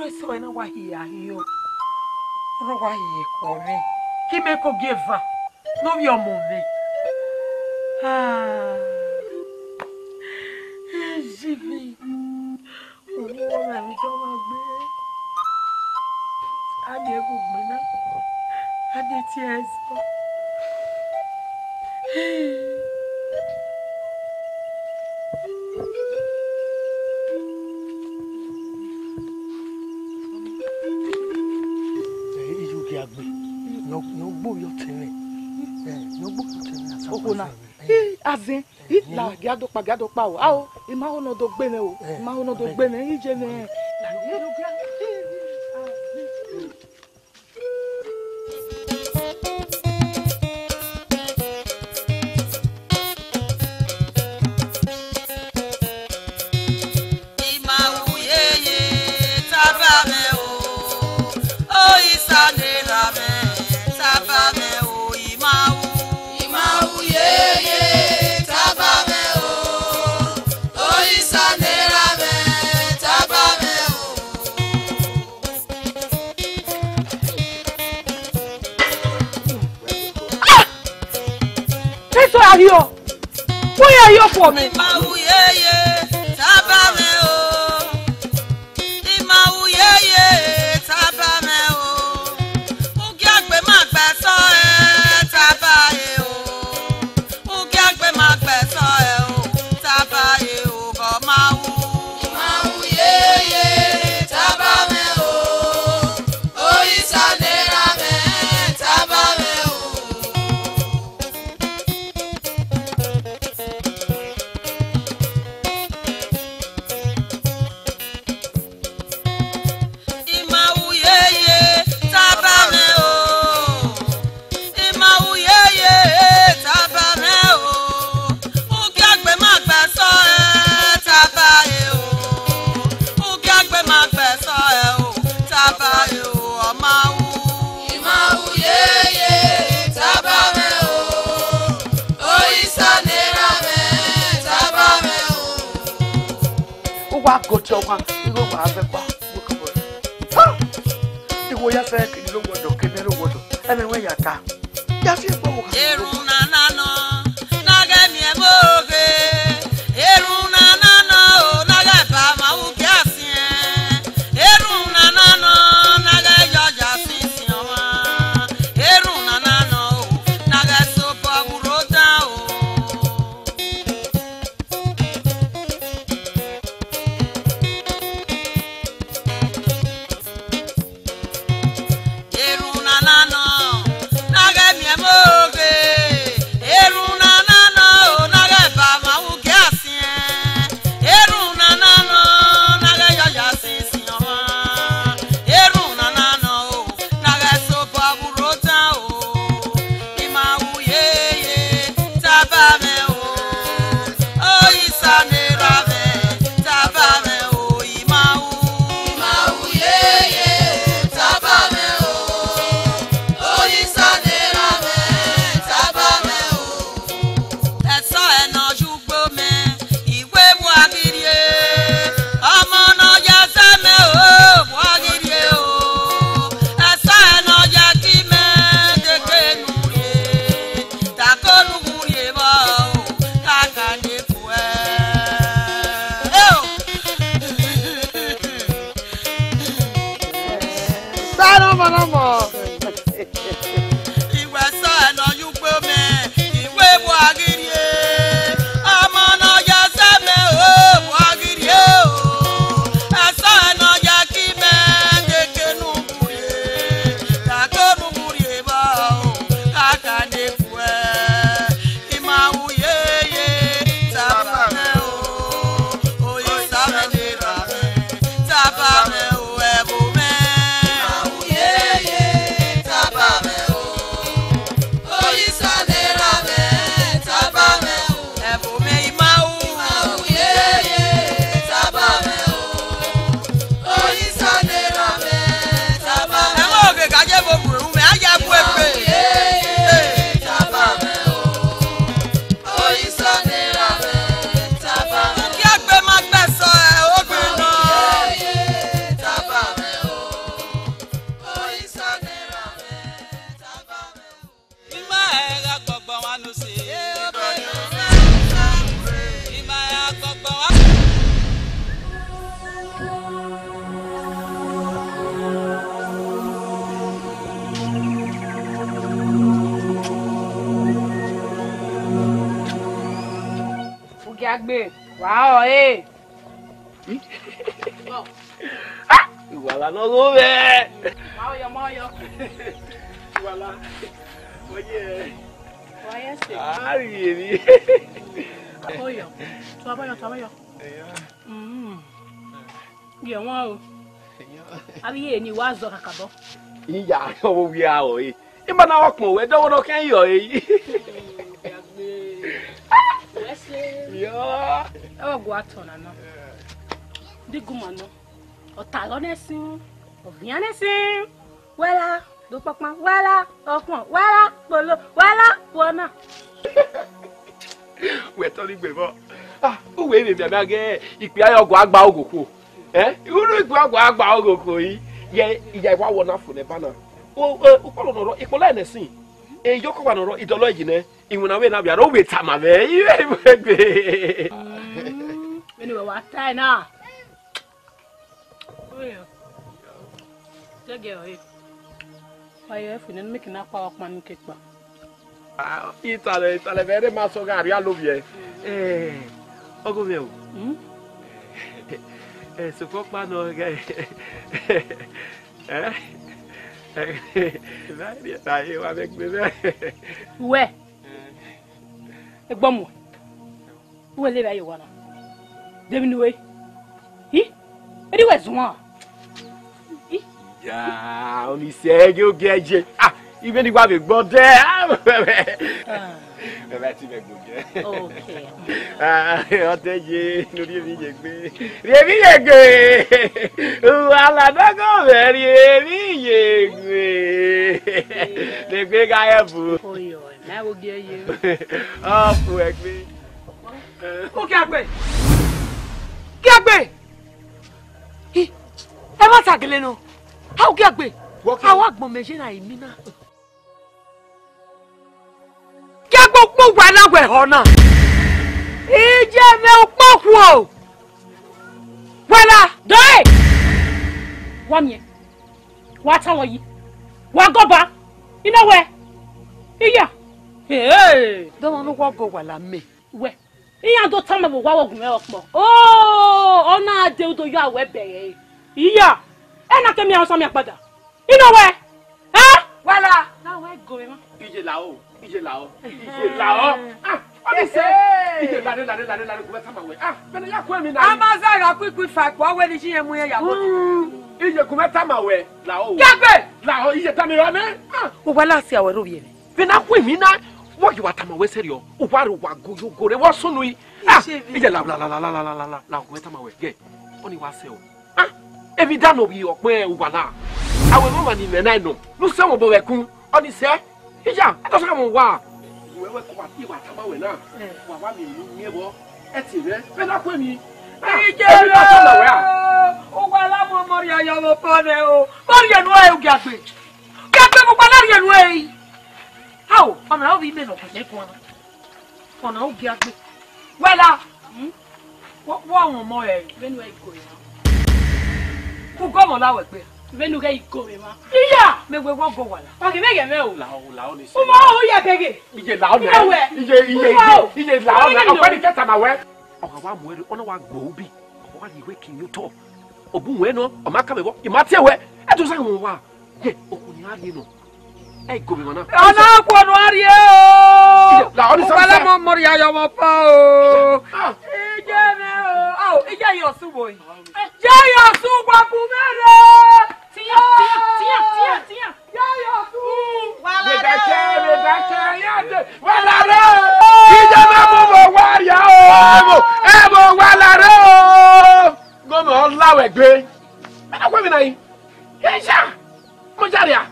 Eso ẹre na wa hia hio, ọ na wa hia ekhọe mwẹ, ke imẹ ke ogieva ne ovbi ọmọ mwẹ. Ah, Ezivi, uwu ọmwa emwi dọmwa gbe, a die gu gbinna, a die tie ẹzọ. Ẹ, iye ugie agbe, ne ọ, ne ọ gbe ovbi ọtẹn mwẹ. Ẹ, ne ọ gbe ovbi ọtẹn mwẹ, a sa Okhuo na. Ẹ, azẹn, i la, gia do kpa, gia do kpa o. Ao, I ma ho ne ọ do gbe mwẹ o. Ẹ, I ma ho ne ọ do gbe mwẹ, I je mwẹ. I ma ru yeye, taba mwẹ o. Osa ne erha mwẹ, taba mwẹ o, I ma ru. I ma ru yeye, taba mwẹ o. Osa ne erha mwẹ, taba mwẹ o. Ah! Eso ya hio. Wẹ ya hio fo mwẹ. I ma ru yeye, taba mwẹ o. I ma ru yeye, taba mwẹ o. Ugiagbe ma gbe ẹsọ ẹ, taba ẹ o. Ugiagbe ma gbe ẹsọ ẹ o, taba ẹ o, ọ ma ru. I ma ru yeye, taba mwẹ o. Osa ne erha mwẹ, taba mwẹ o. I ma ru yeye, taba mwẹ o. I ma ru yeye, taba mwẹ o. Ugiagbe ma gbe ẹsọ ẹ, taba ẹ o. Ugiagbe ma gbe ẹsọ ẹ o, taba ẹ o, ọ ma ru. I ma ru yeye, taba mwẹ o. Osa ne erha mwẹ, taba mwẹ o. U wa gotọ ọmwa, igho wa vbe kpa. Ha! Igho ya fẹ kiri lo wọdọ, kene lo wọdọ. Ẹmwẹ wẹ ya ta. Ya fi egbe wo. Erhunmwu nana nọ, na ghẹ miẹn vbe oghe. Erhunmwu nana nọ, na ghẹ ba ma ugia siẹn. Erhunmwu nana nọ, na ghẹ yọ ya sin sin ọmwa. Erhunmwu nana nọ, na ghẹ sobọ vbe urho dan o. Erhunmwu nana nọ, na ghẹ miẹn vbe oghe. Erhunmwu nana nọ, na ghẹ ba ma ugia siẹn. Erhunmwu nana nọ, na ghẹ yọ ya sin sin ọmwa. Erhunmwu nana nọ o, na ghẹ sobọ vbe urho dan o. I ma ru yeye, taba mwẹ o. Osa ne erha mwẹ, taba mwẹ o, I ma ru. I ma ru yeye, taba mwẹ o. Osa ne erha mwẹ, taba mwẹ o. Ẹsọhẹ ne ọ ye ugbo mẹ, I wẹ vbe a ghi rrie. Ọmọ ne ọ ya zẹ mẹ o, vbe a ghi rrie o. Ẹsọhẹ ne ọ ya ki mẹ, deke ne u rrie. Tako ne u rrie vbọ o, kaka ne fuẹ. Eo! Sa nọmọ nọmọ. I wẹ ẹsọhẹ ne ọ ye ugbo mẹ, I wẹ vbe a ghi rrie. Ọmọ ne ọ ya zẹ mẹ o, vbe a ghi rrie o. Ẹsọhẹ ne ọ ya ki mẹ, deke ne u rrie. Tako ne u rrie vbọ o, kaka ne fuẹ. I ma ru yeye, taba mwẹ o, Osa mwẹ ne erha mwẹ, taba mwẹ o, ẹvbo mwẹ. I ma ru yeye, taba mwẹ o, Agbe, wa ọ e. Ah, Uwala ne ọ gho mwẹ. Ma ọ yọ, ma ọ yọ. Uwala, ọ ye. Wa ye se. A rhie emwi. Ọ yọ. Tuabọyọ, tuabọyọ. Eya. Mm. Gie wan o. Eya. Avbe iye ni wa zọ kakabọ. Iya, ọ vbe wia ọre. Ima na ọkpọn wẹ dọwọ nọ kẹn yọ e. Wẹ se. Yọ. Ẹ wa gua tọn na nọ. Diguma nọ. Ọ ta lọ nẹ sin. Ọ vian nẹ sin. Wẹla, do kpakpan. Wẹla, ọkpọn. Wẹla, kpolo. Wẹla, wọna. Wẹ tọ ni gbe vbọ. Ah, uwẹ vbe mianmian ghe ikpia yọ gua gba oghokhuo. Eh? Unu ikpia gua gba oghokhuo yi. Ye iya wa wọ na fo nẹ ba na. O, o, ukpọlọ nọ rọ, ikpọlọ ẹnẹ sin. Eyọkọwa nọ rọ, idọlọ yi nẹ. Iwinna vbe na vbe aro vbe tama mwẹ. Iwe iwe gbe. Mm, vbene wẹ wa tae na. Oya. Tẹgẹ ọre. Wa ye ẹfu nene make na kpa ọkpa ne ke kpa. Ah, italẹ, italẹ, vbe ẹre ma sọ gha rhie alobiẹ. Eh, ọgọ mwẹ o. Hmm? Eh, sokpan ọkpa nọ, eh, eh, eh, eh, wa vbe gbe mwẹ. Uwẹ, egbọmuẹn. Uwẹ lele a ye owa na. De emwi ne u re? I? Erriọ wẹ zuan. I? Ya, ọni sẹ ghe ogiẹ ye. Ah, ivbi ne I wa vbe gbe ọdẹ. Ah, mẹ ma ti vbe gbe ogiẹ. Okay. Ah, ọdẹ ye, ne u rhie emwi ye egbe. Rhie emwi ye egbe. Uwala nọgọ mwẹ rhie emwi ye egbe. Ne egbe gha ghẹ bu. Oyo, na wo gie ye. Ọ fu egbe. Ugiagbe! Ugiagbe! Hi, ẹmwata gele nọ. Ha Ugiagbe! Wọ ke- A wa gbọn mẹ ye na emi na. Ugiagbe, ukpo wa na wẹ họ na. Iye mwẹ ukpo khuo. Wẹla. Dọe! Wa miẹn. Wa ta lọ yi. Wa gọba. I na wẹ. Iya. Hey! Dọmọ ne uwa gọ Wẹla mẹ. Wẹ. Iran do tama vbe owa vbe ọgumwẹ ọkpọ. Oh, ọ na de udo yọ awẹ bẹghe. Iya, ẹ na ke miẹn ọsọmia kpada. I nọ wẹ? Eh? Wala. Na wẹ go emwa. Iye lao, iye lao, iye lao. Ah, ọ ni sẹ. Hey. Iye lare, lare, lare, lare, gu mẹ tama wẹ. Ah, bẹnẹ ya ku emwi na. A ma zẹ gha quick, quick, fa kua wẹ ni iye mu iran ya wẹ. Mm, iye gu mẹ tama wẹ, lao. Kẹgbe. Lao, iye tama wẹ nẹ. Ah. Uwa la si awẹ ro vbiẹ. Vbe na khu emwi na, wọ ghi wa tama wẹ sẹrriọ, u wa rre uwa go yo go rre, vbọ sunu i. Ah, iye la la la la la la la la la, wẹ tama wẹ gẹ, ọni wa sẹ o. Ah, emwi da nọ vbe ọkpẹn uwa la. Awẹ mama ni mwẹ na nọ, ne u sẹ wọn obọ vbe ẹkun, ọni sẹ. Iya, ẹ tọ sẹ wọn wa. Wẹ wẹ kọ wa, i wa tama wẹ na. Wa wa mi enu miẹn vbọ, ẹ tie mwẹ, vbe na khu emwi. Ah, iye emwi da tama wẹ a. Uwa la mu ọmọ rhia ya vbe obọ nẹ o. Ọ rhie enu ẹre Ugiagbe. Ugiagbe mu gba na rhie enu ẹre. Ao, ọna ovbi imẹ ne ọ guẹdẹ guan na. Ọna Ugiagbe. Wẹla. Hmm? Wọ, wọ wọn ọmọ ẹre. Vbene u ghẹ i go emwa. U gọ ọmọ la wẹ gbe. Vbene u ghẹ i go emwa. Iya, mẹ wẹ wọ gọ Wala. Ọ ghi vbe ghẹ mwẹ o. Lao, lao ni se. U ma ho ya bẹghe. Iye lao nẹ. Iye wẹ. Iye, iye, iye, iye lao nẹ. Ọkpẹni kẹta ma wẹ. Ọ gha wa mu ẹre, ọ na wa gbe obi. Ọ wa rhie iwe kin ye otọ. Ọ bu wẹ nọ, ọ ma ka vbe vbọ, I ma tie wẹ. Ẹ tọ sa wọn wa. Ye, okhuo ni a rhie nọ. Ẹ i go vbe emwa na. Ọna okhuo ne a rhie o. La, ọ ni sa, Uwa la sa. Mọ, mọ rhia ya ọmọ pa o. Ah. Iye mwẹ o. Ao, iye yọ su vbo yi. Iye yọ su wa bu mwẹ rre. Tiyan, tiyan, tiyan, tiyan, tiyan. Iye yọ su. Wa la rre o. Wa la rre o. Iye ma mu vbe owa rria o. Ẹ vbo, ẹ vbo, wa la rre o. Gọmọ ọ la wẹ gbe. Ẹ na kue mi na yi. Ẹ ya. Mo ya rria.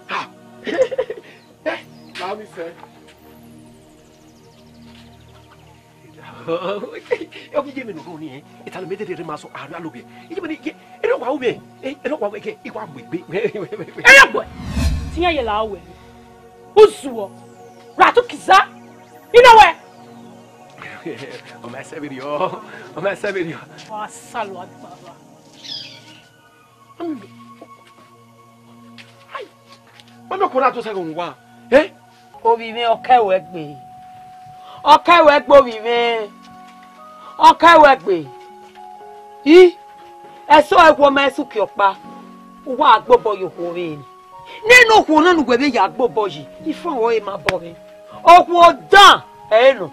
Ha. Eh, ma mi sẹ. Ọ ghi ye mẹ ne ọ rhọ ni, eh? Italẹ mẹ dede rre ma sọ, a rre alobiẹ. Iye mẹ ni, ye, ẹ rọ wa ru mẹ, eh, ẹ rọ wa ru mẹ, ke, I wa mu egbe. Ẹ rọ gbẹ. Tiyan ye la wẹ. Uzuọ. Ra tu kiza. I nọ wẹ. Ọ ma sẹ vberriọ. Ọ ma sẹ vberriọ. Wa salọ agbara. Mami, ai, mami, ọkọ na to sẹ ghe wa. Eh? Ovbi mwẹ, ọ kẹ wẹ gbe. Ọ kẹ wẹ gbe, ovbi mwẹ. Ọ ka ruẹ gbe. I, ẹsọhẹ wọ ma ẹse uki ọkpa, uwa gbe obọ ye okhuo vbe eni. Nene okhuo na ne uwẹ vbe ya gbe obọ yi, ifan ọre ma bọ mwẹ. Okhuo dan ẹre nọ.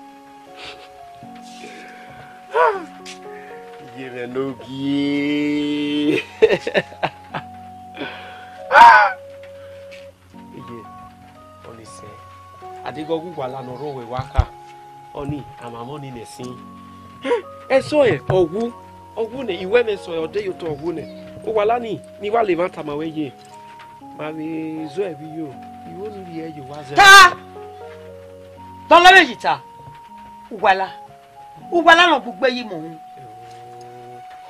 Iye mwẹ ne ogie. Iye, ọni sẹ, a deghẹ ọ ghe uwala ne ọ rre owẹ wa kha, ọni, a ma mwẹ ọni nẹ ẹsin. Ẹsọhẹ, ọ wu, ọ wu nẹ, I wẹ mwẹ ẹsọhẹ, ọ de ye otọ ọ wu nẹ. Uwala ni, ne I wa la emwa tama wẹ ye, ma vbe zọ ẹvbo iyo, I ho ne I rhie ye owa zẹ. Ta! Tọlọ vbe yi ta. Uwala, uwala ne ọ gu ugbe ye imẹ uhunmwu.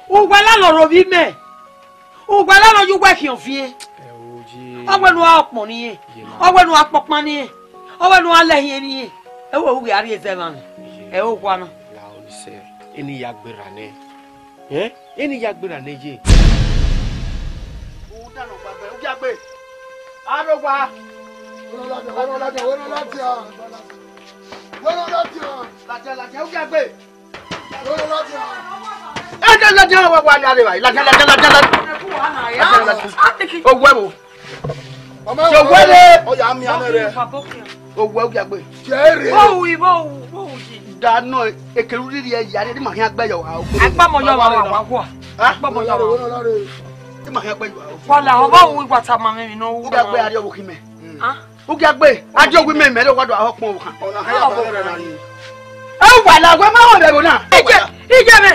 Uwala ne ọ rre ovbi imẹ. Uwala ne ọ ye uwa khian ọviẹn. Ẹ o ye. Ọ wẹ ne u ra ọkpọn ne irẹn. Ye ma. Ọ wẹ ne u ra kpọkpan ne irẹn. Ọ wẹ ne u ra lẹ ẹhiẹn ne irẹn. Ẹ wẹ u ghi a rhie zẹ emwa mwẹ. Ye. Ẹ o, owa na. La onisẹ, eni ya gberra nẹ. Ẹ? Eni ya gberra nẹ ye. U danọ gba bẹ, u gia gbe. Aro wa. Wẹ nọ ladian, wẹ nọ ladian, wẹ nọ ladian. Wẹ nọ ladian. Ladian, ladian, u gia gbe. Wẹ nọ ladian. Ẹ, ladian, ladian, wa, wa, ladian, ladian, ladian, ladian. Ladian, ladian. Owẹ wo. Ọmọ So ẹ̀wọ̀n wẹ rẹ. Ọ ya miẹn amẹ rẹ. Owẹ u gia gbe. Jẹ rẹ. Bọhu, bọhu, bọhu yi. Da nọ ekelu rhirhi ẹ ya rre, ma khian gbe yọ ha. Agbamọ yọ wa wa wa. Ha? Agbamọ yọ wa. Wẹ nọ lare. Ima khian gbe yọ ha. Wala, ọba wu igba ta ma mwẹ emwi ne ọ wu. U gia gbe, a rhie ọvbokhan mẹ. Ah? U gia gbe, a die owa mẹ, mẹ rre wa do a họkpọn ọvbokhan. Ọna ha ya ba rẹ na ni. Ẹ wala, wẹ ma họn vbe ẹvbo na. Ije, ije mẹ.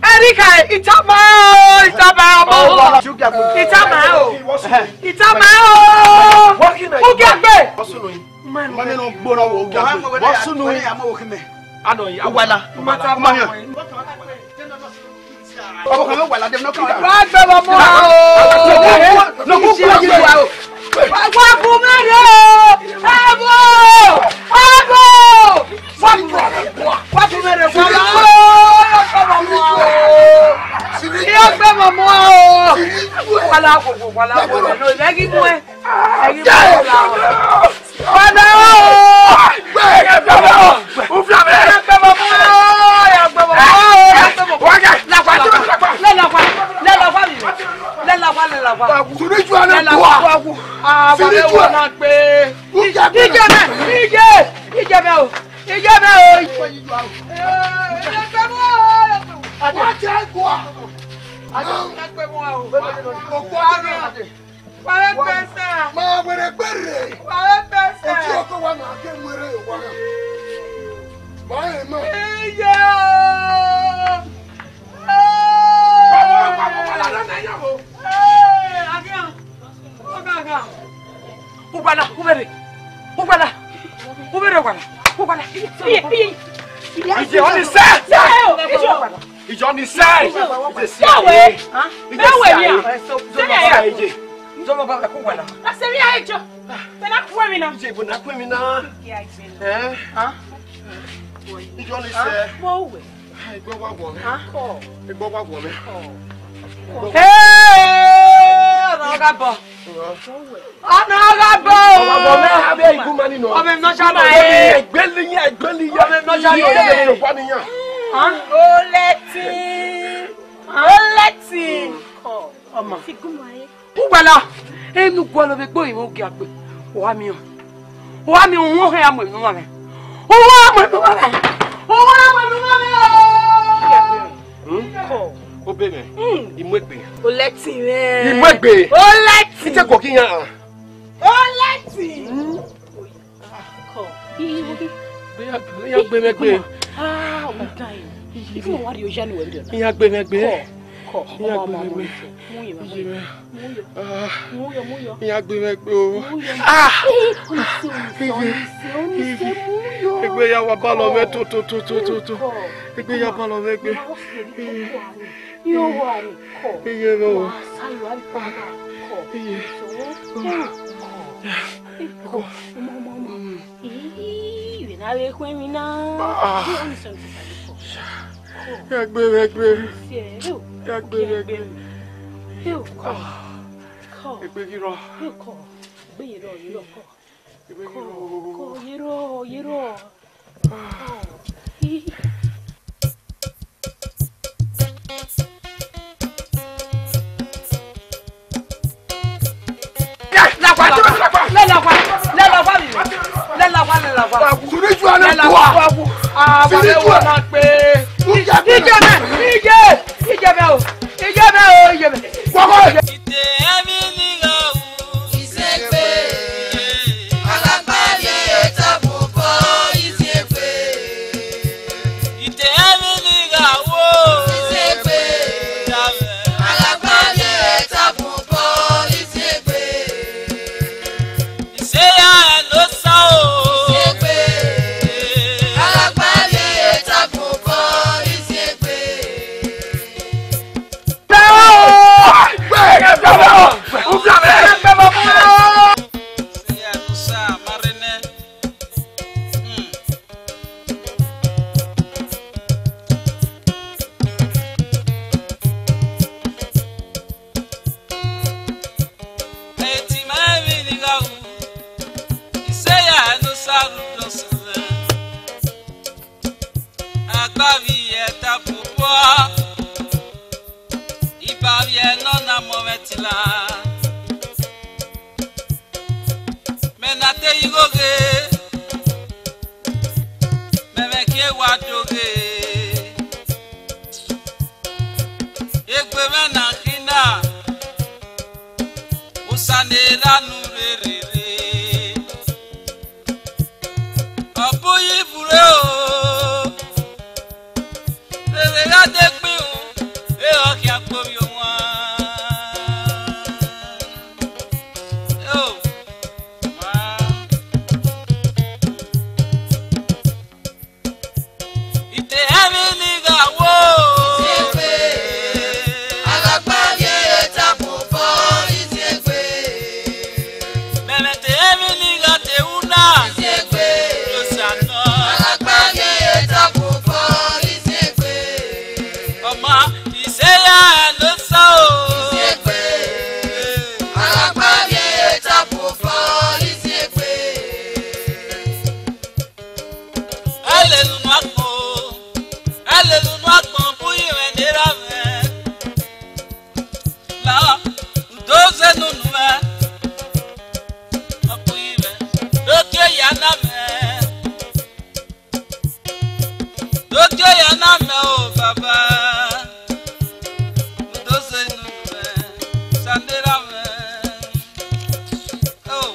Erika, itama o, itama ọmọ. Ọ, wala, u gia gbe. Itama o. Ẹhẹ. Itama o. U gia gbe. Ọ sunu yi. Ma mẹ nọ gbona wo, u gia gbe. Ọ sunu yi. Anọ yi, wala. Mata ma mẹ. Ọmọ kan wà ládé, nọ kàn. Wa gbẹ bọ mọ o. Nọ kàn. Wa bu mẹ rẹ o. Ẹ bọ. Ẹ bọ. Wa bu mẹ rẹ o. Wa bu mẹ rẹ o. Wa gbẹ bọ mọ o. Wala gbogbo, wala gbogbo. Lẹgin mu ẹ. Ẹ̀yin bá wà láwọn. Padà o! Ẹ gbà wá! Ufia mẹ! Ẹ gbà wá mọ́! Ẹ gbà wá mọ́! Ẹ gbà wá mọ́! Wọ́n kẹ́! Lẹ́lọ́pàá! Lẹ́lọ́pàá! Lẹ́lọ́pàá mi! Lẹ́lọ́pàá! Lẹ́lọ́pàá! Sùnìjú alẹ́ kú wa! Àwọn ẹ̀wọ̀n náà pé. Ufia gbé Ìjẹ́ mẹ́! Ìjẹ́! Ìjẹ́ mẹ́ o! Ìjẹ́ mẹ́ o! Ẹ gbà wá! Wọ́n kẹ́ kú wa! Ẹ gbà wá! Òkú ọdún náà! Wàá pẹ́ sà. Ma wẹrẹ gbẹrẹ. Wàá pẹ́ sà. Ojú ọkọ wa máa kẹ́ mú eré wa. Máa yẹn mọ̀. Iye o. Ee, Akian. Ó gàgà. Ugbala, ubere. Ugbala. Ugbala. Ugbala. Iye, iye. Iye, ó ní sẹ́. Sẹ́ o. Iye. Ìjọ ni sẹ́. Ìjọ ni sẹ́. Yàwé. Ìjọ ni sẹ́. Yàwé ni à. Ìjọ ni sẹ́. Ìjọ ni bàbá kú wà náà. Àṣẹ mi àìjọ. Bẹ́ẹ̀ náà kú ẹ̀mí náà. Ìjọ ìbò náà kú ẹ̀mí náà. Ẹ́? Ìjọ ni sẹ́. Mo wẹ̀. Ẹgbẹ́ wa wọ̀ mí. Ẹgbẹ́ wa wọ̀ mí. Hey! Ọ̀nà ọ̀gá bọ̀. Ọ̀nà ọ̀gá bọ̀. Ọmọ mẹ abẹ igun mani nọ. Ọmọ mi nọ ṣáà máa yẹ. Ẹgbẹ́ ni yẹn, ẹgbẹ́ ni yẹn. Ọmọ mi nọ ṣáà máa yẹ. Ọmọ mi nọ ṣáà máa yẹ. Ó lẹ́tì. Ó lẹ́tì. Ọmọ. Ugbala, enu gualọ vbe gbe orinmwẹ ogiagbe. Uwa miẹn. Uwa miẹn, uhunmwu hẹ ya mu emwi ne uwa mwẹ. Uwa mu emwi ne uwa mwẹ. Uwa mu emwi ne uwa mwẹ o. Hmm? Kọ. Obe mwẹ. Hmm. I mu egbe. O lẹtin mwẹ. I mu egbe. O lẹtin. Ite kọ ki yan. O lẹtin. Hmm? Kọ. Iye, iye, iye. Gbe ya, gbe ya, gbe mẹ gbe. Ah, we dying. If you want your journey, well done. Iya gbe mẹ gbe. Kọ, kọ. Iya gbe mẹ gbe. Mu yẹn, mu yẹn. Mu yẹn. Ah. Mu yẹn, mu yẹn. Iya gbe mẹ gbe o. Mu yẹn. Ah. Oníṣẹ́, oníṣẹ́, oníṣẹ́, oníṣẹ́, mu yẹn. Egbe ya wa ba lọ mẹ to, to, to, to, to, to. Kọ. Egbe ya ba lọ mẹ gbe. Kọ. Iye mẹ o. Kọ. Iye. Kọ. Kọ. Ọmọ, ọmọ, ọmọ. Ih, vbe na vbe khuẹn emwi na. Ah. Vbe wẹ ni sẹ ne u ta ye kọ? Ya gbe mwẹ gbe. Siẹ, yo. Ya gbe mwẹ gbe. Yo, kọ. Kọ. Egbe ghi rrọọ. Yo, kọ. Egbe ye rrọọ, ye rrọọ, kọ. Egbe ghi rrọọ. Kọ, ye rrọọ, ye rrọọ. Ah. Kọ. Ih. Sunu ju alẹ bua. Sunu ju alẹ. Ije mẹ, ije, ije mẹ o, ije mẹ o, ije mẹ. Wa wa. Ite ẹmwẹ ni gha wu. Izegbe. Alagba vbe eta bobọ Izegbe. Ite ẹmwẹ ni gha wu. Izegbe. Alagba vbe eta bobọ Izegbe. Iseya ẹn ne Osa o. Izegbe. Alagba vbe eta bobọ Izegbe. Agba vbe eta bobọ, iba vbe ẹnọ na mọ mwẹ tila. Mẹ na te ye ighoghe, mẹ mwẹ gie wa doghe. Egbe mwẹ na khin na, Osa ne erha nu rherere. Ọ bu yi vbe ure o, rere gha de kpirun, e ọ khian kpe ovbi owan. Eo, ma. Ite ẹmwẹ ni gha wo. Izegbe. Alagba vbe eta bobọ Izegbe. Mẹmẹ te ẹmwẹ ni gha te wu na. Izegbe. Osa nọ. Alagba vbe eta bobọ Izegbe. Ọma, Iseya ẹn ne Osa o. Izegbe. Alagba vbe eta bobọ Izegbe. Ẹlẹlunu agbọn, ẹlẹlunu agbọn bu yi mwẹ ne erha mwẹ. La, udo zẹ ne unu mwẹ. Ọ bu yi mwẹ, do gie ya na mwẹ. Do gie ya na mwẹ o, Baba. Udo zẹ ne unu mwẹ, Osa ne erha mwẹ. Oh.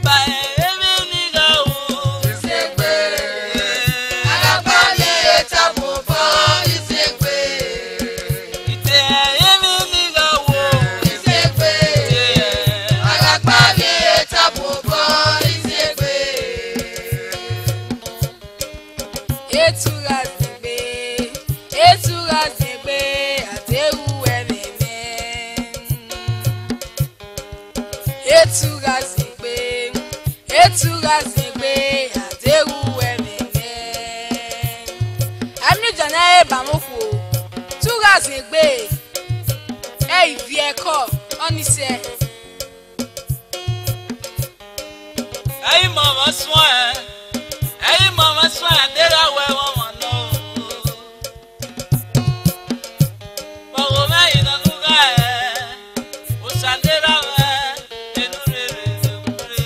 Ba ẹmwẹ ni gha wo. Izegbe. Alagba vbe eta bobọ Izegbe. Ite ẹmwẹ ni gha wo. Izegbe. Alagba vbe eta bobọ Izegbe. Etu gha zẹgbe, etu gha zẹgbe, a te ru ẹmwẹ mwẹ. Etu gha zẹgbe, etu gha zẹgbe, a te ru ẹmwẹ mwẹ. Amida na re ba mwẹ okhuo, tu gha zẹgbe, ẹ i viẹ ẹkọ, ọni sẹ. Ẹ i mọ ọmwa suẹn, ẹ i mọ ọmwa suẹn, deghẹ a wẹ ọmwa nọ. Ọghe mwẹ i nọ ne u ghae, Osa ne erha mwẹ, enu rere vbe ure.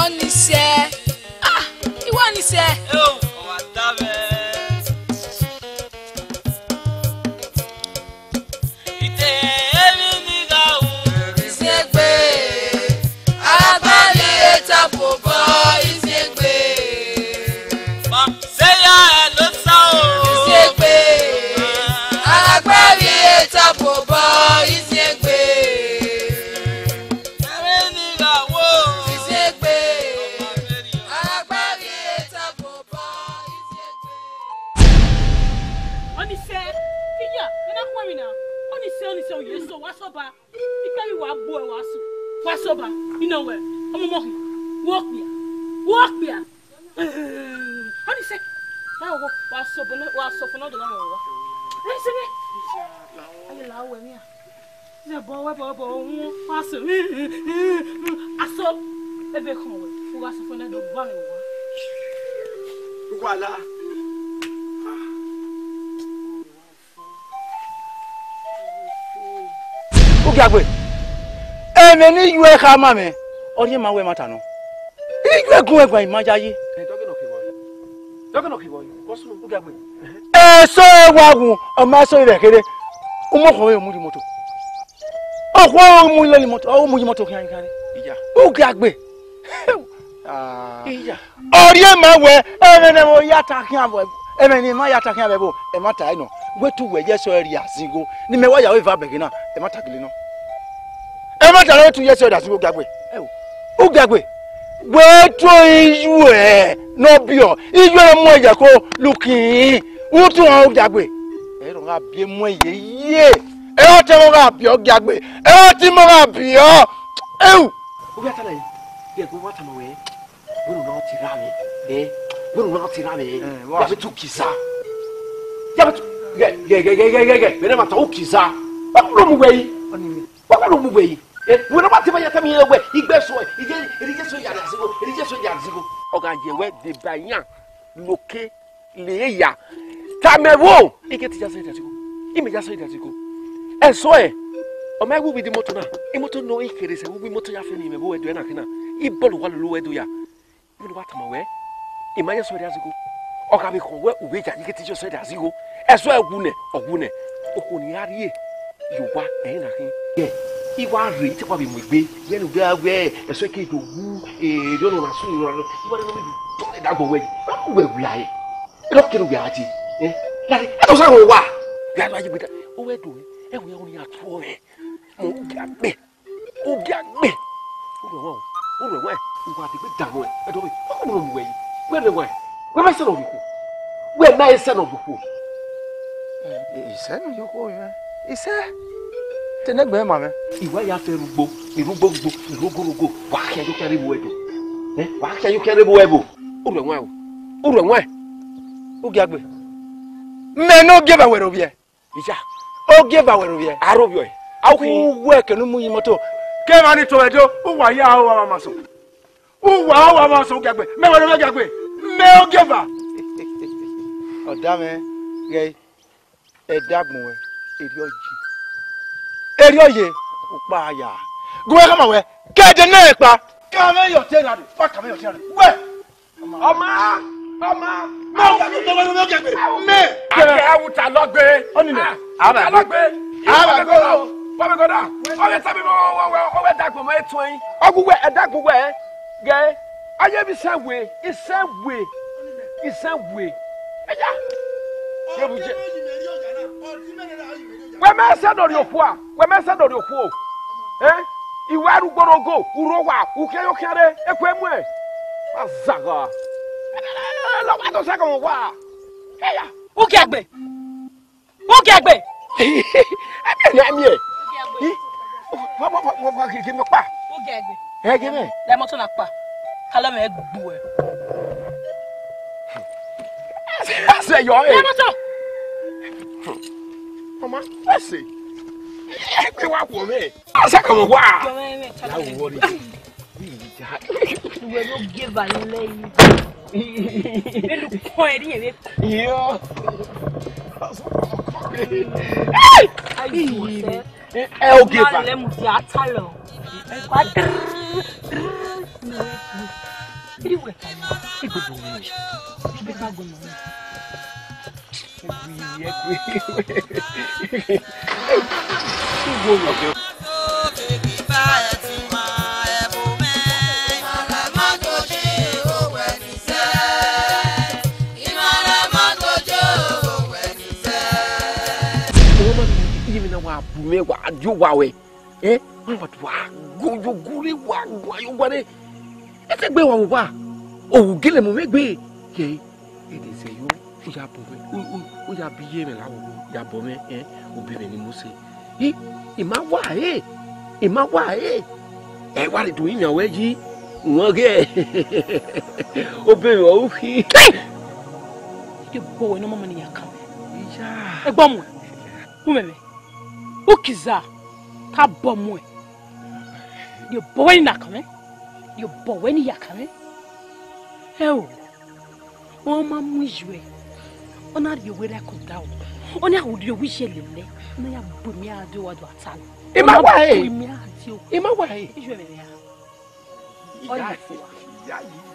Ọni sẹ, ah, I wa ni sẹ. Eo, ọ wa da mwẹ. Ite emwi ni gha ru. Izegbe, Alagba vbe eta bobọ Izegbe. Ma sẹ ya ẹlọ sa o. Izegbe, Alagba vbe eta bobọ Izegbe. Emwi ni gha ru. Izegbe, Alagba vbe eta bobọ Izegbe. Ọni sẹ, iya, ẹ na khuẹn emwi na. Ọni sẹ, ọni sẹ, oye eso, wa sẹ ọba. Ikpẹyi wa bu ẹ, wa sẹ, wa sẹ ọba. Ina wẹ, ọmọmọ hin, wẹ okpia, wẹ okpia. Ọni sẹ, ya owo, wa sẹ ọba, wa sẹ ọfọ ne ọ do na mẹ wa. Ẹ sẹ nẹ. Aye la wẹ mia. Zẹ bọ wẹ bọ bọ wọn, wa sẹ. Aso, ebe khọn wẹ, wa sẹ ọfọ ne ọ do ba mẹ wa. Wala. Ugiagbe, ẹmwẹ ne I yu ẹ khama mwẹ, ọ rhie ma wẹ ẹmwata nọ. I yu ẹ gun ẹguae, I ma yayi. Eso ẹre wa wu, ọ ma eso vbe kherhe. Umọkhọ ọre mu yi moto. Ọkhọ ọre mu yi moto, ọ mu yi moto khian khian. Ugiagbe. Ah. Iya. Ọ rhie ma wẹ, ẹmwẹ ne ọ ya ta khian vbe, ẹmwẹ ne ima ya ta khian vbe ẹvbo, ẹmwata nọ. Wẹ te uwẹ ye eso ẹre rhie azigho, ne imẹ wa ya eva bẹghe na, ẹmwata gele nọ. Ẹmwata wẹ te uwẹ ye eso ẹre rhie azigho, Ugiagbe. Ẹo, Ugiagbe. Wẹ te iyu ẹ ne ọ biẹ, iyu ẹ ne ọ mu ẹyẹ ko lukin, u tọn Ugiagbe. Ẹ rọ gha biẹ mu ẹyẹ ye, ẹ ọ te mọ gha biẹ Ugiagbe, ẹ ọ te mọ gha biẹ. Ẹu. Ovbi ata na yi, yẹ gu wa tama wẹ. Wẹ unu na ti ra mwẹ, eh? Wẹ unu na ti ra mwẹ, eh? Eh, wa. Ya vbe tu kiza. Ya vbe tu, ghe, ghe, ghe, vbe ne ma ta u kiza. Wa kunu mu wẹ yi. Ọni mi. Wa kunu mu wẹ yi. Eh, wẹ ne ma ti ma ya tama wẹ, igbe eso, ije, ije eso ya zigho, ije eso ya zigho. Ọ gha ye wẹ deba iran, loke, le ya. Tama ẹvbo, ike te ya sẹ da zigho. Imẹ ya sẹ da zigho. Ẹsọe, ọ ma wu vbe imoto na. Imoto ne ọ i kherhe sẹ, wu imoto ya fẹ ne imẹ vbe ẹdẹ na khin na. Ibọl wa lele uwẹ do ya. Vbene uwa tama wẹ, I ma ya sẹ da zigho. Ọ gha vbe khọn wẹ u vbe ya ike te ya sẹ da zigho. Ẹsọe wu nẹ, ọ wu nẹ. Okhuo ne a rhie ye owa, ẹ i na khin. Yẹ, I wa rre, I te wa vbe mu egbe. Vbene u gha wẹ, ẹsọe ke do wu, eh, erriọ nọ na su, erriọ nọ na, I wa rre ne ọ vbe do tọn ẹdẹ agbọn wẹ. Uwẹ wia ẹre. Erha kere uwẹ a dee, eh? Lare, ẹ tọ sa ghe owa. Vbe a do a ye egbe da, ọ wẹ do, ẹ wẹ ọ ni a tuọ mwẹ. Mo Ugiagbe, Ugiagbe. U rẹn wan o, u rẹn wan. Uwa degbe da mwẹ, ẹ dọ mwẹ, ọ kọ mu wẹ yi. Wẹ rẹn wan, wẹ ma sẹ nọ rhie okhuo. Wẹ ma sẹ nọ rhie okhuo. Isẹ nọ rhie okhuo mwẹ. Isẹ. Te ne ẹgbẹe ma mwẹ. I wa ya fẹ rugbo, irugbo rugbo, irogo rogo. Wa khian yo khian rre vbe ẹvbo. Eh? Wa khian yo khian rre vbe ẹvbo. U rẹn wan o. U rẹn wan. Ugiagbe. Mẹ ne ogieva wẹ rhovbiẹ. Iya. Ogieva wẹ rhovbiẹ. A rhovbiẹ. A u khin. Uwẹ kẹ ne u mu yi moto. Ke emwa ni to ẹdo, uwa ya ho wa ma so. Uwa ho wa ma so Ugiagbe. Mẹ wẹ rhovbiẹ Ugiagbe. Mẹ ogieva. Ọda mwẹ ghẹ. Ẹdẹ agbọn ruẹ, erriọ ye. Erriọ ye, ukpa ya. Gu mwẹ khama wẹ, ke ẹdẹ nẹ kpa. Ka mwẹ ye ọtẹn na dee, wa ka mwẹ ye ọtẹn na dee. Wẹ! Ọma, ọma, mẹ, mẹ, mẹ, mẹ, mẹ, mẹ. Akẹ awuta lọgbe. Ọni nẹ. Ah, awuta lọgbe. Awuta lọgbe. Wa mẹ gọda. Wa mẹ gọda. Ọ vbe tama mwẹ, wa, wa, wa, ọ vbe ẹdẹ agbọn mwẹ tuẹn. Ọ gu wẹ, ẹdẹ agbọn wẹ. Gẹ, a ye vbe isẹn we, isẹn we, isẹn we. Eya. Ye bu je. Wẹ mẹ sẹ nọ rhie okhuo a? Wẹ mẹ sẹ nọ rhie okhuo? Eh? I wa rugbo rogo, u rre owa, u khian yo khian rre, eku emu ẹ. Wa zagha. Lọ wa do sẹ gọmọ wa. Eya. Ugiagbe. Ugiagbe. Ẹmẹ ne a miẹn. Ugiagbe. Wa, wa, wa, wa, wa, ghe, ghe mẹ ọkpa. Ugiagbe. Ẹ, ghe mẹ. Lẹ moto na kpa. Ka lọ mẹ gbu ẹ. Ẹsẹ yọ ẹ. Lẹ moto. Ọma, ẹsẹ. Ẹ pé wa wọ mẹ. Ẹsẹ kàn mọ wa. Jọ mẹ, mẹ, chala. Láwo wọrí. Ìwé ló gé balẹ̀ yìí. Mélòó kọ́ ẹ ní ẹ̀mí? Yọ. Ayi, ẹ, ẹ, oge ba. Má lẹ mu ti ata lọ. Wa dr-, dr-, kí ni wẹ̀ ká yìí? Ìgbòho ni. Ìgbòho ni. Iye mi na wa bu mẹ wa di owa wẹ. Eh, wa wa wa go yo gure wa gua yo gua re. Ete gbe wa wa. O gele mu mẹ gbe. Ke. Ede sẹ yo, u ya bọ mwẹ, u, u, u ya bi ye mwẹ la wo, ya bọ mwẹ, eh, obọ mwẹ ni Mose. I, I ma wa re, I ma wa re. Ẹ wa re do iyan wẹ yi, wọn ghe. Obọ mwẹ ọ u khi. Ke bọ wẹ ne ọmọ mẹ ni ya kan mwẹ. Iya. Ẹ gbọ mu, u mẹ mẹ. U kiza, ka bọ mu ẹ. Ye bọ wẹ ni na kan mwẹ. Ye bọ wẹ ni ya kan mwẹ. Ẹ o. Ọ ma mu iyuẹ, Ọ na rhie owa ẹre ku da o. Ọ na rhie owa iye lele. Ọ na ya bu emiẹn a die owa do ata nẹ. I ma wa he. Bu emiẹn a die owa. I ma wa he. Iye lele ya. Ọ ya fua.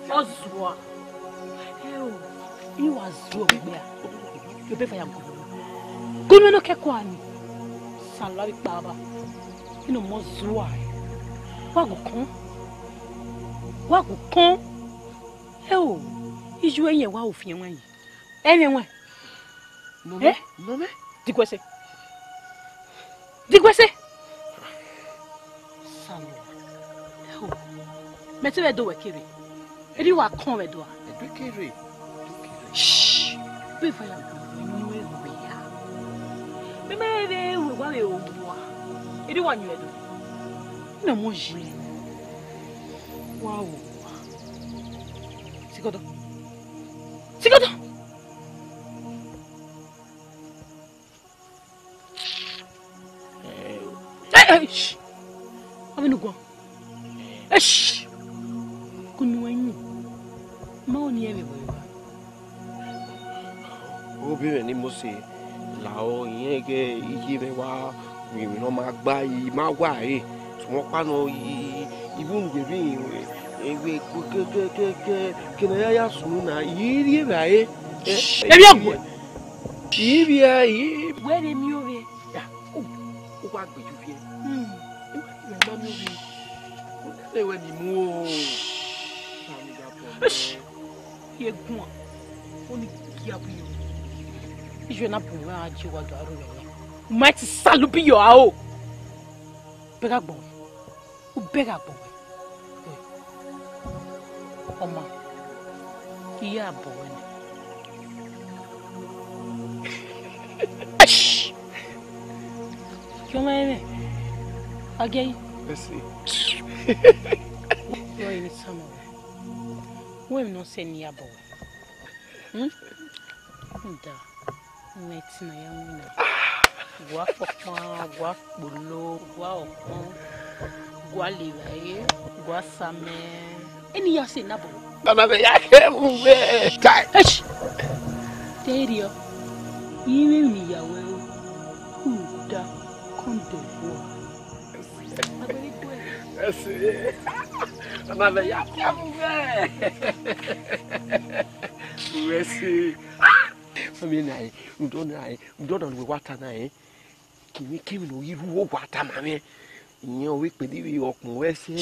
Ọ zua. Ẹ o, I wa zua egbe a. Yo be fa ya gu. Gu ne no ke kua ni. Salọ avbe ikpa ba. I no mọ zua. Wa gu kọn. Wa gu kọn. Ẹ o, iye ẹyẹn wa ofiẹn wẹn yi. Ẹmwẹ wẹn. Nọ mẹ, Eh? Nọ mẹ. Diguẹse. Diguẹse. Salọ. Ẹ o. Mẹ te vbe do wẹ kere. Edi wa kọn vbe do a. Ẹdẹ kere. Shh. Be va ya gu nu egbe ya. Mẹ mẹ vbe ru wa vbe owa. Edi wa nyuẹ do. Na mo ji. Wa owa. Sigodo. Sigodo. Ẹ, ẹ, shh. Avbe ne u guan. Ẹ, shh. Kunu ẹyin. Ma ọni ẹmwẹ vbe evba. Ovbi mwẹ ne Mosi lahọ, irẹn ghẹ iye mwẹ wa ru emwi ne ọ ma gba, I ma wa ẹre. Sokpan ọkpa nọ, I, I, I vbe unu vbe emwi, ke, ke, ke, ke ne a ya ya sunu na, I rhie vbe ẹre. Ẹ, emwi ọgua. I vbiẹ, I. Wẹ rhe miẹn ovbi ẹre. Ya, u, u wa gbe ju viẹ. Hmm. U wa ma miẹn ovbi ẹre. U na lele wẹ ne I mu o. Ish. Ye guan. Oni gia bu yo. Iye na bu mwẹ a je wa do aro yọ. U ma ti salu bi yo a o. Bẹgha gbọ. U bẹgha gbọ wẹ. Ọma, I ya bọ wẹ nẹ. Yọ mwẹ ẹmwẹ, a gie yi. Mercy. Yọ, I ni tama wẹ. Wẹ emwi ne ọ sẹ ne I ya bọ wẹ. Hmm? Nda. Nẹtin na ya winna. Gua fọkpan, gua kpolo, gua ọkpọn, gua levbare, gua samẹ. Eni ya sẹ nabọ. Mama mẹ ya kẹ mu wẹ. Kai. Eish! Te I rhie ọ. I mwẹ emwi ne I ya wẹ ro. Rhunmwuda, kọndọ vbua. Agbẹre gbe. Ẹse. Mama mẹ ya kẹ mu wẹ. Wẹ se. Mami na, rhunmwuda na, rhunmwuda na ne uwẹ wa ta na, eh? Kevbe kevbe ne ọ ghi rhu owa tama mwẹ, irẹn ọvbe kpẹdẹ vbe ọkpọn wẹ sẹ.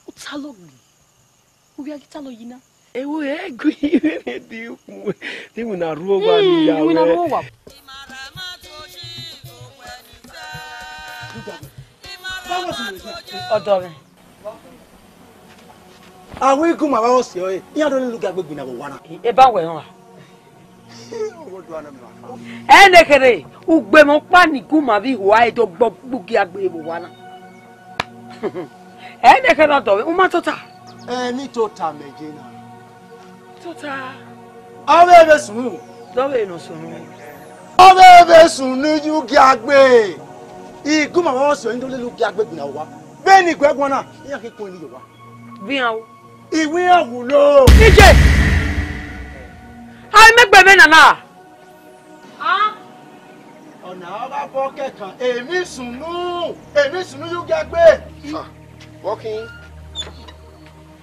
U talọ gbe, u vbe a ghi talọ yi na. Ewo, ẹ gu irẹn de ukpọn, de iwinna rhu owa ni ya wẹ. Iwinna rhu owa. Ọdọ mwẹ. Avbe igunma vbe ọ si ọre, iran do lele ugiagbe gbinna vbe owa na. Eba wẹ rọnmwa. Ẹnẹ kherhe, ugbẹmwẹ ọkpa ne igunma vbe ihoa ẹre do gbọ gbugiagbe vbe owa na. Ẹnẹ kherhe ọdọ mwẹ, u ma tota. Ẹ ne I tota mẹ je na. Tota. Ọ vbe vbe sunu. Dọ vbe nọ sunu. Ọ vbe vbe sunu ye ugiagbe. Igunma vbe ọ sẹ ọre do lele ugiagbe gbinna owa. Vbene I gu ẹguọn na, iran khin khuẹn ni ye owa. Vbe iran o. I wẹ iran wulo. Ije. A i mẹ gbe vbe nana. Ah. Ọna ọ gha bọ kẹkan, emwi sunu, emwi sunu ye ugiagbe. Vbọ khin?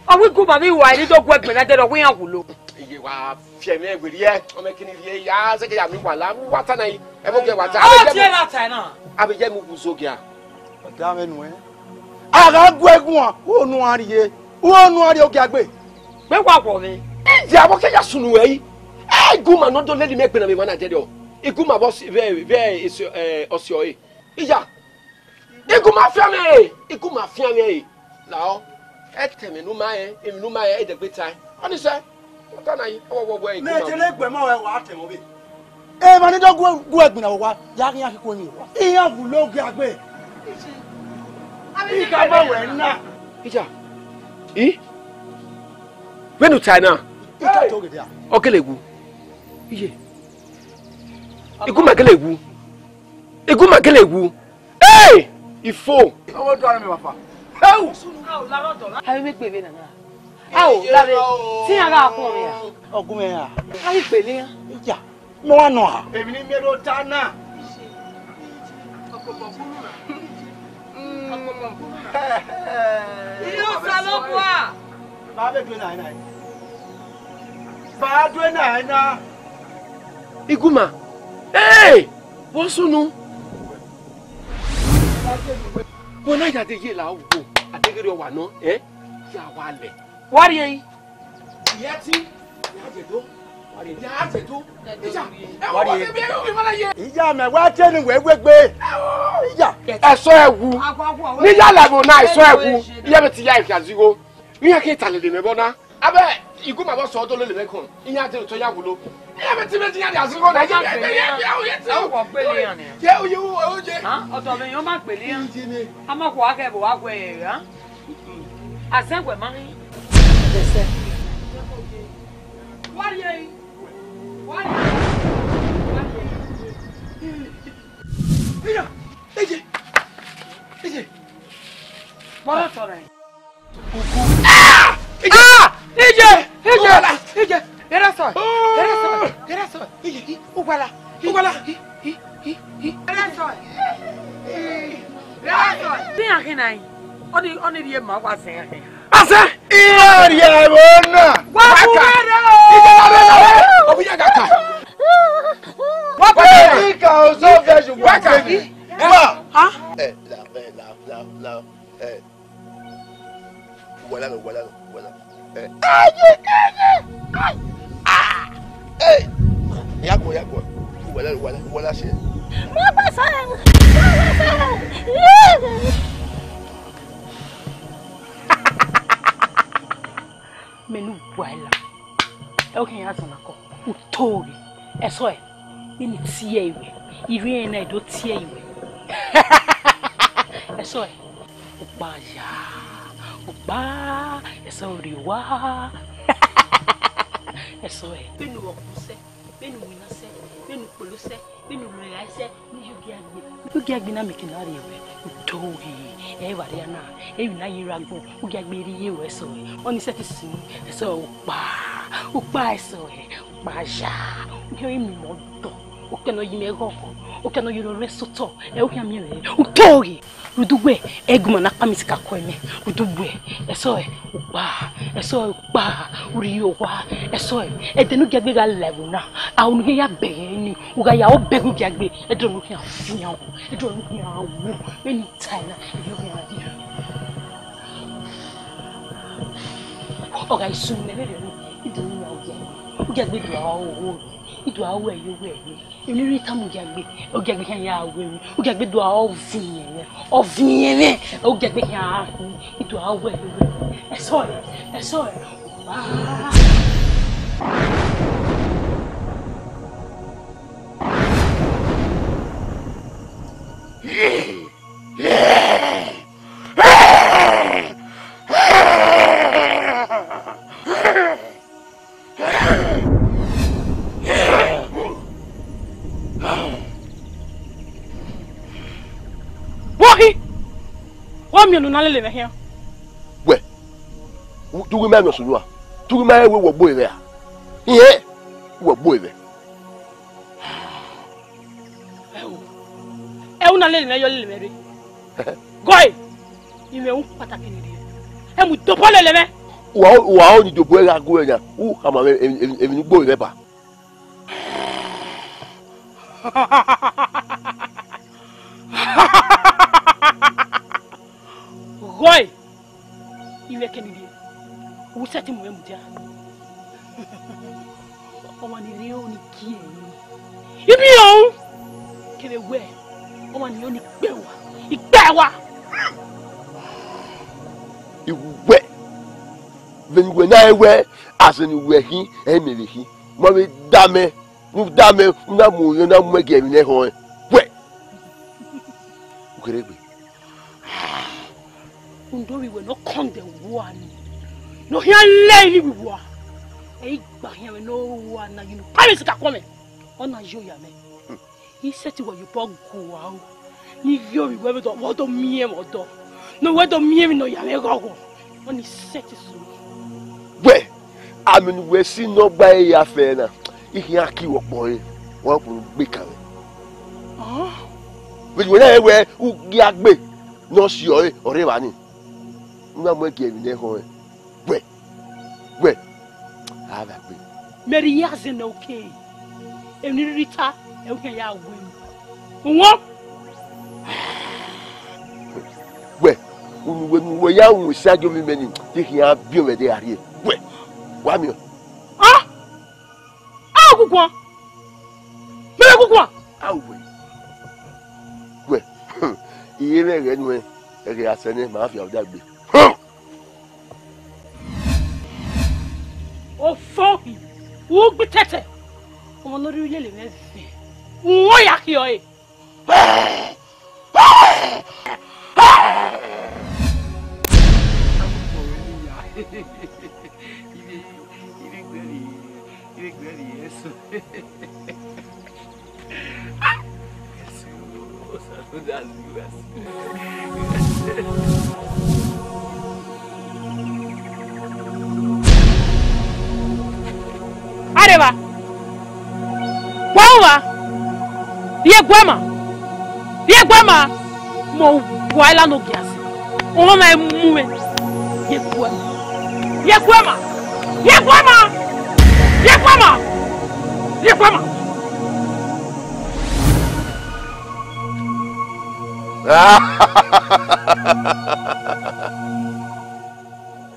Ọ wẹ igunma vbe ihoa ni do gu ẹgbẹn na dẹrẹ, ọ wẹ iran wulo. Iye wa fiẹ mwẹ werriẹ, ọ mẹ kini rhie ya, zẹgẹ ya miẹn uwa la, wa ta na yi, ẹ vbe ogiẹ wa ta. Ọ tie na ta na. Avbe ye mu wu zogia. Ọ da mwẹ nuẹn. A gha gu ẹguọn, u nu a rhie, u nu a rhie ogiagbe. Vbe wa wọ mwẹ? Iye avbe ọ ke ya sunu ruẹ yi. Ẹ, igunma ne ọ do lele imẹ gbinna vbe emwa na dẹrriọ. Igunma vbe ọ si, vbe, vbe, esi, ẹ, ọ si ọre. Iya. Igunma fian mwẹ re, igunma fian mwẹ re. Lahọ, ẹtẹn mwẹ ne u ma rẹn, emwi ne u ma rẹn, ẹdẹgbe tae. Ọni sẹ, ọ ta na yi, ọ wọ wọ wẹ igunma. Mẹ te ne gbe mọ wẹ wa tẹ mọ be. Emwa ni do gu, gu ẹgbinna vbe owa, ya ghi iran khin khuẹn ni vbe owa. Iran wulo ugiagbe. I ka ma wẹ na. Ija. I? Vbene u tae na? I ka to ghe dia. Ọ kele wu. Iye. Igunma kele wu. Igunma kele wu. Hey! Ifo. Ọmọ dua na mi wa fa. Hey! Avbe mẹ kpe vbe nana. Ao, lare, te iran gha khuọnmwi ra? Ọgumwẹ ra? A ghi gbele iran. Iya, mẹ wa nọ ha? Emwi ne I miẹn do ta na. Iye Osanobua. Ba vbe due na na. Ba due na na. Iguma. Hey! Vbọ sunu? Wẹ na ya de ye la wo, a deghẹ ọ wa nọ, eh? Ya wa lẹ. Wa rrie yi. Iya ti, ya je do. Wa rrie. Ya je do. Iya, ẹ wa Wa rrie. Wa ke be o ma la ye. Iya mẹ wa te ni wẹ wegbe. Iya. Ẹsọ ẹ wu. Ni ya la mo na ẹsọ ẹ wu. Iya mẹ ti ya ikha zigho. Ni ya ke ta lele mẹ bọ na. Abẹ, Iguma vbọ sẹ ọ do lele mwẹ kọn, iran te otọ ya wulo. Iran vbe te mwẹ dinari azigho na, ọ ma gbele iran nia. Ye, ye, ye, ye. Ha? Ọdọ mwẹ yan ọ ma gbele iran. Iye ne. A ma khua ghẹ vbe wa guẹ ẹre ra? A zẹ wẹ ma rhin. Wa rrie yi. Wa rrie yi. Wa rrie yi. Iya, eje, eje. Bọlọ tọrọ ẹre. Ah! Ije! Ah! Ije! Ije! Ije! Erasọ! Erasọ! Erasọ! Ije! Ugbala! Ugbala! Erasọ! Erasọ! Te iran khin na yin? Ọni, ọni rhie ma wa zẹ iran khin. Asẹ! Iran rhie ẹvbo na! Wa kure rẹ o! Ije na rẹ na rẹ! Ọbu ya ga ka! Wa kure! Ika ozo vẹ ju wa kure! Wa! Ha? Eh, laugh, eh, laugh, laugh, laugh. Eh. Uwẹ la nọ, uwẹ la nọ, uwẹ la nọ. Eh. Aye, aye, aye. Ah! Eh. Ya kọ, ya kọ. Uwẹ la, uwẹ la, uwẹ la ṣe. Mo gbẹ sọrọ. Mo gbẹ sọrọ. Mẹ ne uwa la. Ẹ, okhian ya zọnna kọ. Uto ghe. Ẹsọe. Vbene I tie ruẹ, I rhie ẹre na, I do tie ruẹ. Ẹsọe. Ukpa ya, ukpa, ẹsọe, rhie owa. Ẹsọe. Vbene uwa ku sẹ, vbene uwinna sẹ, vbene ukpolo sẹ, vbene ulọya sẹ, ne u yo gie gbe. U gie gbe na, mẹ ke na rhie ruẹ. Uto ghe, ẹ i vba rhia na, emwi na ye ra agbọn, u gie gbe rhie ruẹ ẹsọe. Ọni sẹtin sunu, ẹsọe, ukpa, ukpa ẹsọe, ukpa ya, u khian ọre miẹn imẹ ọdọ, u khian ọre ye imẹ ghọghọ, u khian ọre ye rre sotọ, ẹ, u khian miẹn mwẹ, uto ghe. Rhunmwuda uwẹ, ẹguma na kpa mi sika kọ ẹmwẹ. Rhunmwuda uwẹ, ẹsọe, ukpa, ẹsọe, ukpa, u rhie owa, ẹsọe, ẹdẹ ne u gie gbe gha la ẹvbo na, a unu ghe ya bẹghe ni, u gha ya obọ ẹghẹ u gie gbe, ẹdẹ ne u khian fian, ẹdẹ ne u khian wu, vbene I tae na, ẹdẹ ne u khian di. Ọ gha sunu mẹ vberriọ ni, I do ru iran, u gie gbe, u gie gbe do a ru owa, I do a ru ẹre ye owa ẹre. Emwi ne I rhie tama u gie gbe, u gie gbe khian ya ru emwi, u gie gbe do a ru ọviẹn mwẹ, ọviẹn mwẹ, u gie gbe khian ya ru, I do a ru ẹre ye owa ẹre. Ẹsọe, ẹsọe. Ah! Wọhi! Wa miẹn unu na lele mwẹ khian. Wẹ, u, te u ghi ma miẹn ọsunu a? Te u ghi ma rẹn wẹ wẹ ọgbo ẹre a? Irẹn, wẹ ọgbo ẹre. Ẹo, ẹo na lele mwẹ yọ lele mwẹ rre. Gọe, I mwẹ ru kpataki ni rrie. Ẹ mu dobọ lele mwẹ. Wa, wa ọni dobọ ẹre gha gu ẹre na, u khama mwẹ emwi, emwi, emwi ne ugbo mwẹ ba. Gọe, I mwẹ kẹ ni rrie, u sẹtin mu mwẹ mudia. Ọmwa ni rrie ọni gie ẹre. I miẹn ọnrẹn, kevbe wẹ, ọmwa ni rrie ọni gbe ẹwa, I gbe ẹwa. I wẹ, vbene uwẹ na rẹn wẹ, azẹ ne uwẹ khin, ẹ i mẹ vbe khin. Ma vbe da mẹ, ne u da mẹ, u na mu, u na mu ẹgie emwi ne ẹ họn ẹn. Wẹ! U kherhe egbe. Rhunmwuda ovbi wẹ ne ọ kọn dẹ uwa ni, ne ọ khian lẹ eni vbe uwa, ẹ i gba khian mwẹ ne ọ ru uwa na ye unu Paris ka kọn mwẹ, ọ na ye oya mwẹ. I sẹtin wa ye obọ gu aro, ne I ghi ovbi wẹ vbe dọ, wẹ do miẹn mwẹ ọdọ, ne uwẹ do miẹn emwi ne ọ ya mwẹ ghọghọ, ọni sẹtin sunu. Amẹ ne uwẹ si ne ọ gba ẹre ya fẹ na, I khian ki vbe ọkpọ ẹre, wa kunu gbe kan mwẹ. Vbene uwẹ na rẹn wẹẹ u gia gbe ne ọ si ọre, ọ rre evba nii. U na mu ẹn gie emwi ne ẹ khọn ẹn. Wẹ, wẹ, a vbe gbe. Mẹ rhie azẹn ne okẹe, emwi ne I rhirhi ta, ẹ u khian ya wẹ. Uwọn. Wẹ, unu wẹ ne uwẹ ya ru esagiẹn ovbi mẹ nii, te I khian biẹ mwẹ de gha rrie. Wẹ, wa miẹn. Ah! A guguan! Mẹ vbe guguan! A wẹ. Wẹ, I re mwẹ ẹghẹ nuẹn, ẹghẹ a sẹ nẹ, ma via odagbe. Ofo hin, u gbe tẹtẹ, ọmọ ne ọ rhie uyele mwẹ vẹ, u ya khiọre. Areva, wa ru wa, rhie guẹ ma, rhie guẹ ma, mẹ uwa la ne ogiazi, ọmọ na mu mwẹ, rhie guẹ ma, rhie guẹ ma, rhie guẹ ma, rhie guẹ ma, rhie guẹ ma.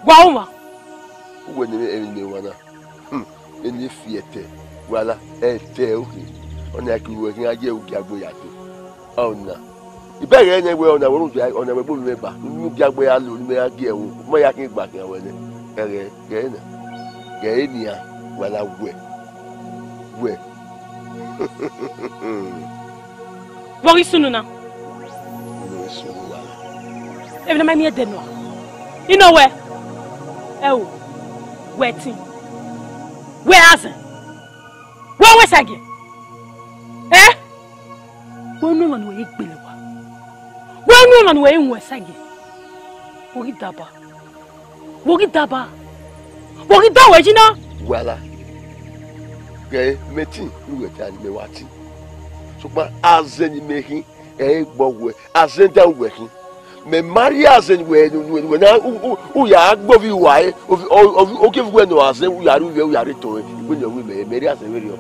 Wa ru wa. Uwẹ ne emwi ne wa na. Hmm, eni fi ẹtẹ, wa la, ẹtẹ okhin. Ọna ẹki uwẹ khian ye ugiagbe ya do. Ọna. Ibẹghe nẹ wẹ ọna wẹ rhunmwuda ọna wẹ gbe ovbi mwẹ ba, ne ugiagbe ya lo ne imẹ ya gie ẹvbo, ma ya khian gba khian wẹ nẹ. Ẹghẹ, ghẹ na. Ghẹ nian, wa la wẹ. Wẹ. Vbe ọ ghi sunu na? Unu ghi sunu wa la. Emwi ne a ma miẹn ẹdẹ nua. I nọ wẹ. Ẹ o. Wẹ ẹtin. Wẹ azẹn. Wẹ wẹ sagiẹn. Ẹ? Wẹ unu ọmọ ne uwẹ ye gbele wa. Wẹ unu ọmọ ne uwẹ ye wọn sagiẹn. Wẹ ghi daba. Vbe ọ ghi daba? Vbe ọ ghi da wẹ yi na? Wa la, ghẹ mẹ tin, ne uwẹ ta ne mẹ wa tin. Sokpan azẹn ne imẹ khin, ẹ i gbe wẹ, azẹn da uwẹ khin. Mẹ ma rhie azẹn ne uwẹ, ne uwẹ na, u, u, u ya gbe ovbi uwa re, ovbi, ovbi, ogievbi uwẹ ne ọ azẹn, u ya rhie ivbi, u ya rhie etọ re, igbele ọ ru mẹ, mẹ rhie azẹn vberriọ.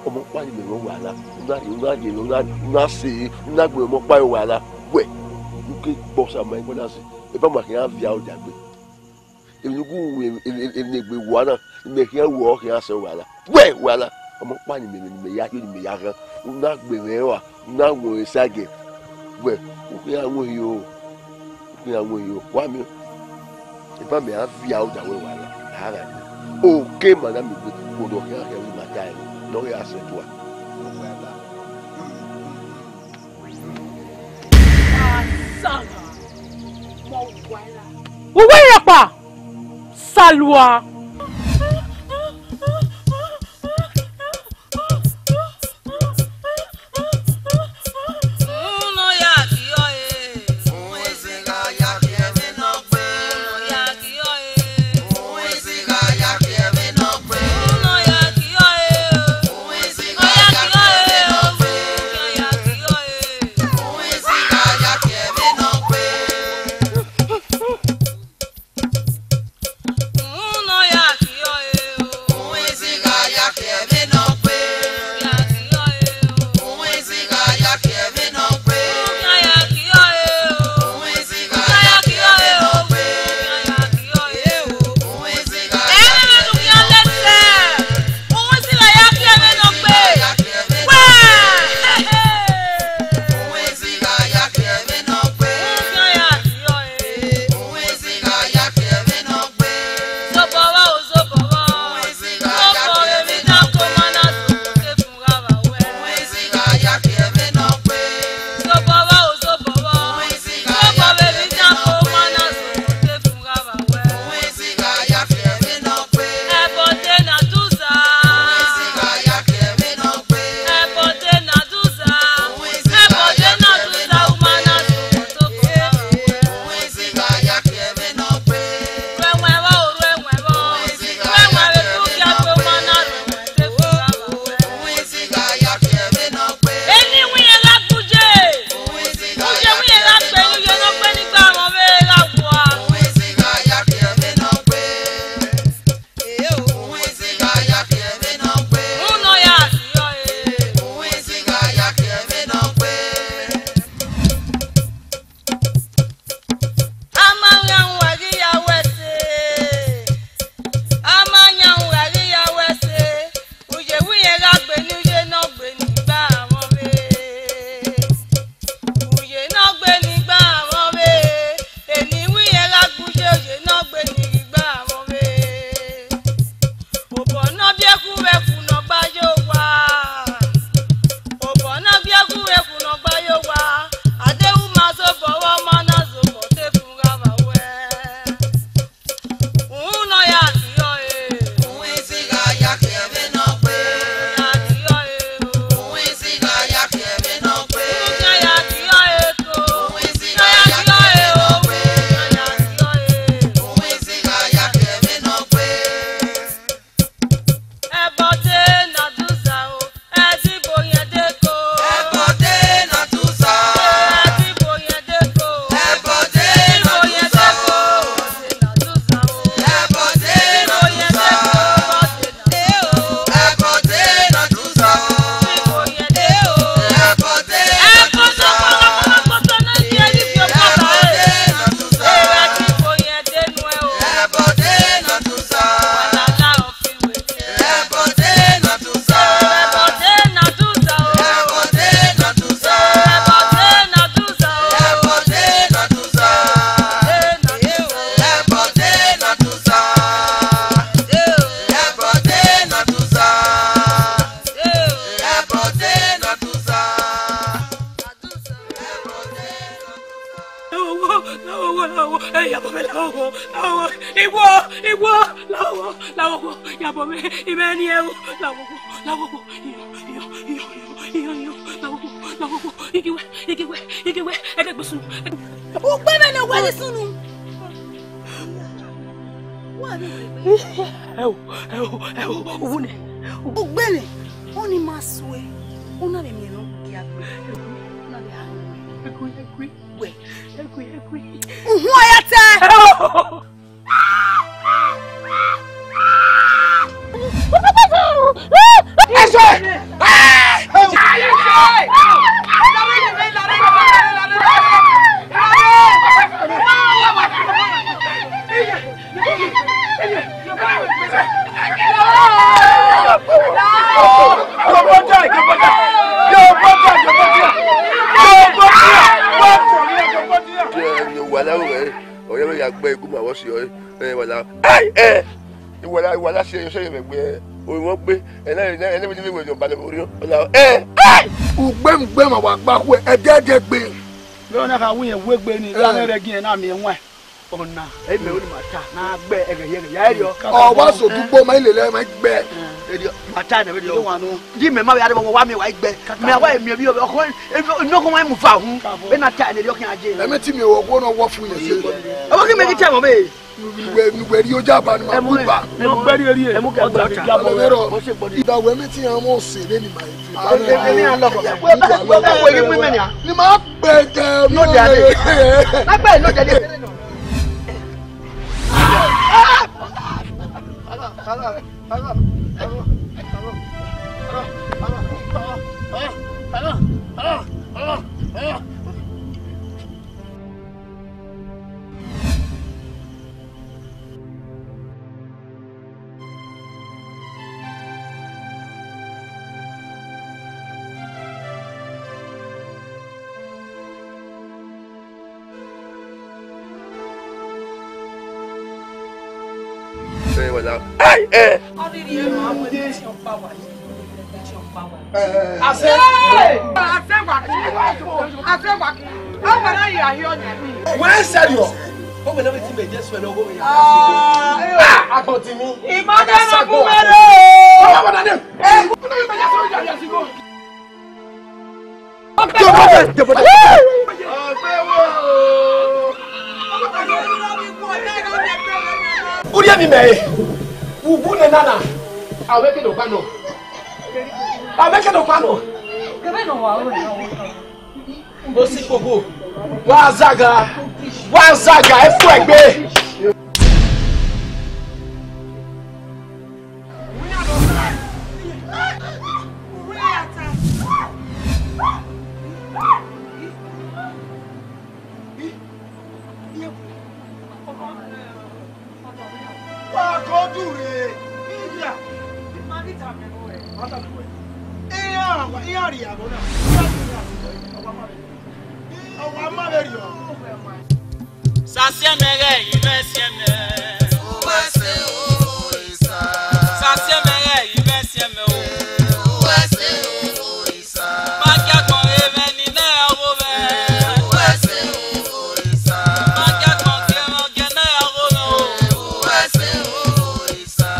Ọmọ ọkpa ni mẹ mwẹ wa la, u na rhie, u na rhie, u na, u na sẹ, u na gbe ọmọ ọkpa re wa la, wẹ, u ke gbe ọsa ma ẹgbẹe na sẹ. Eba ma khian viọ aro dia gbe. Emwi ne u gu ru emwi, emwi, emwi ne egbe wa na, ne imẹ khian ru ọre khian sẹ wa la. Wẹ wa la, ọmọ ọkpa ne imẹ, ne imẹ ya yo, ne imẹ ya ghan, u na gbe mwẹ rua, u na wọn esagiẹn. Wẹ, u khian wọn hio, u khian wọn hio, wa miẹn. Eba mẹ a viọ aro dia wẹ wa la, a gha miẹn. Oke ma na miẹn egbe, vbene ọ khian khian vbe ima ta ẹre, ne ọ ghi ra sẹ tua. Uwu ẹre ọkpa, salua. Lawo, lawo, iwo, iwo, lawo, lawo, yabọ mwẹ, imẹ ni ẹru, lawo, lawo, iyo, iyo, iyo, iyo, iyo, lawo, lawo, igiwẹ, igiwẹ, igiwẹ, ẹgẹ gbẹ sunu. Ugbẹmwẹ ne wẹ ni sunu. Wa ni wẹ. Ẹ o, ẹ o, ẹ o, uwu nẹ. Ugbẹmwẹ, ọni ma sue, una vbe miẹn nọ gia gbe, una vbe ha nọ. Ẹgui, ẹgui. Wẹ. Ẹgui, ẹgui. Uhun ọya tẹ. Ẹ o. Ẹsẹ! Wàhálà wẹ̀, ọ̀yọ́ mi ya gbẹ igun ma wọ si ọre. Ẹ, wala. Ai, ẹ. Iwala, iwala si ẹyọ, si ẹyọ mẹ gbe. Orinmwọ gbe. Ẹnẹ, ẹnẹ, ẹnẹ, ẹnẹ, ẹnẹ, ẹnẹ, ọba lẹ vbe orhiọn. Wala. Ẹ, ai. Ugbẹmwẹ, ugbẹmwẹ, wa gba khuẹ, ẹdẹdẹ gbe. Vbe ọna kha wu yẹn wu egbe ni, iran rẹ gi ẹn na miẹn waẹn. Ọna, ẹ mẹ ro ni ma ta, na gbẹ ẹghẹ ye ẹghẹ, ya ẹriọ. Ọ wa so dugbo ma lele ma gbẹ. Ẹriọ, ma ta nẹ, ẹriọ. Di mẹ ma vbe ya dẹ wa mi wa gbẹ. Mẹ wa mi bi ọkhọ, emi ọkhọ wa mu fa hun. Ena ta nẹ, ẹriọ khian je. Ẹmẹ ti mi wọ, wọ nọ wọ fu yẹn se. Ọmọ kí mẹ kí tẹ mọ mẹ. Nuwẹ, nuwẹ ri oja ba ni ma ku ba. Ẹmu gbẹri eri ẹ. Ẹmu kẹ ọjà gbọdọ ti ta. Diabọ wẹ rọ. Ìgbà wẹ mẹ ti hàn mọ ọsẹ rẹ ni ma ye fi. Èmi à ń lọ kọ̀ọ̀kan. Wọ́n bá wọ́n bá wọ inú mímẹ́ ni à. Ni ma pè jẹ. Ló dé adé. Lápẹ́ ló dé adé. Ẹ, wala. Ai, ẹ. Ase. Ase wa. Ase wa. Awara ya hi ọnya ni. Wẹ sẹriọ. O wẹ na wẹ ti mẹ Jesu ẹ lọ wo ya. Ah, agbọn ti mi. Imagine na ku mere. Baba na dem. Eh, o na wẹ Jesu ya ya si go. Urhi emwi mẹ re, uwu nẹ nana, a vbe ke nọkpa nọ, a vbe ke nọkpa nọ. Osikpogho, wa zaga, wa zaga, ẹ fu ẹgbe. Wa ko dure. Iya. Iya, iya ria bona. Iya, iya. Ọwa ma vbe rriọ. Sasiẹmẹ ghẹ imẹ siẹmẹ. Uwẹ se o, isa. Sasiẹmẹ ghẹ imẹ siẹmẹ o. Uwẹ se o, isa. Ma gie agbọn emwẹ ni nẹ ọgho mwẹ. Uwẹ se o, isa. Ma gie agbọn gie mwẹ ọgiẹ nẹ ọgho mwẹ o. Uwẹ se o, isa.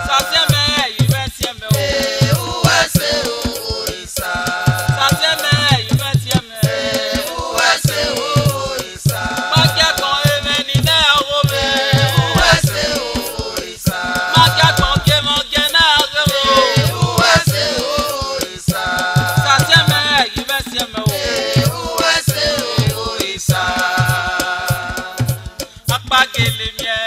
Sasiẹmẹ ghẹ imẹ siẹmẹ o. Uwẹ se o, isa. Sasiẹmẹ ghẹ imẹ siẹmẹ. Uwẹ se o, isa. Ma gie agbọn emwẹ ni nẹ ọgho mwẹ. Uwẹ se o, isa. Ma gie agbọn gie mwẹ ọgiẹ nẹ ọgho mwẹ o. Uwẹ se o, isa. Sasiẹmẹ ghẹ imẹ siẹmẹ o. Uwẹ se o, isa. Akpagele miẹn.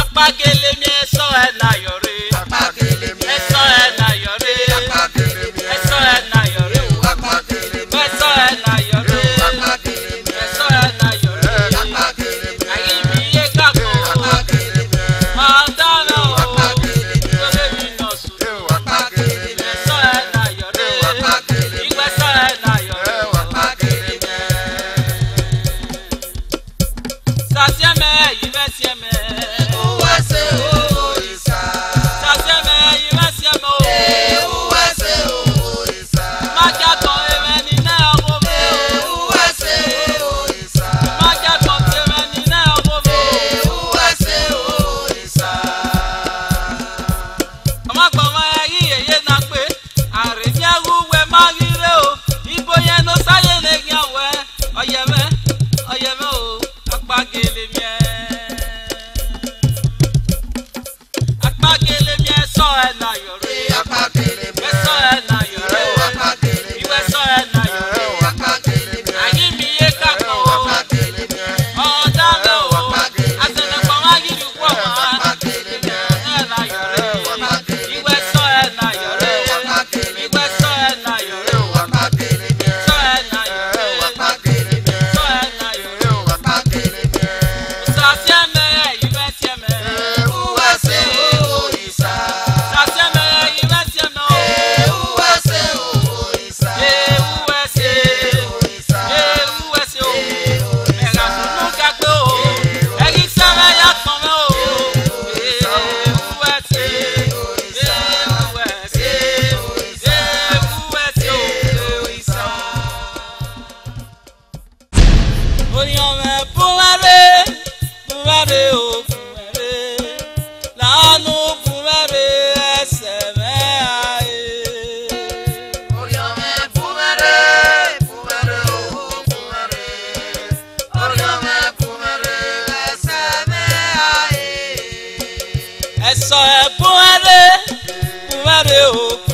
Akpagele miẹn, ẹsọ ẹ na yọ rre. Akpagele miẹn. Ẹsọ ẹ na yọ rre. Akpagele miẹn. Ẹsọ ẹ na yọ rre. Akpagele miẹn. Ẹsọ ẹ na yọ rre. Akpagele miẹn. Ẹsọ ẹ na yọ rre. Akpagele miẹn. Ayi mi ye ka ko. Akpagele miẹn. Ma da na o. Akpagele miẹn. Tole mi nọ su. Akpagele miẹn. Ẹsọ ẹ na yọ rre. Akpagele miẹn. Iwẹ ẹsọ ẹ na yọ rre. Akpagele miẹn. Sasiẹmẹ, imẹ siẹmẹ. Uwẹ se o, isa. Ẹsọ ẹbun ẹre, bun ẹre o.